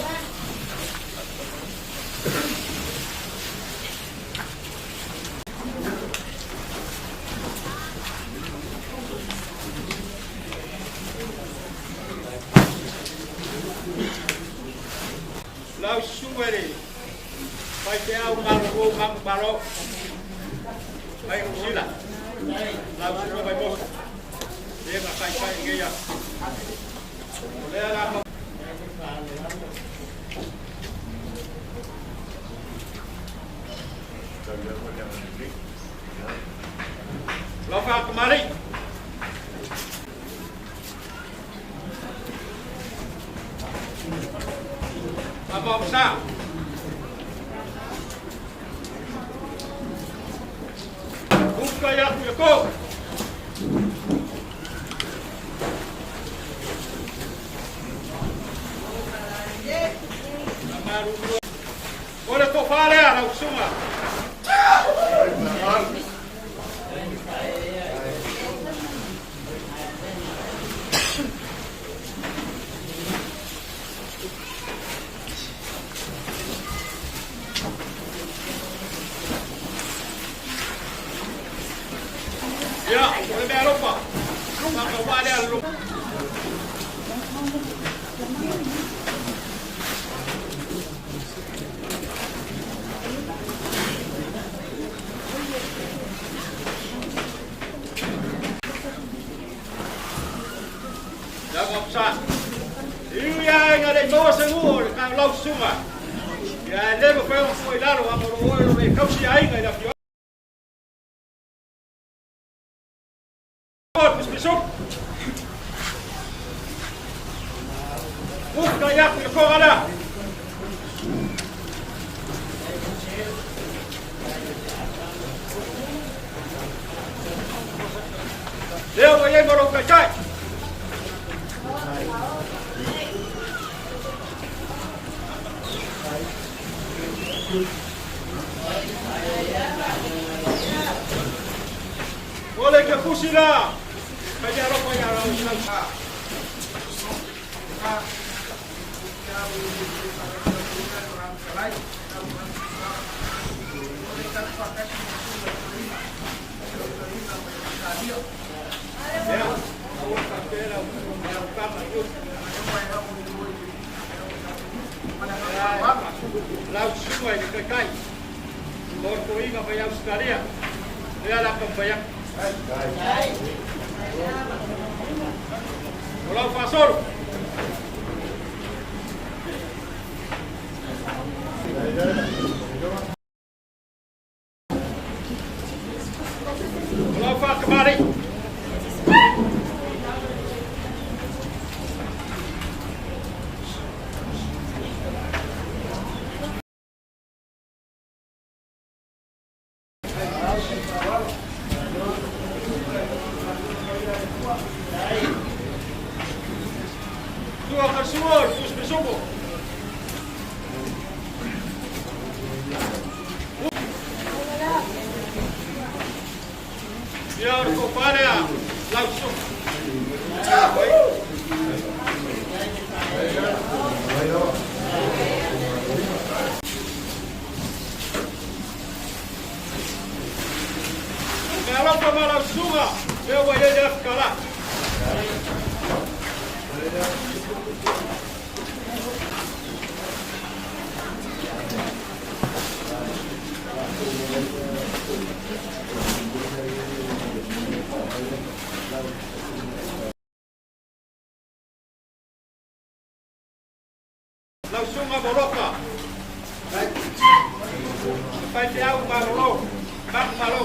Lau susunga le pai te au malo o mamu malo. Mai usila. Lau susunga mai mosa. Le nga kai kai ngeia. O lea la ma Lau whakamari. Ama sa. Uka iaku ia ko. O le tofa lea lau susunga. Ia, o le mea alofa. Whakawā lea lo. Ia ngā psa. Iu ia e ngā rei maua se ngū o le ka lau susunga. Ia e le mafai ona tuu i lalo ona o lo o oe o lo o e tausi aiga i le afioaga. Uka i aku i le koga lea. Lea ua i ai ma lou taitai. O le ke fusi la. Kai mea alofa ia rau i lau. Lau susuga i le Taitai o le toeaina mai Ausetalia, lea la taumafai atu. O lau faasolo. O lau faatamalii. Tua Kasua, Tus Besopo. Ia o le tofa lea, lau susuga. Me alofa ma lau susuga, lea ua i ai le afi tala. Lau susuga Moloka, le faifeau malolo, manumalo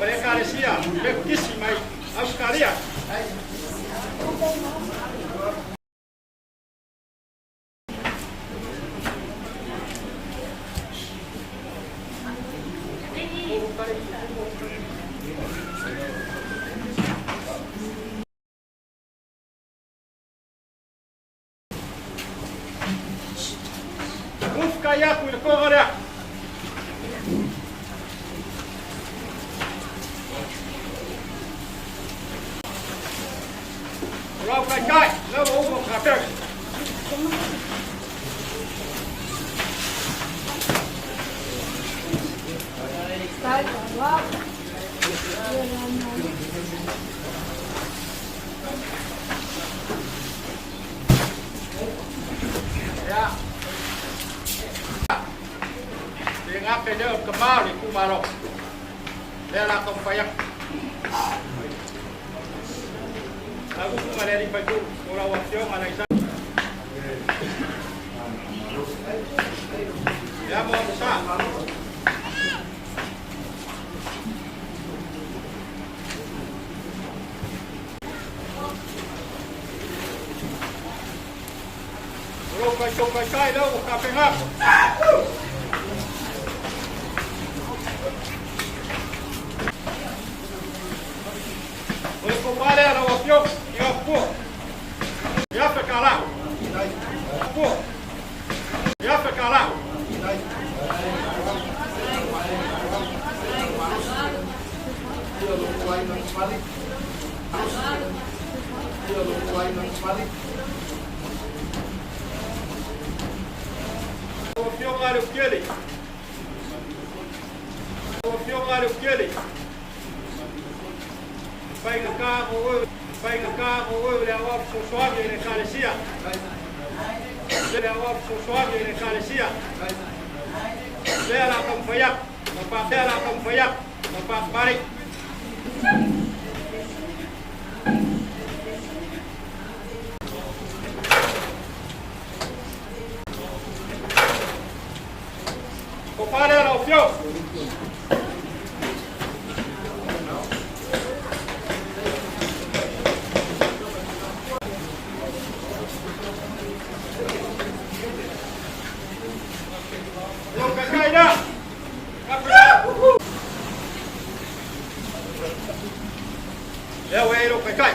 o le Ekalesia Peputisi mai Ausetalia. Ufukai aku i le koga lea. O lau taitai, lea ua uma ona tapena. Ia. Le gafe lea o le tama o le itumalo. Lea la taumafai atu. Lau upu ma le alii faipule, o lau afioga Laisa. Ia mo sa. O lou kai kai kai lea ua tapena. O le kopa lea lau afioga i Apua. E $1,000. Apua. E $1,000. Lau Afioga Leutele. Lau Afioga Leutele. Faigata mo oe, faigata mo oe le aoao fesoasoani i le Ekalesia. Le aoao fesoasoani i le Ekalesia. Lea la taumafai atu, ma lea la taumafai atu, ma faamali. Tofa lea lau Afioga. Lou taitai lea. Lea ua i ai lou taitai.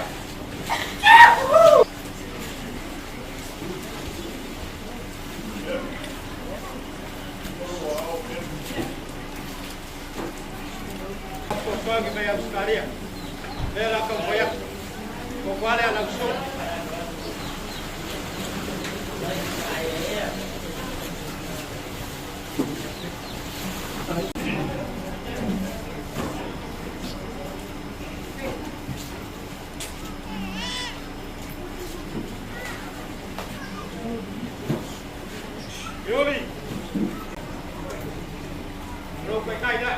Fesoasoani mai Ausetalia. Lea la taumafai atu. Tofa lea lau usoga. Iuli. Lou taitai lea.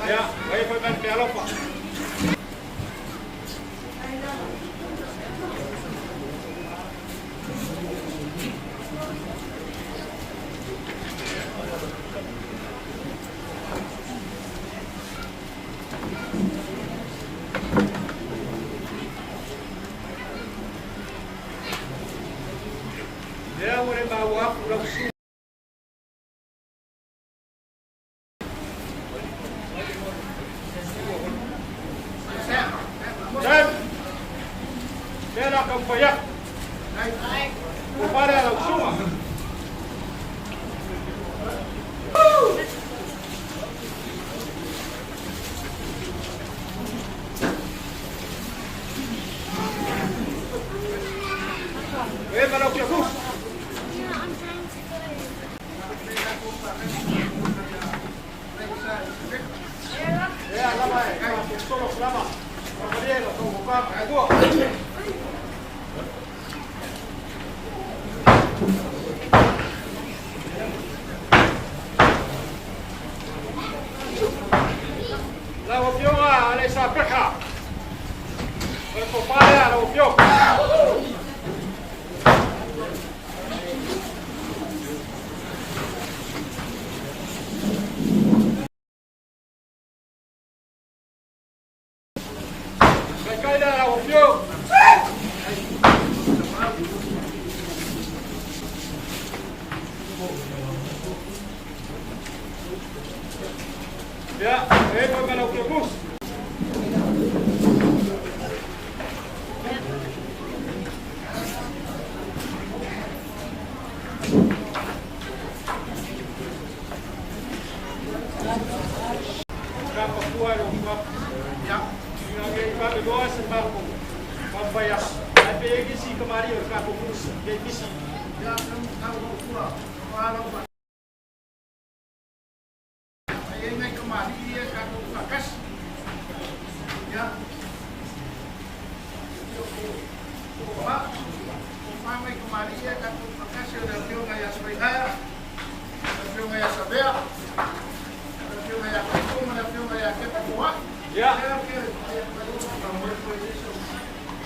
Ia, ua i ai foi ma le meaalofa. Lea ua le maua atu lau susuga. Sam! Lea la taumafai atu. Tofa lea lau susuga. E ma lau Fiafusi. Lea lava e faasolosolo atu lava. Faamalie la tou tofa ma tailua. Lau Afioga Aleisa Peka, o le tofa lea lau Afioga. Taitai lea lau Afioga. Ia, e foi ma lau Fiafusi. Kapa fua e lou kapa. Ia, ina nei faapitoa se matou taumafai atu. Ae pei e nisi kamali'i o le tatou nuu nei misi. Ia, tau fua, malo. E i ai nai kamali'i ia tatou faatasi. Ia, toa, tofa nai kamali'i ia tatou faatasi o le Afioga ia Soigaia, le Afioga ia Savea, le Afioga ia Kaito ma le Afioga ia Kepa Toa'i. Ia.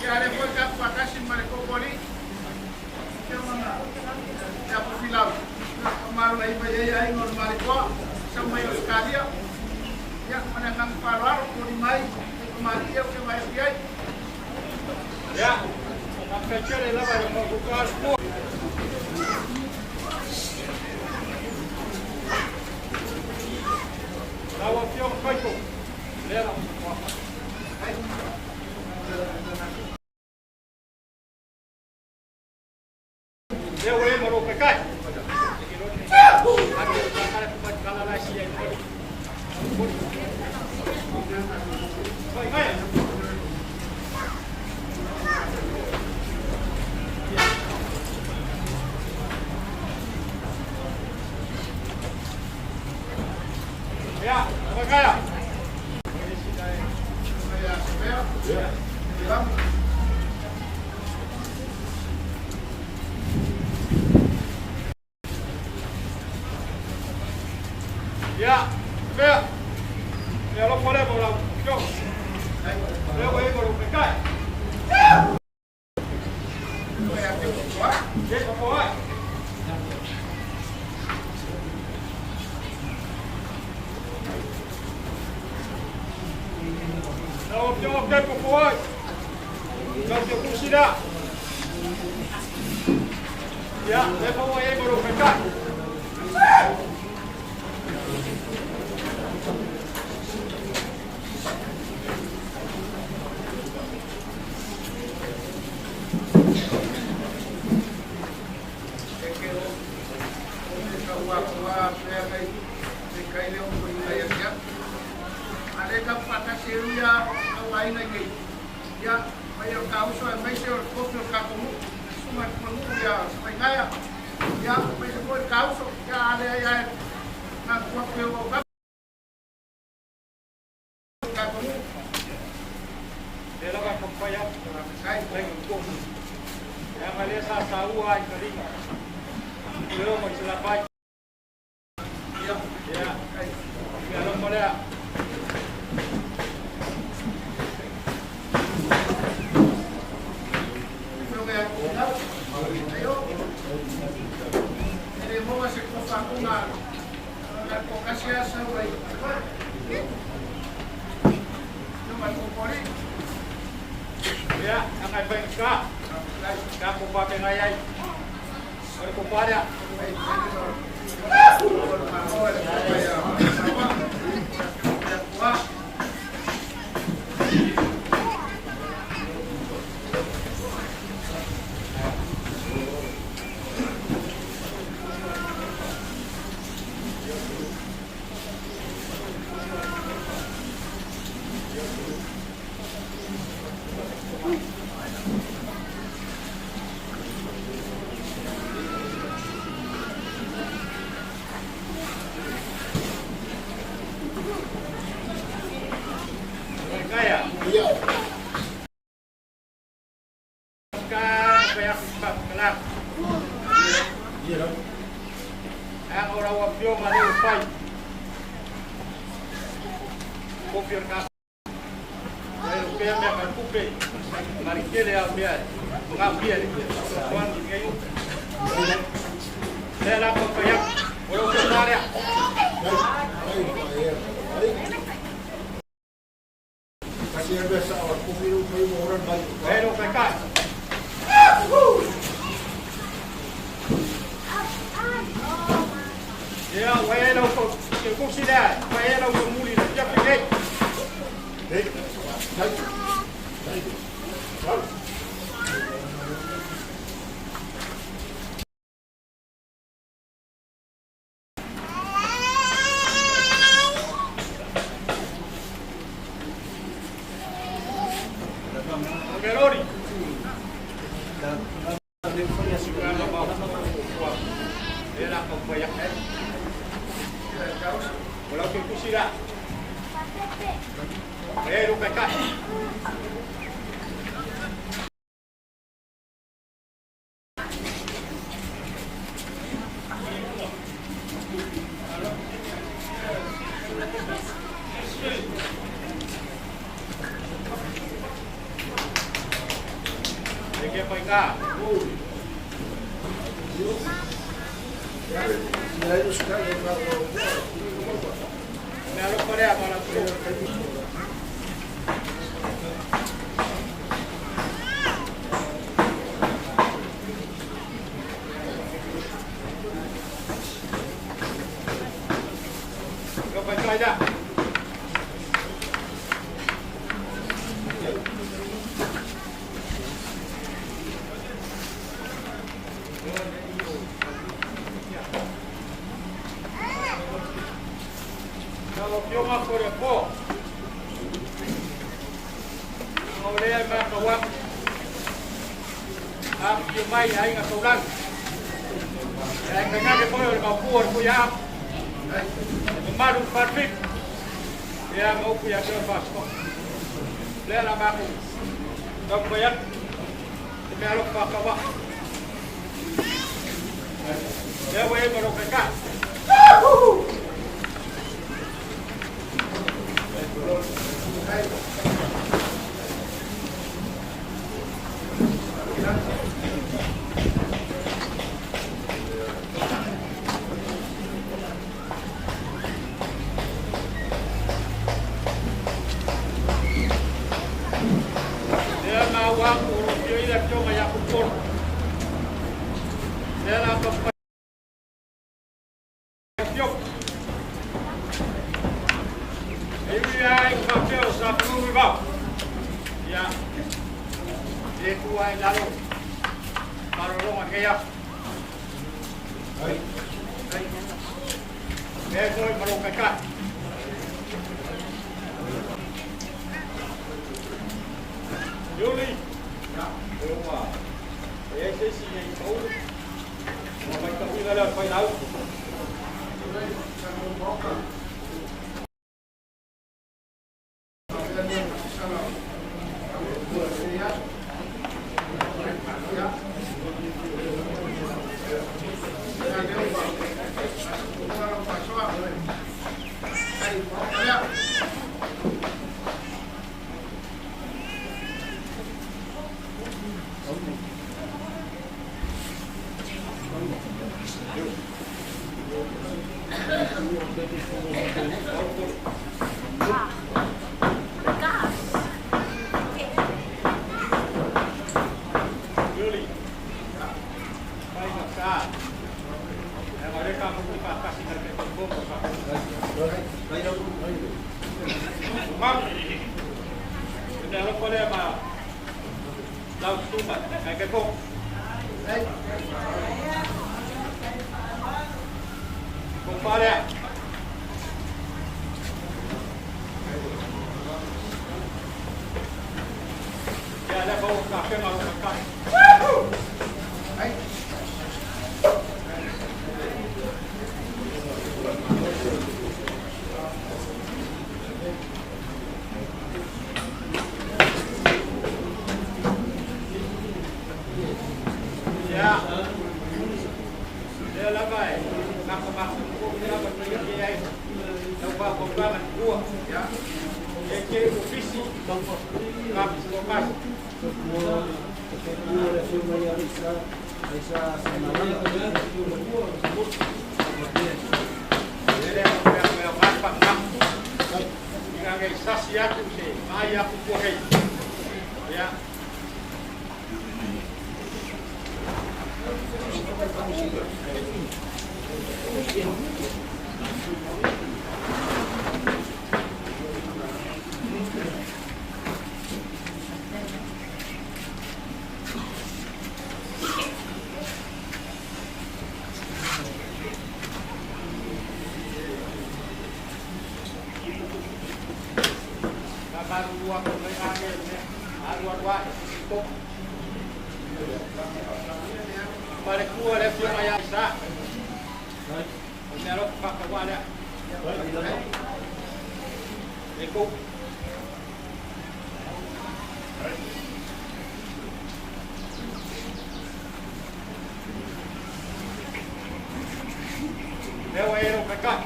Ia, lea foi tatou faatasi ma le Totoalii, Afioga ia Tofilau, Faamalo i ai aiga o le Malietoa, sau mai Ausetalia. Ia, ma le agaga faaaloalo, toli mai i kamali'i ia ou te vaai atu i ai. Ia, faafetai tele lava i le faafofoga atu. Lau Afioga Kaito, lea la Lea ua e ma lou taitai. Ia, Magaia. Yeah. Ia, mea. Ia alofa lea mo lau afioga. Lea ua i ai ma lou taitai. Ia, faafofoga ai. Lau afioga o Kepo Foai. Lau te kusi la. Ia, lea foi ua i ai ma lou taitai. Lea lava e taumafai atu ai leaga lea sa taua ai taliga leo mai Salafai. Ia, ia alofa lea. Ia, agai pai ka. Ka ko pa pe ngai ai. O le ko pa lea. Lea la taumafai fiofu. E ui lava ina faapea o sa pulu i vao. Ia, e le tuua ai i lalo malologa i lenei aso. Lea foi ma lou taitai. Iuli, e ua e ai se isi nei paulu. Ua matauina lea o le failaau. Iuli, faigata. E ma le tatou faatasi ma le Taitaifono o tatou. Malu, le mea alofa lea ma lau susuga Taitaifono. Tofa lea. Ia, lea foi ua tapena lou taitai. Ia, lea lava e matamata lava te ai lau faafautaga i tua. E te ofisi ka kasi. Ele mea mea mapa na. Ina ngai sasi atu se mai aku tua hei. Ia. Ka malu atu nei ake me alu alu ai to. Pare kua le fia mai sa. O mea alofa whakawa lea. E kou. Lea ua e ro kai.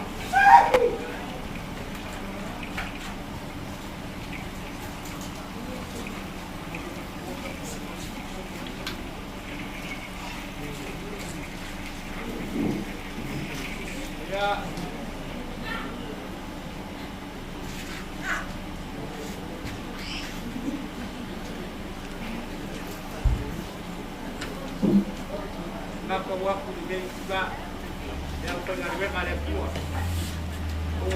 Ia. Naka waku i nei tula e au whaigaluega le Atua. O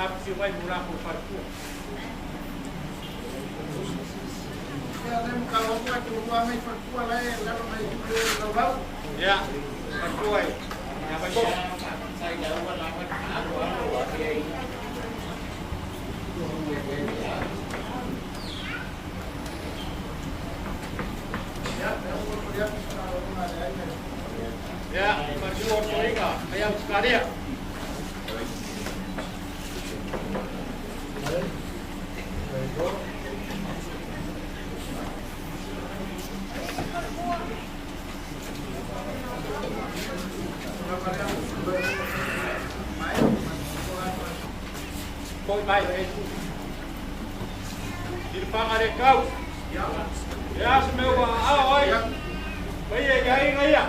apisi mai mo lako whaitua. Ia, whaitua e. Ia mai ko. Ia, whaitua o toinga, hei au skaria. Foi mai e tu. I le whanga le kau. E asa me ua ao ai. Pai e ia inga ia.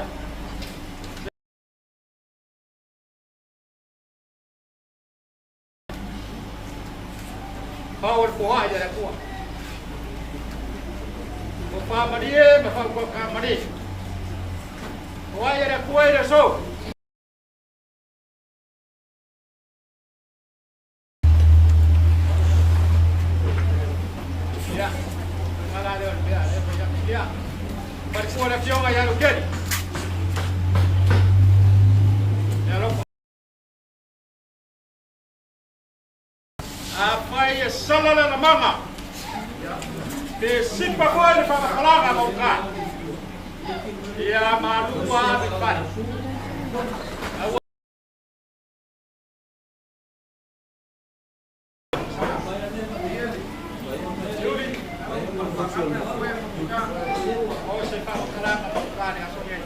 Pau o le poha ia le kua. O wha mari e, ma wha kua ka mari. O ai Atua i le aso. Ia, o le lea o le mea, lea fai atu. Ia, falefua le afioga ia Leukeli. Le alofa. Afai e sala le lamaga, pe sipa foi le faamatalaga mauta, ia malu ave i fale. Aua Iuli, o se faamatalaga mauta le aso nei.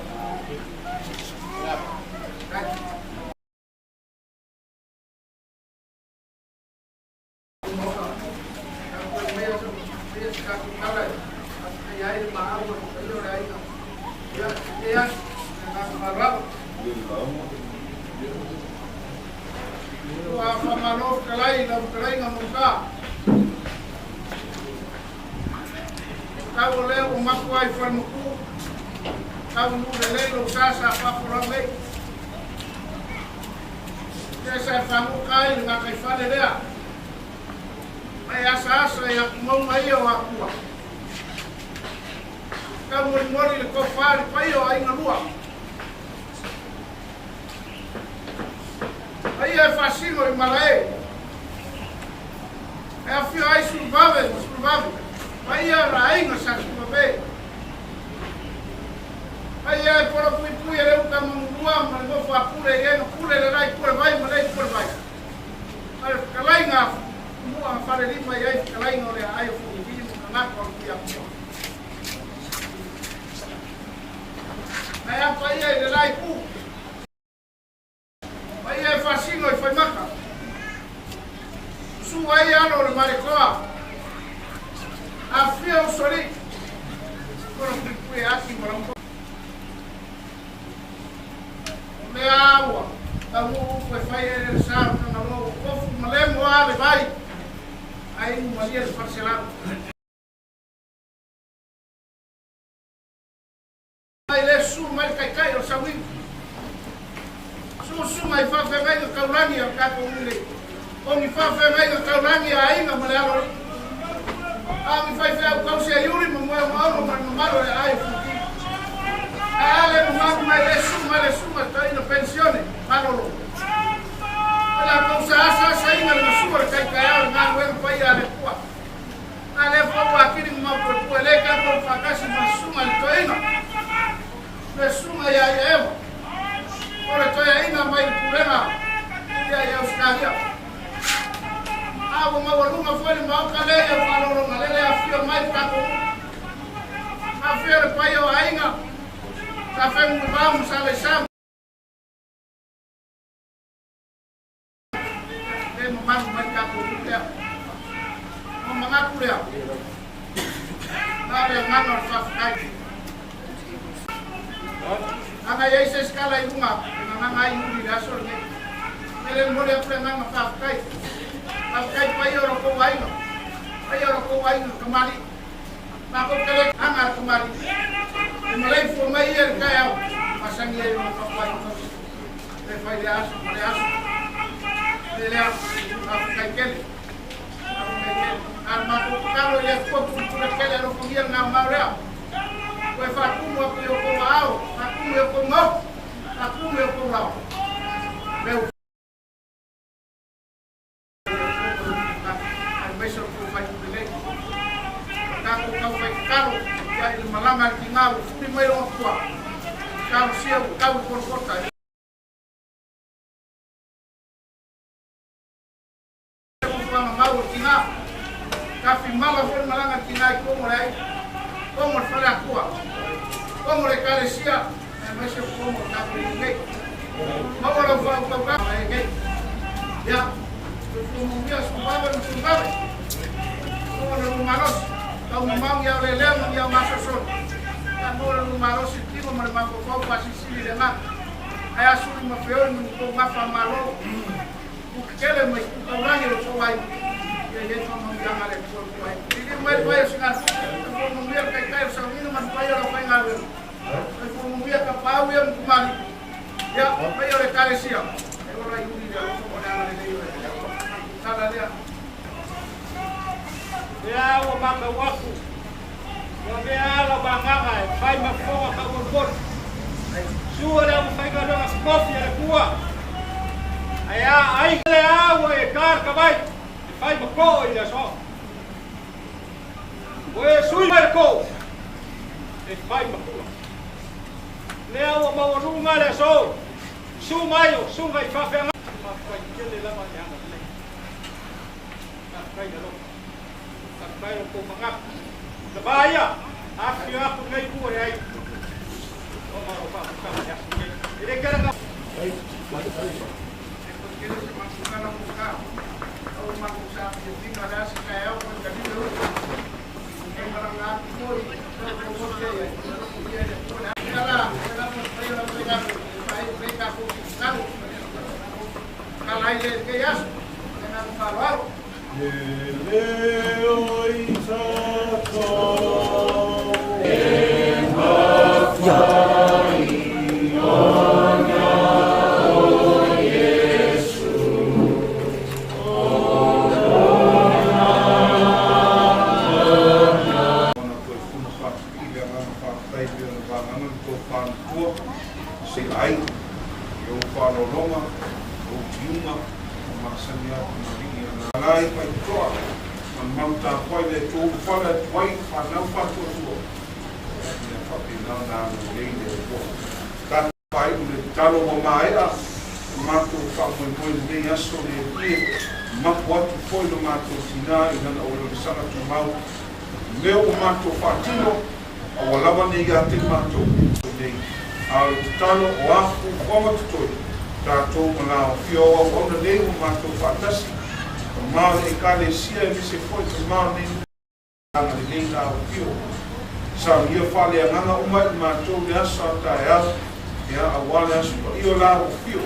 Ua faamalo fetalai i lau fetalaiga Mauta. Tau o lea ua mapu ai falemapu, tau nuu lelei lou sa sa faafolau nei. Te sa e fagoka ai le gataifale lea. Mai asaasa i atumauga ia o Atua. Tau molimoli le tofa le paia o aiga lua. Paia e faasino i malae. E afio ai Suluvave ma Suluvave. Paia o le aiga sa Suluvave. Paia e polopuipui e le uta mamulua ma le nofo a pule i ena pule le lai pule vai ma lei pule vai. Ma le fetalaiga mua falelima i ai fetalaiga o le aai o Fugivi ma tagata o le Tuiatua. Ae a paia i le lai pu. Paia e faasino i Faimaka. Susu ai alo o le Malekoa. Afifio usoalii. Kona puipui e aki ma lau O mea ua taunuu upu e fai ai le sa o Tagaloa ua tofu ma lemo a le vai ae inu malie le faleselau. Mai le susu mai le taitai o le sauiga. Susuga i faafeagaiga taulagi a le tatou nuu nei. O ni faafeagaiga taulagi a aiga ma le aloalii. A o ni faifeau tausi a Iuli ma Moeomaono ma le mamalu o le aai o Futi. Ae a le mamalu mai le susu mai le susuga taina penisione malolo. O le a tausa asaasaina le masua o le taitaeao i galuega paia a le Atua. A lea foi ua atili ma maupuepue lei tatou faatasi ma le susuga i le toeaina, le susuga ia ia Eva, o le toeaina mai le pulega ia i Ausetalia. A ua maualuga foi le maota lea ia faalologa lele afifio mai le tatou nuu. Afifio le paia o aiga, sa Fenunuivao ma sa Laisa. Le mamalu mai tatou nuu lea. O manatu lea, na o le agaga o le faafetai. Ana i ai se isi tala i luga, e gagaga ai Iuli i le aso lenei. E le momoli atu le agaga faafetai. Faafetai paia o lo outou aiga, paia o lo outou aiga kamali'i. Matou te le aga le kamali'i. E maleifua mai ia i le taeao, masani ai lona tapuai tausi. Le fai lea aso ma lea aso. Le lea, faafetai tele. Faafetai tele. A le matou tatalo i le Atua pulupule tele alofagia le gaomao lea. Toe faatumu atu i outou aao, faatumu i outou maotu, faatumu i outou lao. Leu. Aemaise o le tou faipule nei. O tatou taufai tatalo ia i le malaga a le tiga ua fuli mai lona tua. Talosia ua tau i Kolokota. E nofoaga mau o le tiga. Tafi mala foi le malaga a le tiga i Komo le aiga. Komo le fale Atua. Komo le Ekalesia aemaise o Komo o tatou nuu nei. Maua lau faautautaga e nei. Ia, soifua manuia, suvave ma suvave. Maua le lou malosi, tau mamao i ao lelea ma ni ao masoosolo. Ia, maua le lou malosi i le tino ma le mafaufau faasilisili i le agaga. Ae asuli ma feoi ma ni tou gafa a Malo. Upu tele mai itu taulagi o lo tou aiga. Ia i ai faamanuiaga a le Atua i lo tou aiga. Liliu mai le vai o Sigafuku, soifua manuia le taitai o le sauniga ma le paia o le aufaigaluega. Soifua manuia Tapaau ia ma Tumali'i. Ekalesia, e ola i uli le alofa ma le agalelei o le Atua. Tala lea. Lea ua matau atu, ua avea ala o magaga e fai ma fofoga taumolimoli. Sua le aufaigaluega totofi a le Atua, ae a ai lea ua e ta le tavai e fai ma too i le aso. Ua e sui mai le too e fai ma pula. Lea ua maualuga le aso, susu mai o susuga i faafeagai. Faafetai tele lava i le agalelei. Faafetai le alofa. Faafetai lo outou manatu. Le va ia, afifio atu lenei itu o le aiga. Ona o lau faamutaga i le aso lenei. E le tele na. Ona toe funa faapipii le agaga faafetai pei ona vagana le tofa matua, se ai, i ou faaaloaloga, ou tiuga, ua masani lava tamalii ana ala i faitotoa, malumalu tapuai le Atua ulufale atu ai fanau faatuatua, ia faapena ona agalelei le Atua. Tatou faaiu le tatalo ua maea le matou faamoemoe i lenei aso le Alii e mapu atu foi lo matou tinā i lana aualalasaga tumau i mea ua matou faatino a ua lava nei ia te matou nei. A o le tatalo o a fuafuaga totoe tatou ma la afio o auauna nei ua matou faatasi, ma o le Ekalesia aemaise foi ma o lenei nuu agalelei la afio. Saunia faaleagaga uma i matou le aso a taeao, ia aua le aso paia o la afio,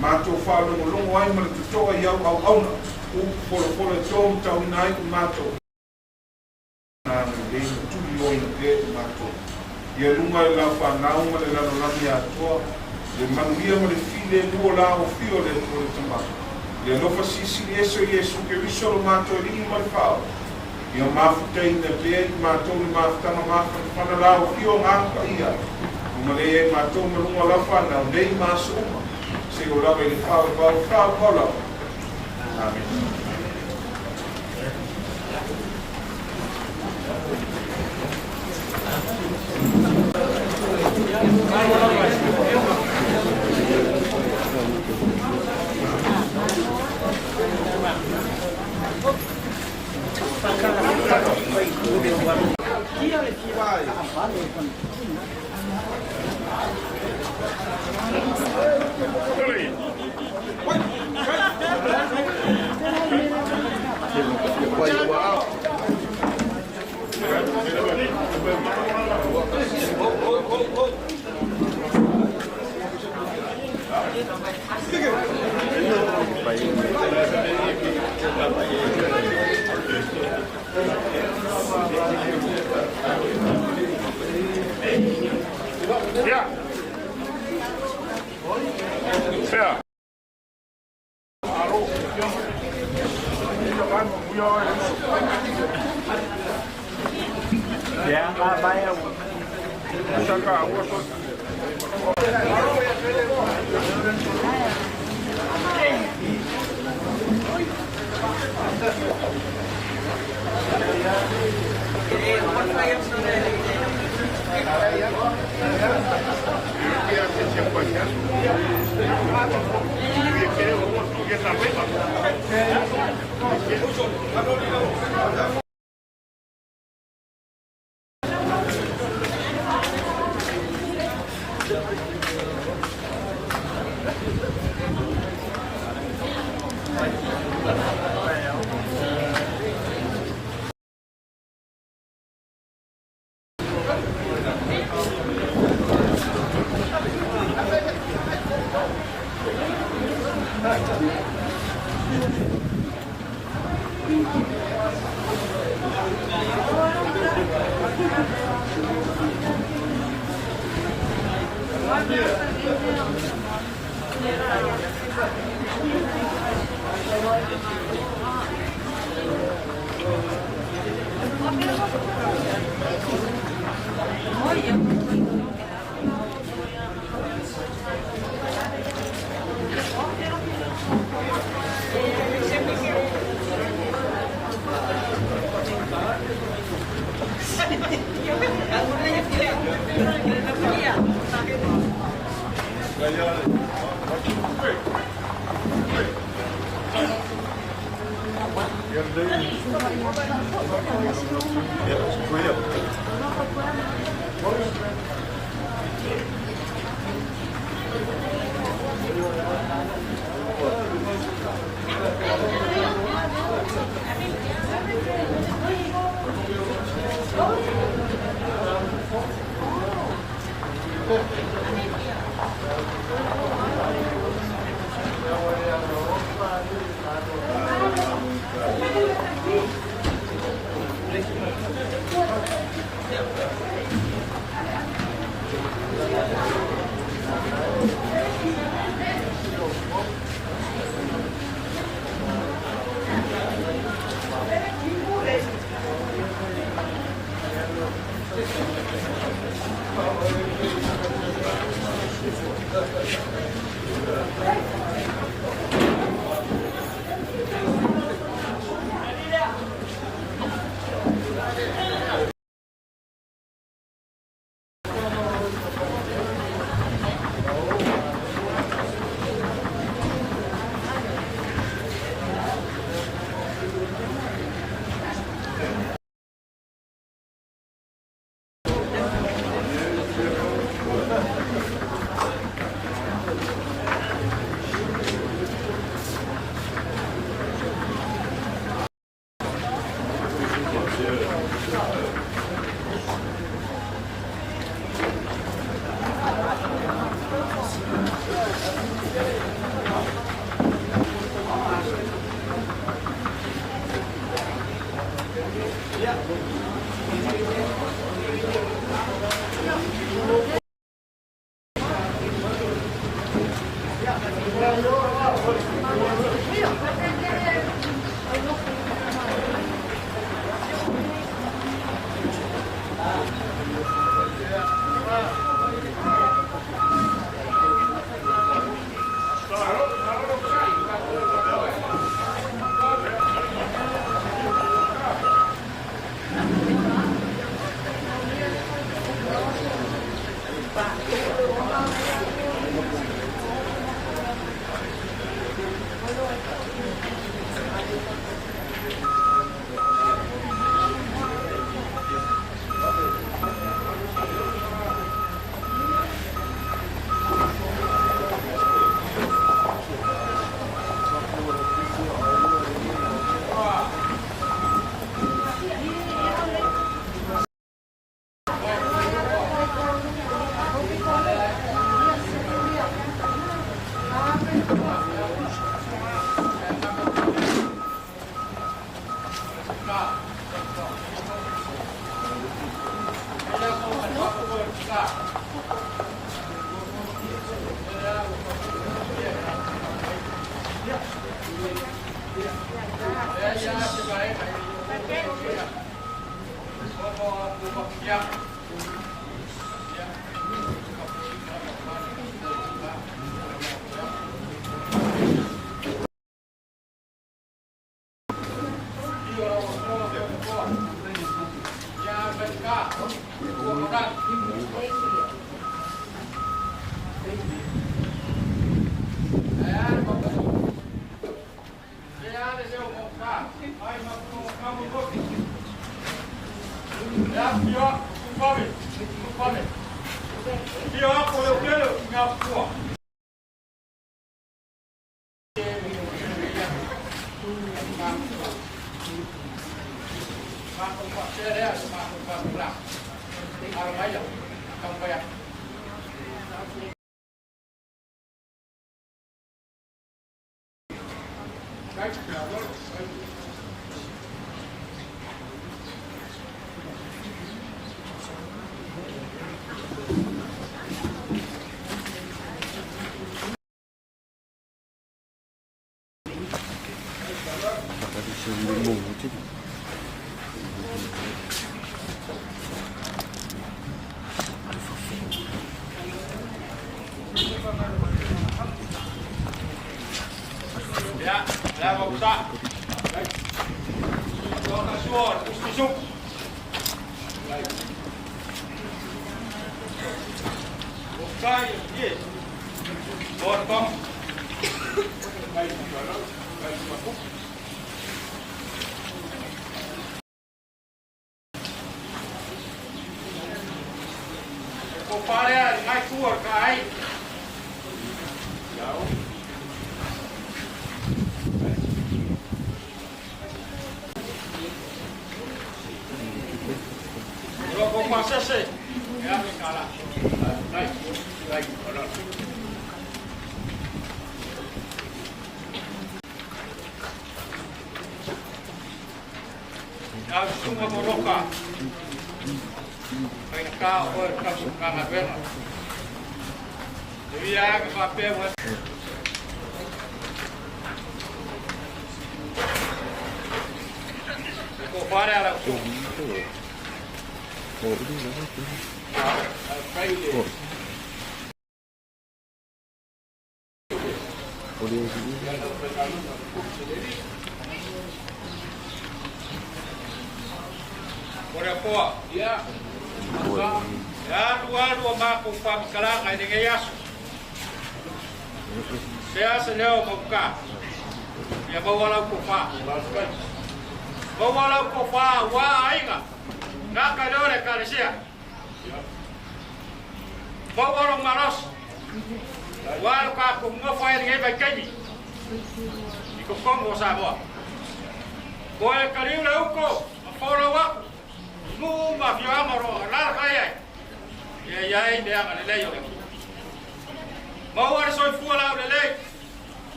matou faalogologo ai ma le totoa i au auauna, upu folafolo e to ma tauina ai i matou. Agalelei ma tulioina pea i matou. Ia luga i lau fanau ma le lalolagi atoa, le manuia ma le filemu o la Ofio o le Atua le Tama, le alofa silisili ese o Iesu Keriso lo matou Alii ma le Faaola. Ia mafutaina pea i matou le mafutaga mafanafana la Ofio o Agaga Paia, ua malei ai matou ma luga o lau fanau nei ma aso uma, seia lava i le faavavau faavavau lava. Amene.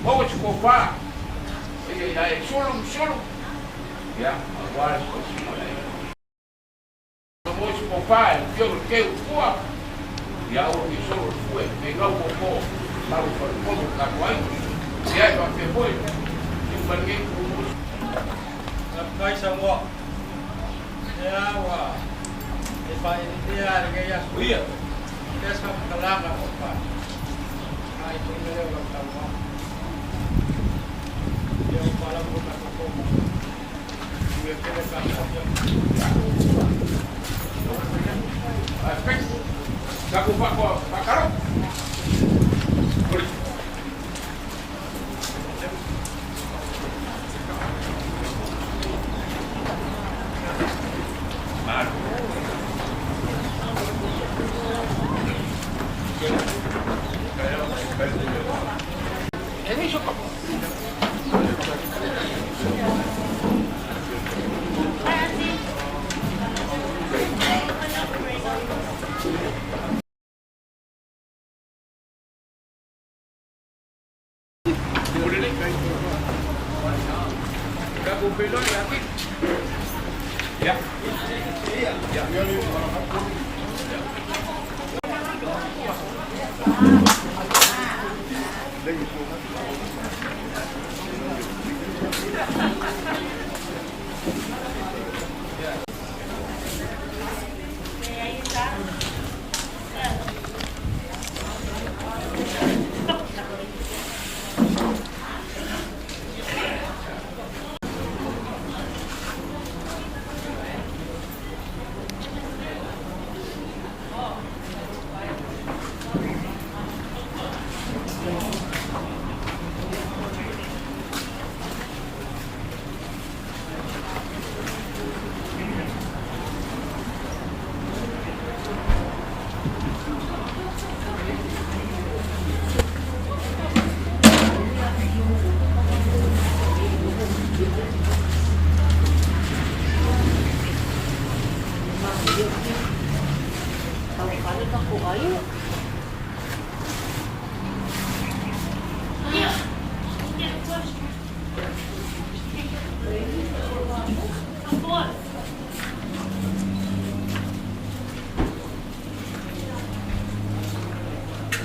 Maua se tofa, ia ina e sulu ma sulu, ia, aua le tausiga o le aiga. Maua se tofa e le afioga i le Teu Tua, ia aua ne i solo le fue, ne i gau po malu faletonu o le tatou aiga. Ia, e faapea foi, liliu mai lenei itu maua se. Faafetai Samoa. Lea ua e faaeleelea lenei aso ia. Lea se faamatalaga o fa. Ai toina lea o lau saunoaga. Ia o palau o tatou koma. Ia tele ka sa. Faafetai. Tatou faatalofa.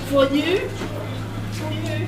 For you? For you.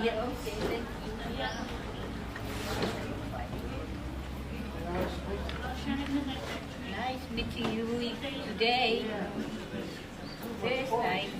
Yeah, okay, thank you. Nice meeting you today. First time.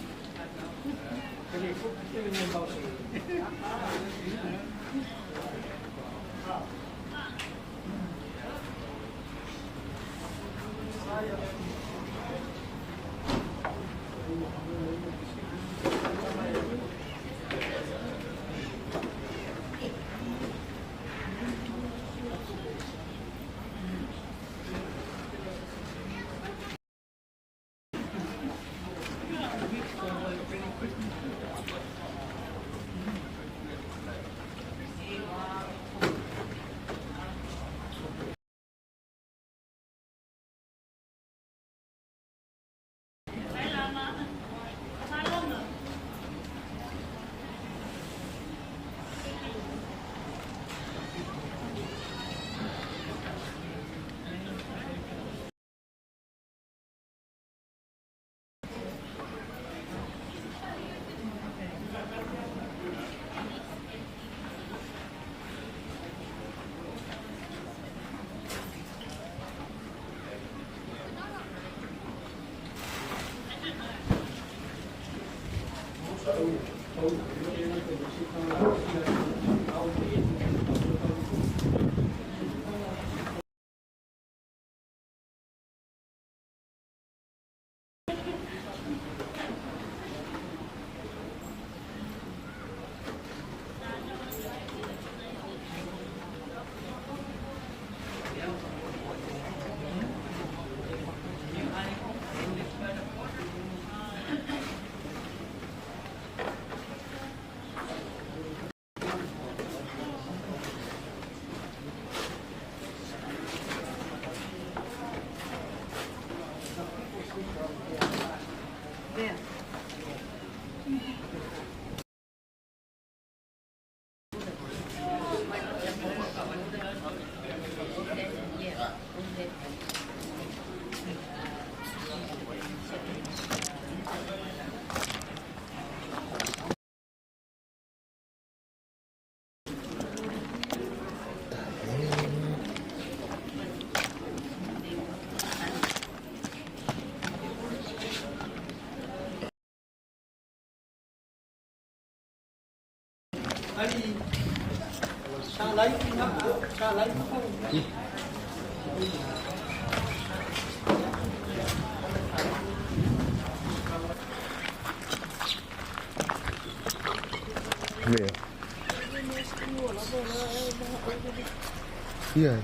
Yeah.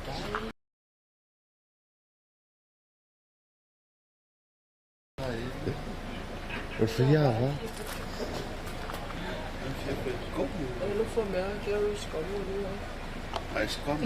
Verjaardag. Hij is kwam.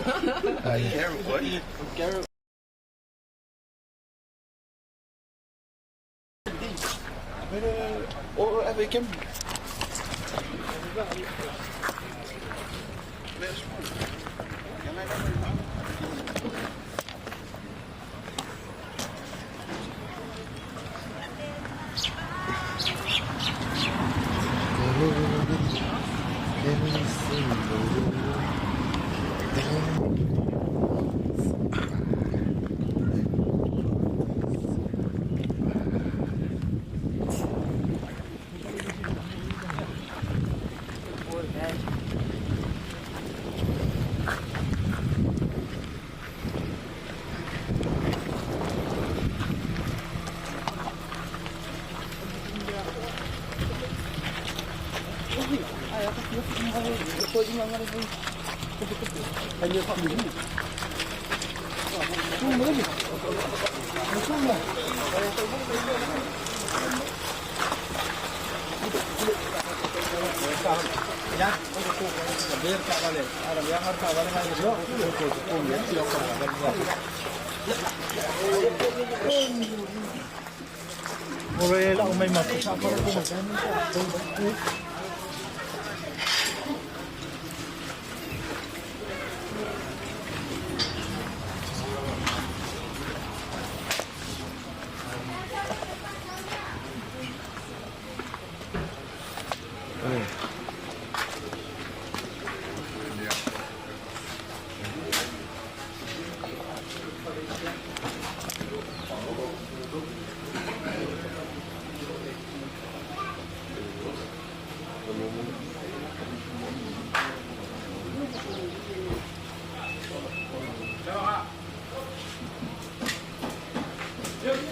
Gary,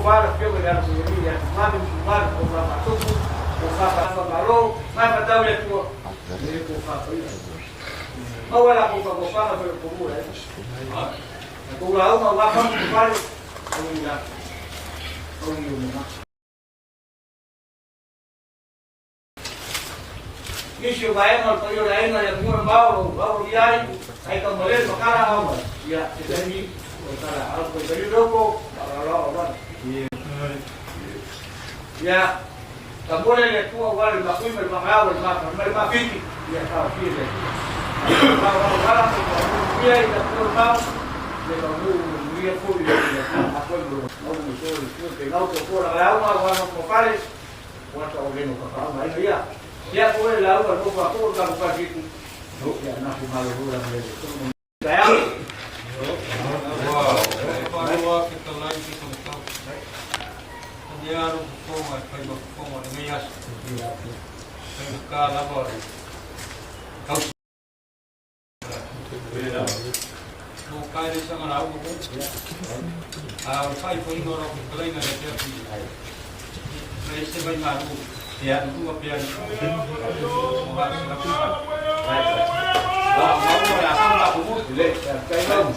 Fala, le ko fa ko ia. Maua la ko ko fa ko ko ko la. Ko la uma wa fa ko fa o ila. O i o ma. Nisi o vaega o le paia o le aiga i atunuu e mamao o lo au i ai, ai taumale le makala au mai. Ia, se taimi o tala au ko i tali loko, whakarau au ana. Ia, ka mole le tua ua le makui ma le makau le maka ma le mafiti, ia ka o fia le tua. Ka o rau wala ko ka ia i ka tua mau, le ka mu ia fu i le a koe mo mau mo so le tua pe ngau ko ko la au ma wa mo fale, wa ta o leno ka fa ma ia. Ia ko le lau ko ko ko ka ko ka ia na ku malo ro la le ko ka ya. Whānua ke talai ke tamatau. Ane aro kukonga e whai makukonga le ngai aso. Whai maka lava o le kausi. Mō kāre sanga rā uko. A o whai whainga o rau ke talainga le te api. Mai se mai māru. Te anu ua pe anu. Mō hā se lapu. Wa ma ua la sa ma ko mo le kai mau.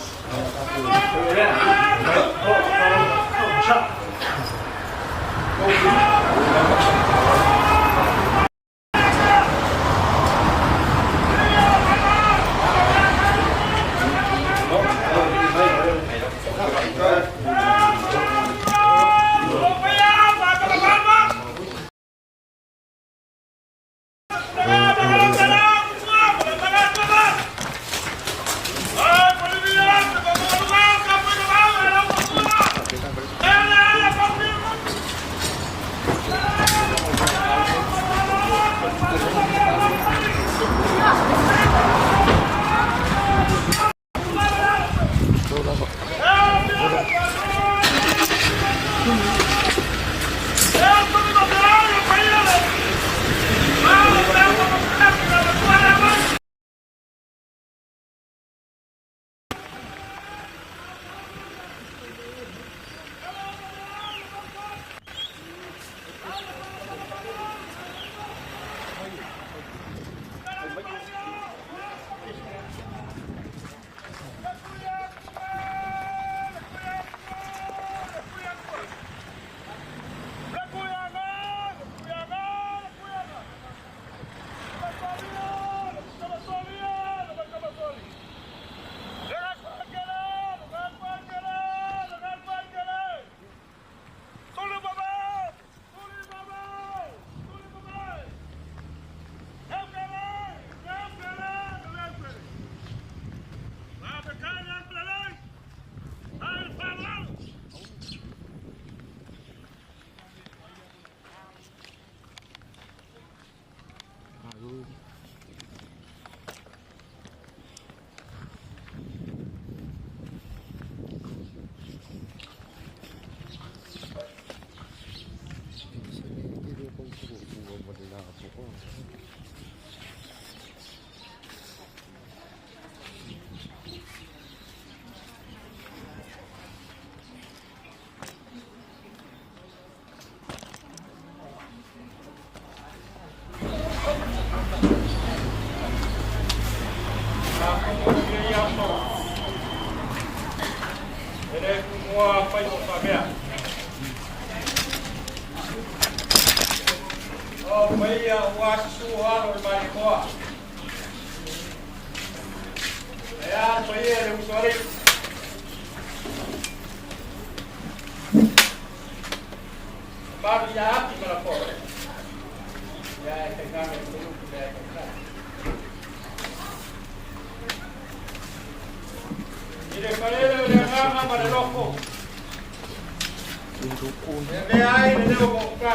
Ele mua pai o whamea. O mai a ua sisu o alo le mai koa. E a pai e le usoare. Maru ia api mala po. Ia e te ngame te luku le e te ngame. I le falele o le nganga ma le loko. E mea ai le leo mo ka.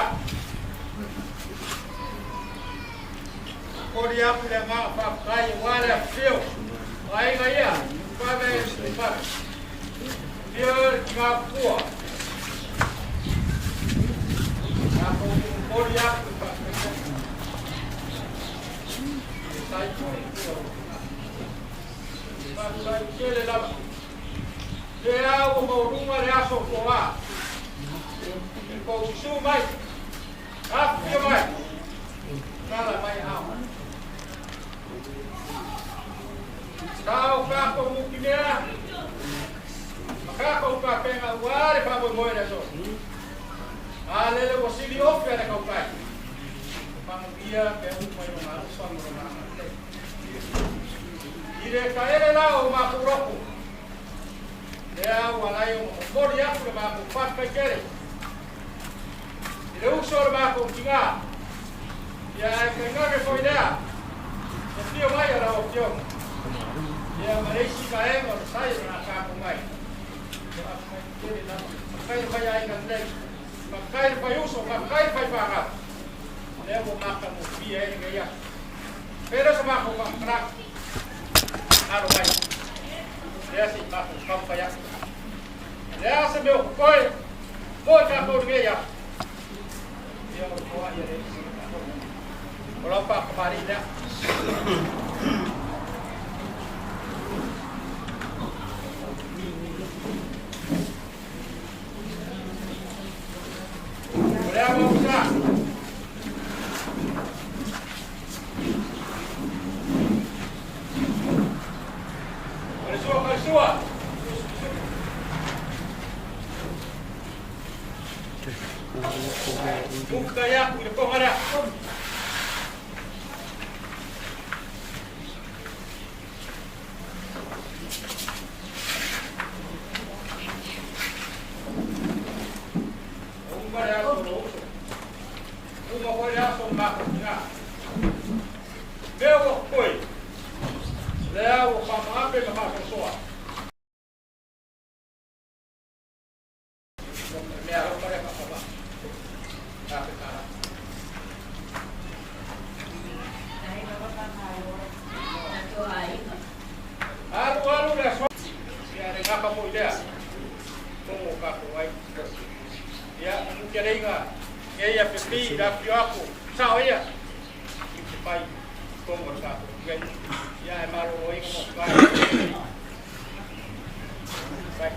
Kori apu le nganga whakakai e wale a whio. Ai nga ia, whame e whame. Whio ki ngā pua. Ngā kori apu le whakakai. E tai kori pua. Whakakai kele lava. Te au o maurunga le aso ko a. E kou sisu mai. Afio mai. Kala mai au. Tau kako mukimea. Makako upapenga uare faamoemoe le aso. A lele ua sili ofi a le kaukai. Faguia pe uma i lona alofa ma lona agalelei. I le taele la o makou loto, lea ua ala ai ona momoli atu le makou faafetai tele i le uso o le makou tigā, ia ae tainane foi lea le afio mai o lau Afioga, ia ma le isi vaega o le sai o le a tatou mai. Ia faafetai tele lava. Faafetai le faiaiga lelei, faafetai le faiuso, faafetai le faifanau. Lea ua matagofie ai lenei aso. Pei lea o se matou faamatalaga. Alo mai. Lea se i matou taumafai atu. O le a se mea o totoe mo i tatou i lenei aso? Ia o le toai a le Alii mo tatou. O lau faatamalii lea. O le a mau sa. O le sua kai sua. Muka ia i le koha lea. Uma le aso o lou uso. Uma foi le aso o matou tina. Mea ua koe, lea ua faamaape ma faasoasoa. Mea alofa lea faatavaa. $1,000. Alu alu le aso. Ia le gafa foi lea. Togo o tatou ai. Ia, mukeleiga ngeia pepi la afio aku. Sao ia. I te pai togo o tatou ai. Ia e maloloina mo kai. Pai.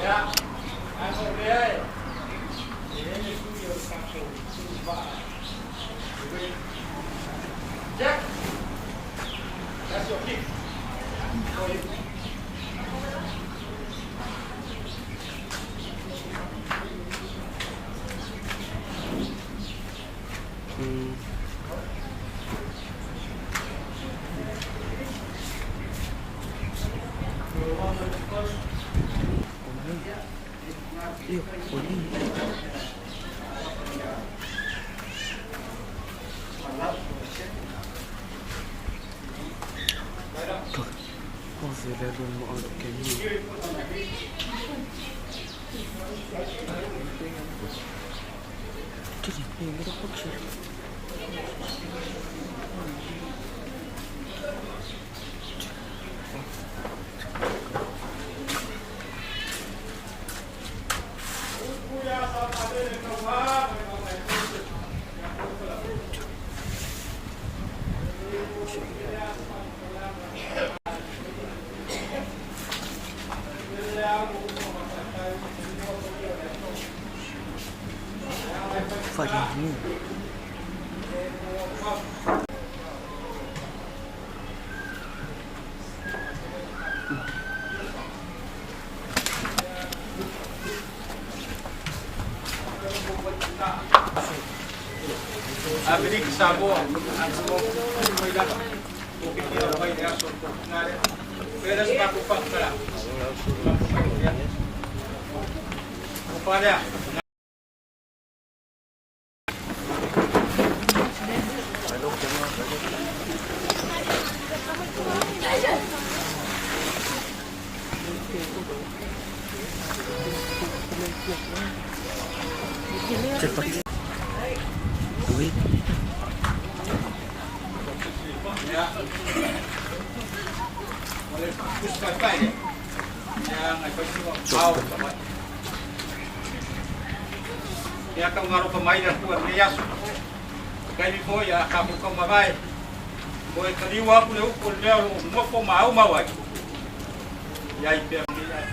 Ia, a mo lea e, e i ai le sui o le tatou uluvaa. Jack, that's your gift for you. Amerika Samoa, mai lava. O ke kia mai le aso o ngare. Pera se matou whakatara. O parea. Ma le tusi paepae lea, leaga e fai si mamao i Savaii. Ia taugalofa mai le Atua i lenei aso. Taimi foi a tatou taumavae, toe taliu atu le upu o le mea o lo o nofo ma aumau ai, i ai pea lenei ae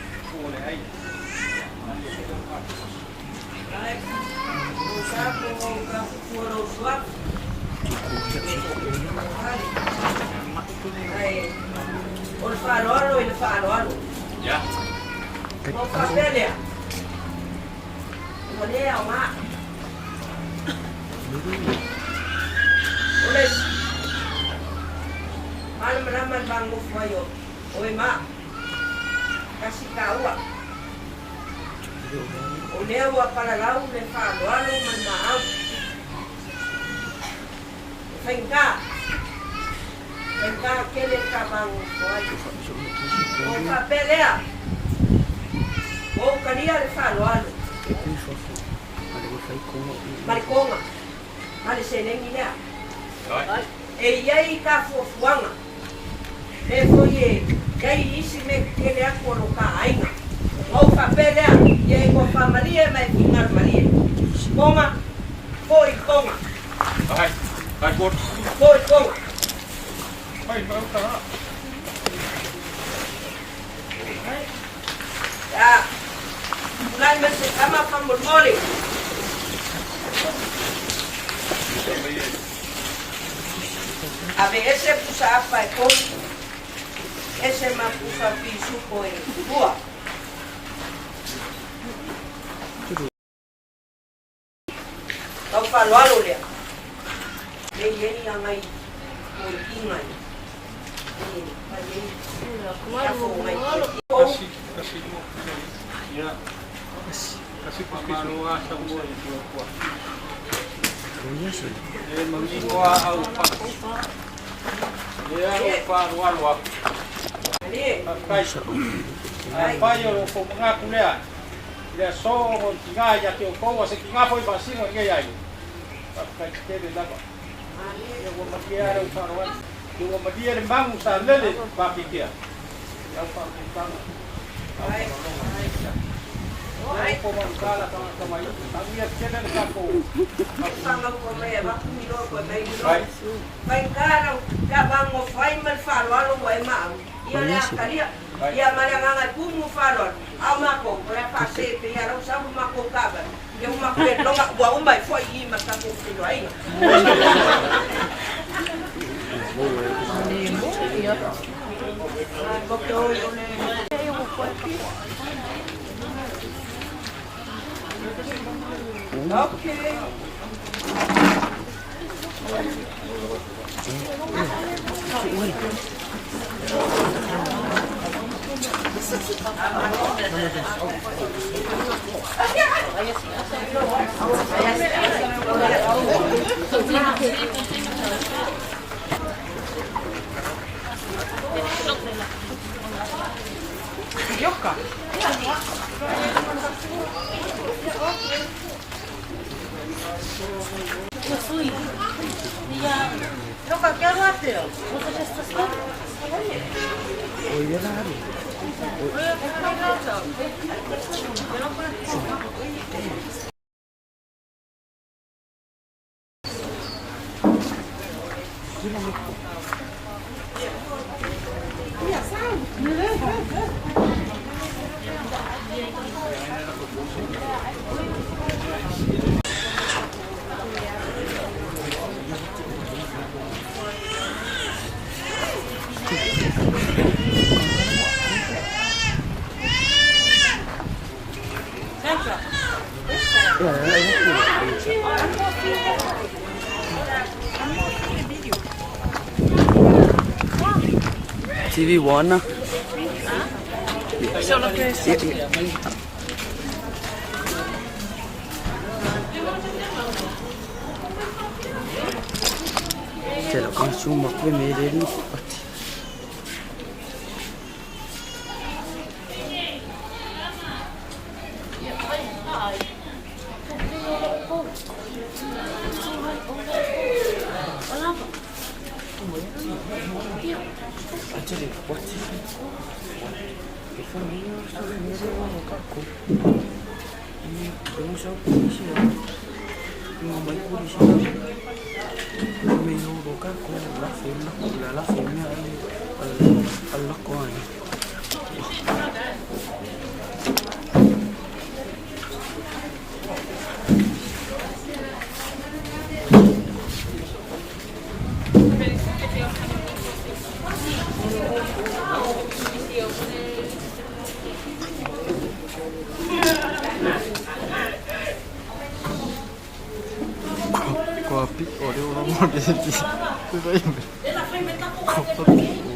o le ai. O le faaaloalo i le faaaloalo. Ua ou faapea lea, ua le aoga. O le isi, malamalama le vanonofo ai o oe ma tasi taua. O lea ua palalau le faaaloalo ma le maau. E faigata, faigata tele le ta vanonofo ai. Ua ou faapea lea, ua ou talia le faaaloalo ma le toga ma le seleni lea. E i ai ta fuafuaga, mea foi e i ai isi mea tetele atu o lo ta aiga. Ona ou faapea lea, ia e tofa malie ma e finagalo malie. Toga, foi toga. Foi toga. Ia, tulai mai se tama faamolemole. Aveese pusa apa e tolu, ese ma pusa pisupo e lua. Tau faaaloalo lea, le i ai ngai toeaiina e fai ai lafo ngai Toeaiina. I le aso o le tiga ia te outou, a se tiga foi faasino i lenei aiga, faafetai tele lava. Ia ua malie lava lau faaaloalo. Ia ua malie le magu sa lele i Paketea. Lau faautautaga, lau faaaloaloga. Ia o mautala tagata mai. Tagia tele le tatou. Ia le atalia, ia ma le agaga e tumu faaaloalo, a o matou, o le a faasee pei lava ua sau le matou taavale, ia ua matou le loga, ua uma ai foi i i ma le tatou feiloaiga. Okay. TV One. Te la consumo qui me le What is it? What? E famia sa famia o kako. I o sa polisi. Ngo mai polisi. Me no ro kako la fe la la la fe me al al la ko ai. Ko api o reo la mo le ti. Te vai me. Ko api o.